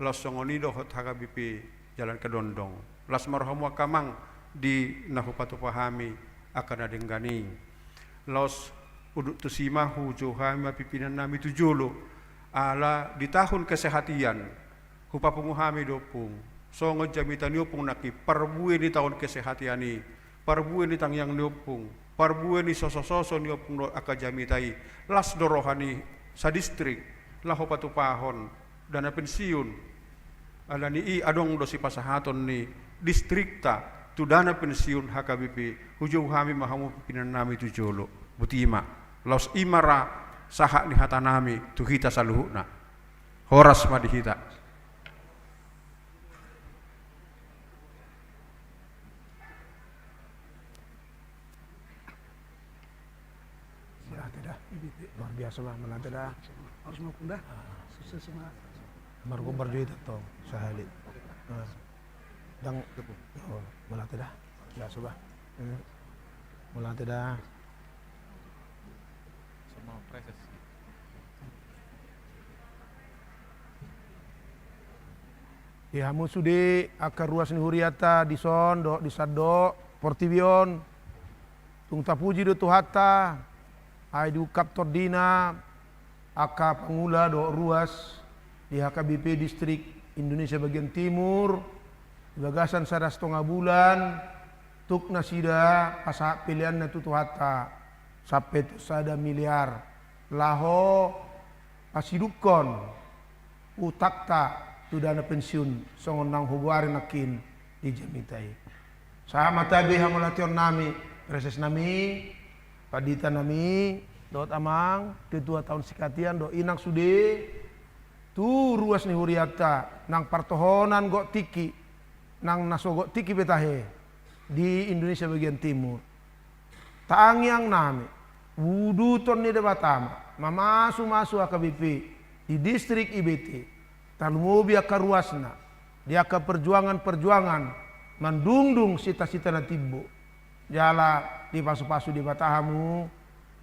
Laos songon i dohot H K B P Jalan Kedondong. Las ma rohamu angka amang di na hupatupa hami angka na denggan i. Laos udut tusi ma hujou hami ma pimpinan nami tu jolo. Ala di tahun kesehatian, hupapungu hami do ompung, songon jamita ni ompung nangkin, parbue ni tahun kesehatian i, parbue ni tangiang ni ompung, parbue ni sosososo ni ompung dohot angka jamita i, las do roha ni sadistrik laho patupahon dana pensiun. Alani i adong do sipasahaton ni distrikta tu dana pensiun H K B P. Hujou hami ma hamu pimpinan nami tu jolo. Boti ma. Laos i ma ra sahat ni hata nami tu hita saluhutna. Horas ma di hita. Mauliate da. Luar biasa, bah, mauliate da. Harus mau pindah. Sukses, Mak. Margo marjuita tong sahali. Ah. Dang, oh, mauliate da. Biasa, bah. Hmm. Mauliate da. Di hamu sude angka ruas ni hurianta dison dohot di sandok portibi on. Tung tapuji do Tuhanta, ai diungkap tondina angka pangula dohot ruas di H K B P Distrik Indonesia Bagian Timur, di bagasan sada satonga bulan, tuk nasida pasahat peleanna tu Tuhanta, sampe tu sada miliar, laho pasidungkon utangta tu dana pensiun, songon naung hugoari nangkin di jamita i. Sahat ma tabe hamauliateon nami, praeses nami, pandita nami, dohot amang, ketua taon sihatian, dohot inang sude, tu ruas ni hurianta, nang partohonan gok tingki, nang na so gok tingki pe tahe, di Indonesia Bagian Timur. Tangiang nami, uduton ni Debata ma, mamasumasu H K B P di distrik I B T, tarlumobi angka ruasna, di angka perjuangan-perjuangan mandungdung sita-sita na timbo, jala dipasupasu Debata hamu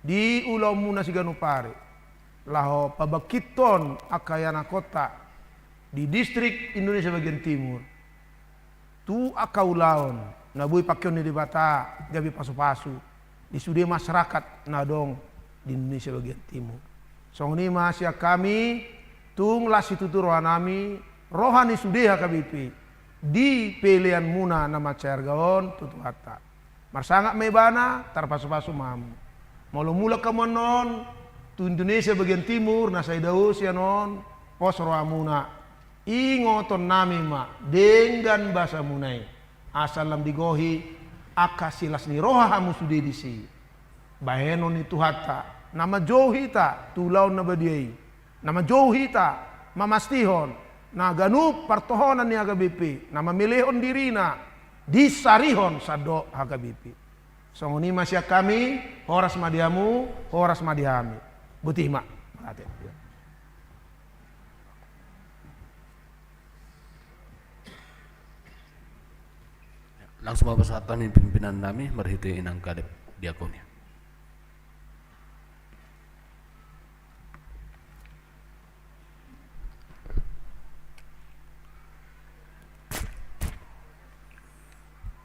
di ulaonmuna siganup ari, laho pabangkithon angka ianakhonta di distrik Indonesia Bagian Timur. Tu angka ulaon na boi pangkeon ni Debata gabe pasupasu di sude masyarakat na adong di Indonesia Bagian Timur. Songon i ma sian hami, tung las situtu roha nami, roha ni sude H K B P, di peleanmuna na mansai arga on tu Tuhanta. Marsangap ma ibana, tarpasupasu ma hamu. Molo mulak hamu annon tu Indonesia Bagian Timur, na sai dao sian on, pos rohamuna. Ingotonnami ma denggan basamuna i, asa lam digohi angka silas ni roha hamu sude disi. Bahenon ni Tuhanta na manjou hita tu ulaon na badia i, na manjou hita mamastihon na ganup partohonan ni H K B P na mamelehon dirina disarihon sandok H K B P. Songon i ma sian hami. Horas ma di hamu, horas ma di hami. Boti ma. Langsung ma pasahat hami pimpinan nami marhite inang kadep diakonia.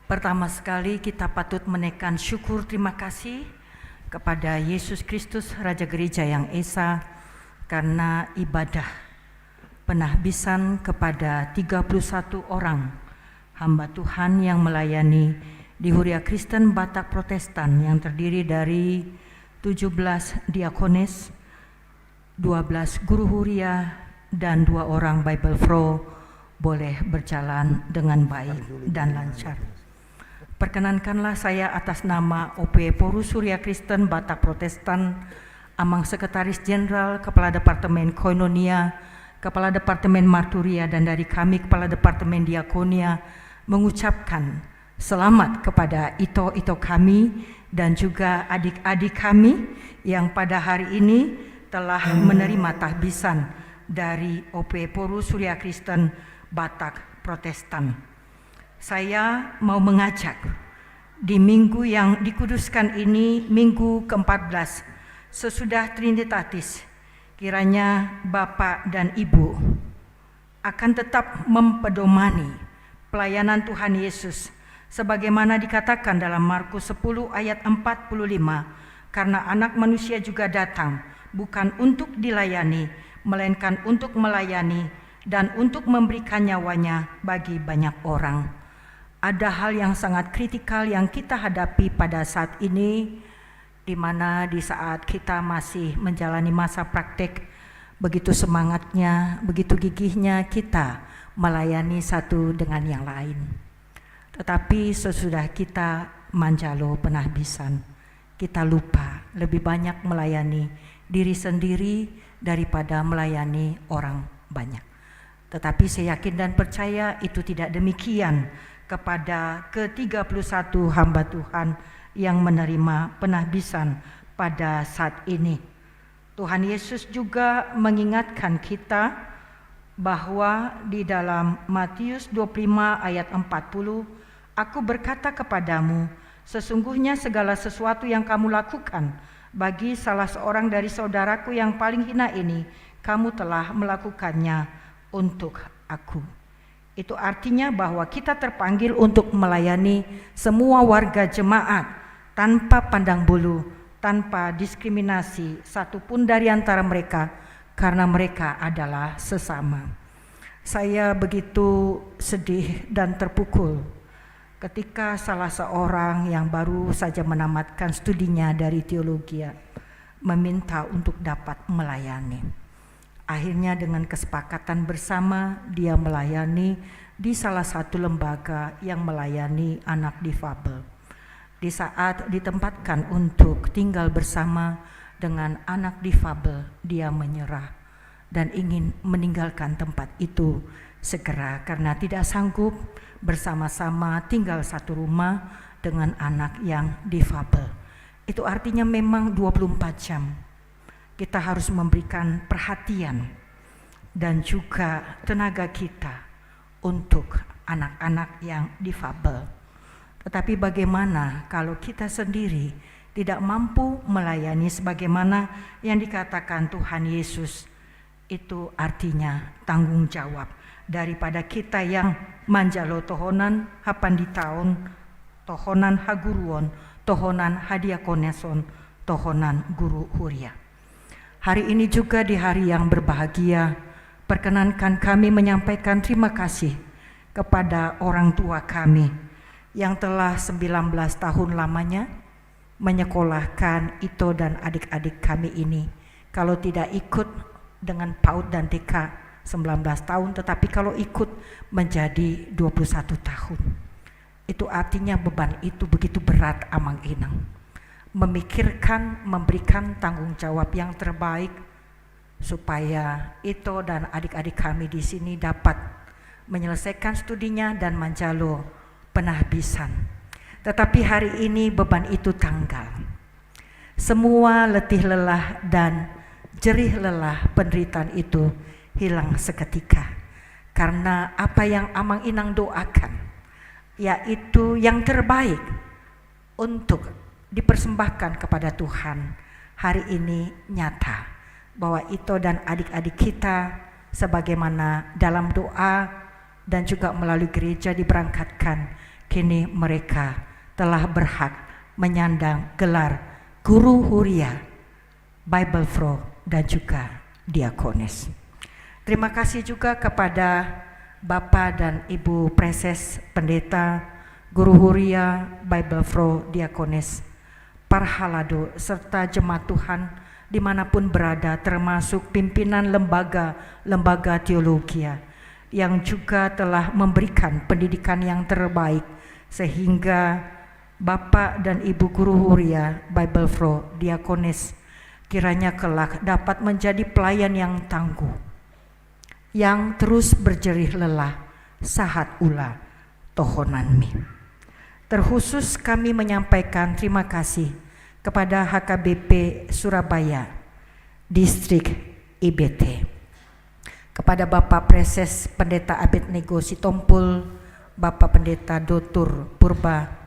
Pertama sekali, kita patut menaikkan syukur terima kasih kepada Yesus Kristus, Raja Gereja yang Esa, karena ibadah penahbisan kepada tiga puluh satu orang hamba Tuhan yang melayani di Huria Kristen Batak Protestan yang terdiri dari tujuh belas diakones, dua belas guru huria, dan dua orang Bible Pro boleh berjalan dengan baik dan lancar. Perkenankanlah saya atas nama O P Porus Huria Kristen Batak Protestan, Amang Sekretaris Jenderal, Kepala Departemen Koinonia, Kepala Departemen Marturia, dan dari kami Kepala Departemen Diakonia mengucapkan selamat kepada ito-ito kami dan juga adik-adik kami yang pada hari ini telah menerima tahbisan dari O P Porus Huria Kristen Batak Protestan. Saya mau mengajak di minggu yang dikuduskan ini, minggu keempat belas sesudah Trinitatis, kiranya Bapak dan Ibu akan tetap mempedomani pelayanan Tuhan Yesus, sebagaimana dikatakan dalam Markus sepuluh ayat empat puluh lima, "Karena Anak Manusia juga datang, bukan untuk dilayani, melainkan untuk melayani dan untuk memberikan nyawanya bagi banyak orang." Ada hal yang sangat kritikal yang kita hadapi pada saat ini, di mana di saat kita masih menjalani masa praktek, begitu semangatnya, begitu gigihnya kita melayani satu dengan yang lain. Tetapi sesudah kita manjalo penahbisan, kita lupa lebih banyak melayani diri sendiri daripada melayani orang banyak. Tetapi saya yakin dan percaya itu tidak demikian kepada ketiga puluh satu hamba Tuhan yang menerima penahbisan pada saat ini. Tuhan Yesus juga mengingatkan kita bahwa di dalam Matius dua puluh lima ayat empat puluh, "Aku berkata kepadamu, sesungguhnya segala sesuatu yang kamu lakukan bagi salah seorang dari saudaraku yang paling hina ini, kamu telah melakukannya untuk aku." Itu artinya bahwa kita terpanggil untuk melayani semua warga jemaat tanpa pandang bulu, tanpa diskriminasi satupun dari antara mereka, karena mereka adalah sesama. Saya begitu sedih dan terpukul ketika salah seorang yang baru saja menamatkan studinya dari teologia meminta untuk dapat melayani. Akhirnya, dengan kesepakatan bersama, dia melayani di salah satu lembaga yang melayani anak difabel. Di saat ditempatkan untuk tinggal bersama dengan anak difabel, dia menyerah dan ingin meninggalkan tempat itu segera karena tidak sanggup bersama-sama tinggal satu rumah dengan anak yang difabel. Itu artinya memang dua puluh empat jam kita harus memberikan perhatian dan juga tenaga kita untuk anak-anak yang difabel. Tetapi bagaimana kalau kita sendiri tidak mampu melayani sebagaimana yang dikatakan Tuhan Yesus? Itu artinya tanggung jawab daripada kita yang manjalo tohonan hapanditaon, tohonan haguruon, tohonan hadiakoneson, tohonan guru huria. Hari ini juga di hari yang berbahagia, perkenankan kami menyampaikan terima kasih kepada orang tua kami yang telah sembilan belas tahun lamanya menyekolahkan ito dan adik-adik kami ini. Kalau tidak ikut dengan PAUD dan T K, sembilan belas tahun, tetapi kalau ikut menjadi dua puluh satu tahun. Itu artinya beban itu begitu berat, Amang Inang. Memikirkan, memberikan tanggung jawab yang terbaik supaya Ito dan adik-adik kami di sini dapat menyelesaikan studinya dan manjalo penahbisan. Tetapi hari ini beban itu tanggal. Semua letih lelah dan jerih lelah penderitaan itu hilang seketika. Karena apa yang Amang Inang doakan, yaitu yang terbaik untuk dipersembahkan kepada Tuhan, hari ini nyata bahwa Ito dan adik-adik kita, sebagaimana dalam doa dan juga melalui gereja diberangkatkan, kini mereka telah berhak menyandang gelar Guru Huria, Bibelvrouw, dan juga Diakones. Terima kasih juga kepada Bapak dan Ibu Praeses, Pendeta, Guru Huria, Bibelvrouw, Diakones, parhalado, serta jemaat Tuhan dimanapun berada, termasuk pimpinan lembaga-lembaga teologia yang juga telah memberikan pendidikan yang terbaik, sehingga Bapak dan Ibu Guru Huria, Bibelvrouw, Diakones, kiranya kelak dapat menjadi pelayan yang tangguh, yang terus berjerih lelah sahat ula tohonanmi. Terkhusus kami menyampaikan terima kasih kepada H K B P Surabaya, Distrik I B T, kepada Bapak Praeses Pendeta Abednego Sitompul, Bapak Pendeta Dotur Purba,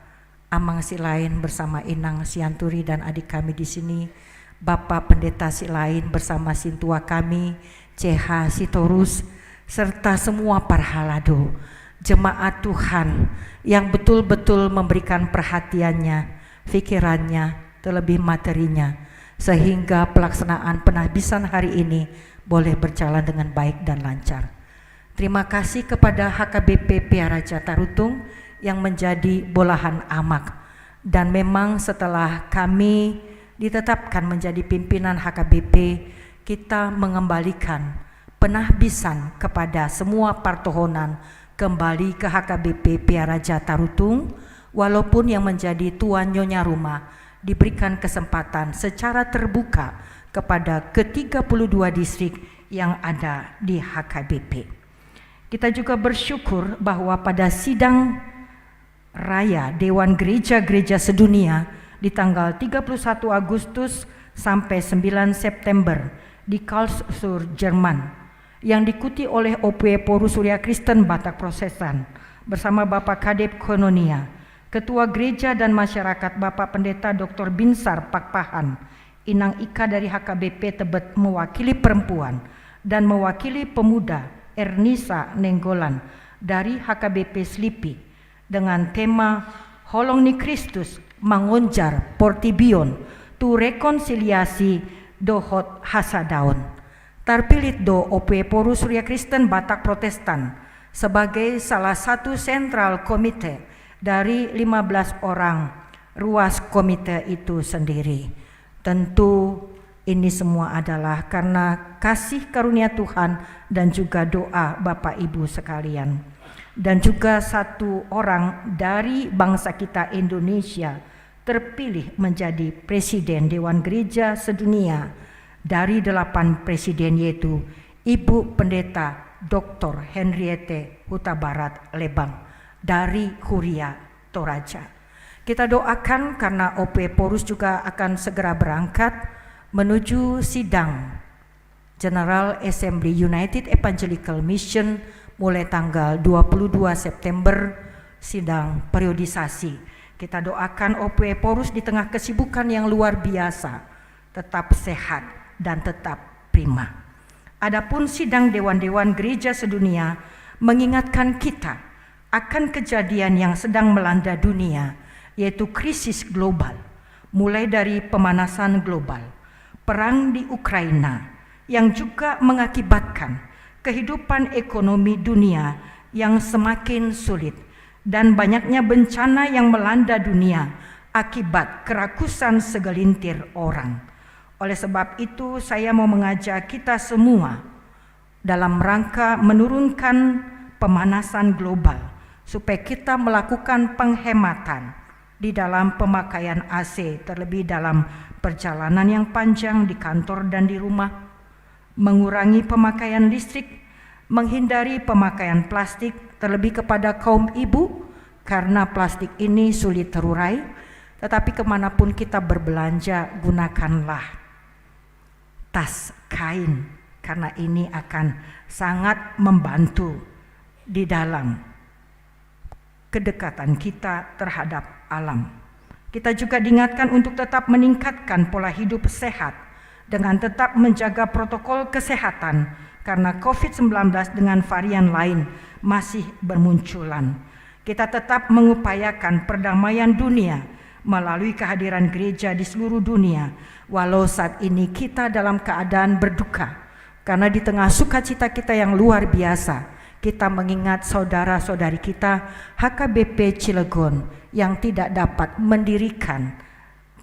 Amang Silain bersama Inang Sianturi dan adik kami di sini, Bapak Pendeta Silain bersama sintua kami, C H Sitorus, serta semua parhalado, jemaat Tuhan yang betul-betul memberikan perhatiannya, pikirannya, terlebih materinya, sehingga pelaksanaan penahbisan hari ini boleh berjalan dengan baik dan lancar. Terima kasih kepada H K B P Pearaja Tarutung yang menjadi bolahan amak. Dan memang setelah kami ditetapkan menjadi pimpinan H K B P, kita mengembalikan penahbisan kepada semua partohonan kembali ke H K B P Pearaja Tarutung, walaupun yang menjadi tuan nyonya rumah diberikan kesempatan secara terbuka kepada ketiga puluh dua distrik yang ada di H K B P. Kita juga bersyukur bahwa pada sidang raya Dewan Gereja-Gereja Sedunia di tanggal tiga puluh satu Agustus sampai sembilan September di Karlsruhe, Jerman, yang diikuti oleh Opueporus Huria Kristen Batak Protestan bersama Bapak Kadep Koinonia, Ketua Gereja dan Masyarakat Bapak Pendeta Doktor Binsar Pakpahan, Inang Ika dari H K B P Tebet mewakili perempuan, dan mewakili pemuda Ernisa Nenggolan dari H K B P Slipi, dengan tema Holong ni Kristus Mangonjar Portibi on tu Rekonsiliasi dohot Hasadaon. Tarpilit do Opueporus Huria Kristen Batak Protestan sebagai salah satu sentral komite dari lima belas orang ruas komite itu sendiri. Tentu ini semua adalah karena kasih karunia Tuhan dan juga doa Bapak Ibu sekalian. Dan juga satu orang dari bangsa kita Indonesia terpilih menjadi Presiden Dewan Gereja Sedunia dari delapan presiden, yaitu Ibu Pendeta Doktor Henriette Hutabarat Lebang dari Huria Toraja. Kita doakan karena Opueporus juga akan segera berangkat menuju sidang General Assembly United Evangelical Mission mulai tanggal dua puluh dua September, sidang periodisasi. Kita doakan Opueporus di tengah kesibukan yang luar biasa tetap sehat dan tetap prima. Adapun sidang dewan-dewan gereja sedunia mengingatkan kita akan kejadian yang sedang melanda dunia, yaitu krisis global, mulai dari pemanasan global, perang di Ukraina yang juga mengakibatkan kehidupan ekonomi dunia yang semakin sulit, dan banyaknya bencana yang melanda dunia akibat kerakusan segelintir orang. Oleh sebab itu, saya mau mengajak kita semua dalam rangka menurunkan pemanasan global, supaya kita melakukan penghematan di dalam pemakaian A C, terlebih dalam perjalanan yang panjang di kantor dan di rumah, mengurangi pemakaian listrik, menghindari pemakaian plastik, terlebih kepada kaum ibu, karena plastik ini sulit terurai, tetapi kemanapun kita berbelanja, gunakanlah tas kain, karena ini akan sangat membantu di dalam kedekatan kita terhadap alam. Kita juga diingatkan untuk tetap meningkatkan pola hidup sehat dengan tetap menjaga protokol kesehatan karena covid sembilan belas dengan varian lain masih bermunculan. Kita tetap mengupayakan perdamaian dunia melalui kehadiran gereja di seluruh dunia, walau saat ini kita dalam keadaan berduka. Karena di tengah sukacita kita yang luar biasa, kita mengingat saudara-saudari kita H K B P Cilegon yang tidak dapat mendirikan,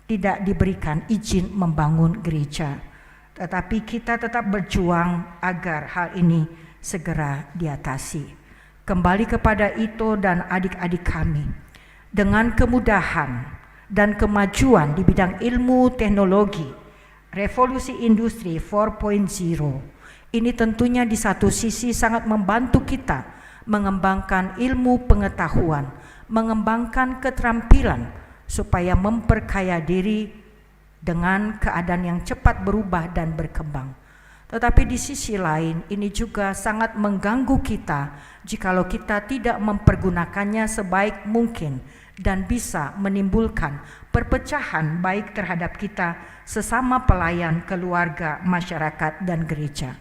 tidak diberikan izin membangun gereja. Tetapi kita tetap berjuang agar hal ini segera diatasi. Kembali kepada Ito dan adik-adik kami, dengan kemudahan dan kemajuan di bidang ilmu teknologi, revolusi industri empat koma nol ini tentunya di satu sisi sangat membantu kita mengembangkan ilmu pengetahuan, mengembangkan keterampilan supaya memperkaya diri dengan keadaan yang cepat berubah dan berkembang. Tetapi di sisi lain, ini juga sangat mengganggu kita jikalau kita tidak mempergunakannya sebaik mungkin dan bisa menimbulkan perpecahan baik terhadap kita sesama pelayan, keluarga, masyarakat, dan gereja.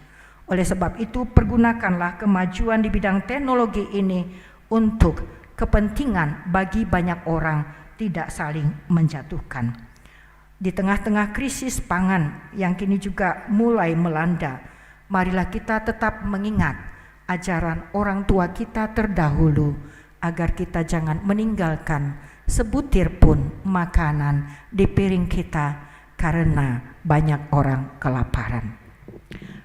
Oleh sebab itu, pergunakanlah kemajuan di bidang teknologi ini untuk kepentingan bagi banyak orang, tidak saling menjatuhkan. Di tengah-tengah krisis pangan yang kini juga mulai melanda, marilah kita tetap mengingat ajaran orang tua kita terdahulu, agar kita jangan meninggalkan sebutir pun makanan di piring kita karena banyak orang kelaparan.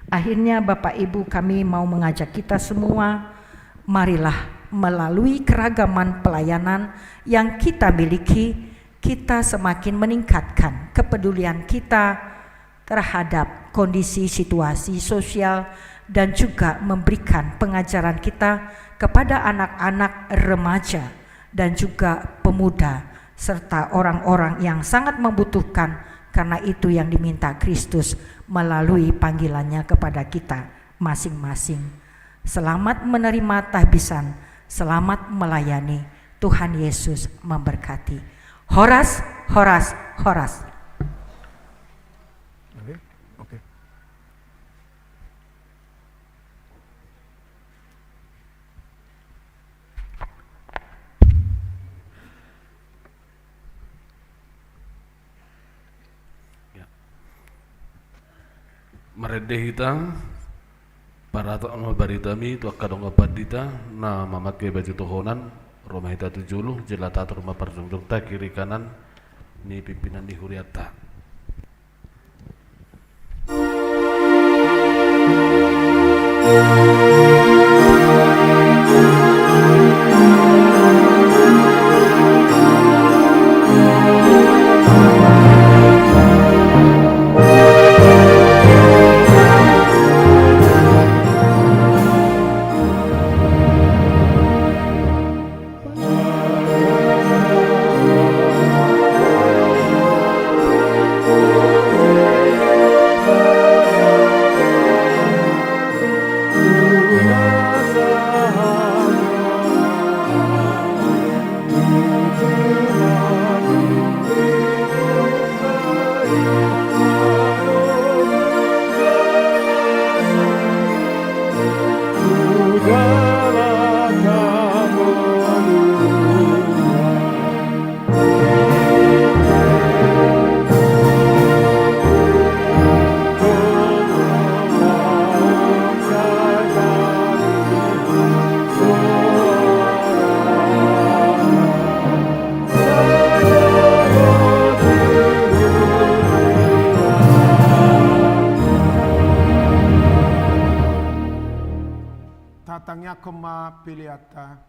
Akhirnya, Bapak Ibu, kami mau mengajak kita semua, marilah melalui keragaman pelayanan yang kita miliki, kita semakin meningkatkan kepedulian kita terhadap kondisi situasi sosial dan juga memberikan pengajaran kita kepada anak-anak, remaja, dan juga pemuda, serta orang-orang yang sangat membutuhkan, karena itu yang diminta Kristus melalui panggilannya kepada kita masing-masing. Selamat menerima tahbisan, selamat melayani. Tuhan Yesus memberkati. Horas, horas, horas. Oke, oke. Ya. Marende hita, paratop ma baritami tu angka dongan pandita na mamangke baju tohonan, ro ma hita tu jolo, jala tator ma parjongjongonta kiri kanan ni pimpinan ni hurianta. Angkon ma peleanta.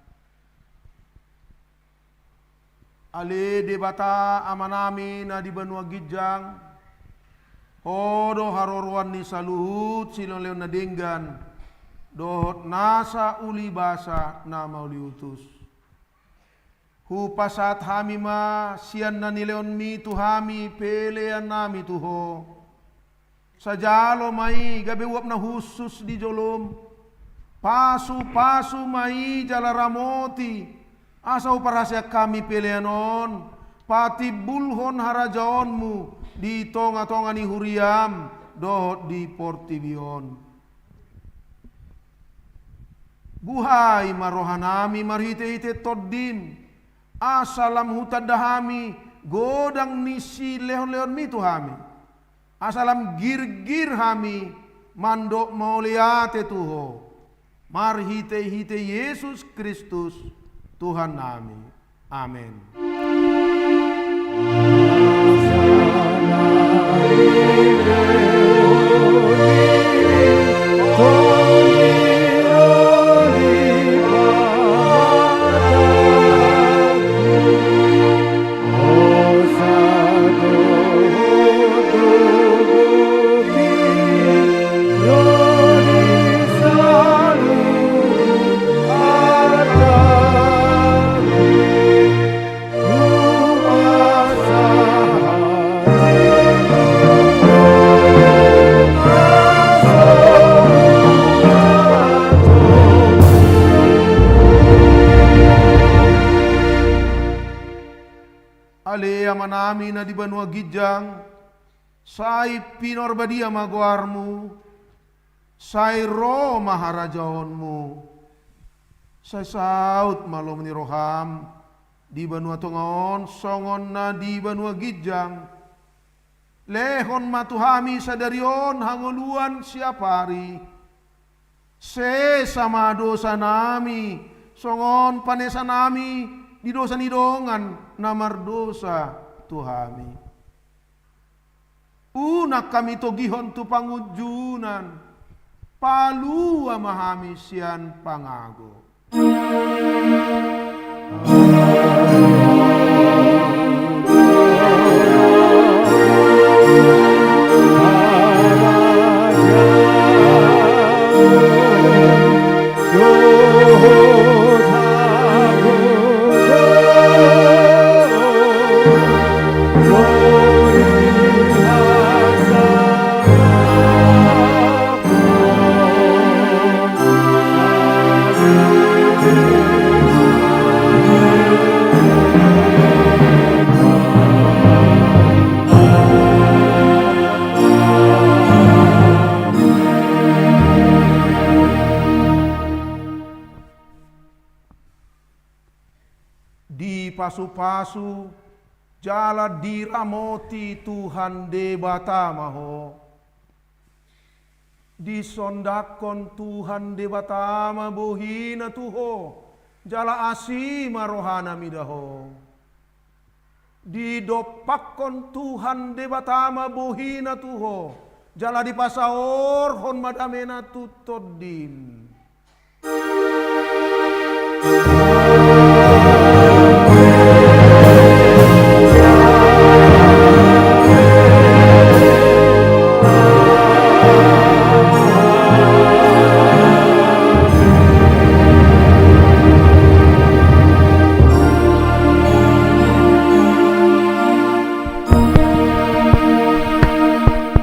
Ale Debata Amanami na di banua ginjang, Ho do haroroan ni saluhut silehonlehon na denggan dohot nasa uli basa na mauliutus. Hupasahat hami ma sian na nilehonmi tu hami peleannami tu Ho. Sai jalo ma i gabe uap na hushus di jolom. Pasupasu ma i jala ramoti, asa huparhaseang hami pelean on patimbulhon harajaonmu di tongatonga ni huriam dohot di portibi on. Buhai ma rohanami marhitehite Tondim, asa lam hutanda hami godang ni silehonlehonmi tu hami, asa lam girgir hami mandok mauliate tu Ho, marhitehite Jesus Kristus Tuhannami. Amen. Ale Amanami na di banua ginjang, sai pinarbadia ma goarmu, sai ro ma harajaonmu, sai saut ma lomo ni roham di banua tonga on songon na di banua ginjang. Lehon ma tu hami sadari on hangoluan siapari. Sesa ma dosanami songon panesanami di dosa ni dongan na mardosa tu hami. Unang hami togihon tu pangunjunan, palua ma hami sian pangago. Dipasupasu jala diramoti Tuhan Debata ma ho. Disondangkon Tuhan Debata ma bohina tu ho, jala asi ma rohana mida ho. Didompakkon Tuhan Debata ma bohina tu ho, jala dipasaorhon ma damena tu tondim.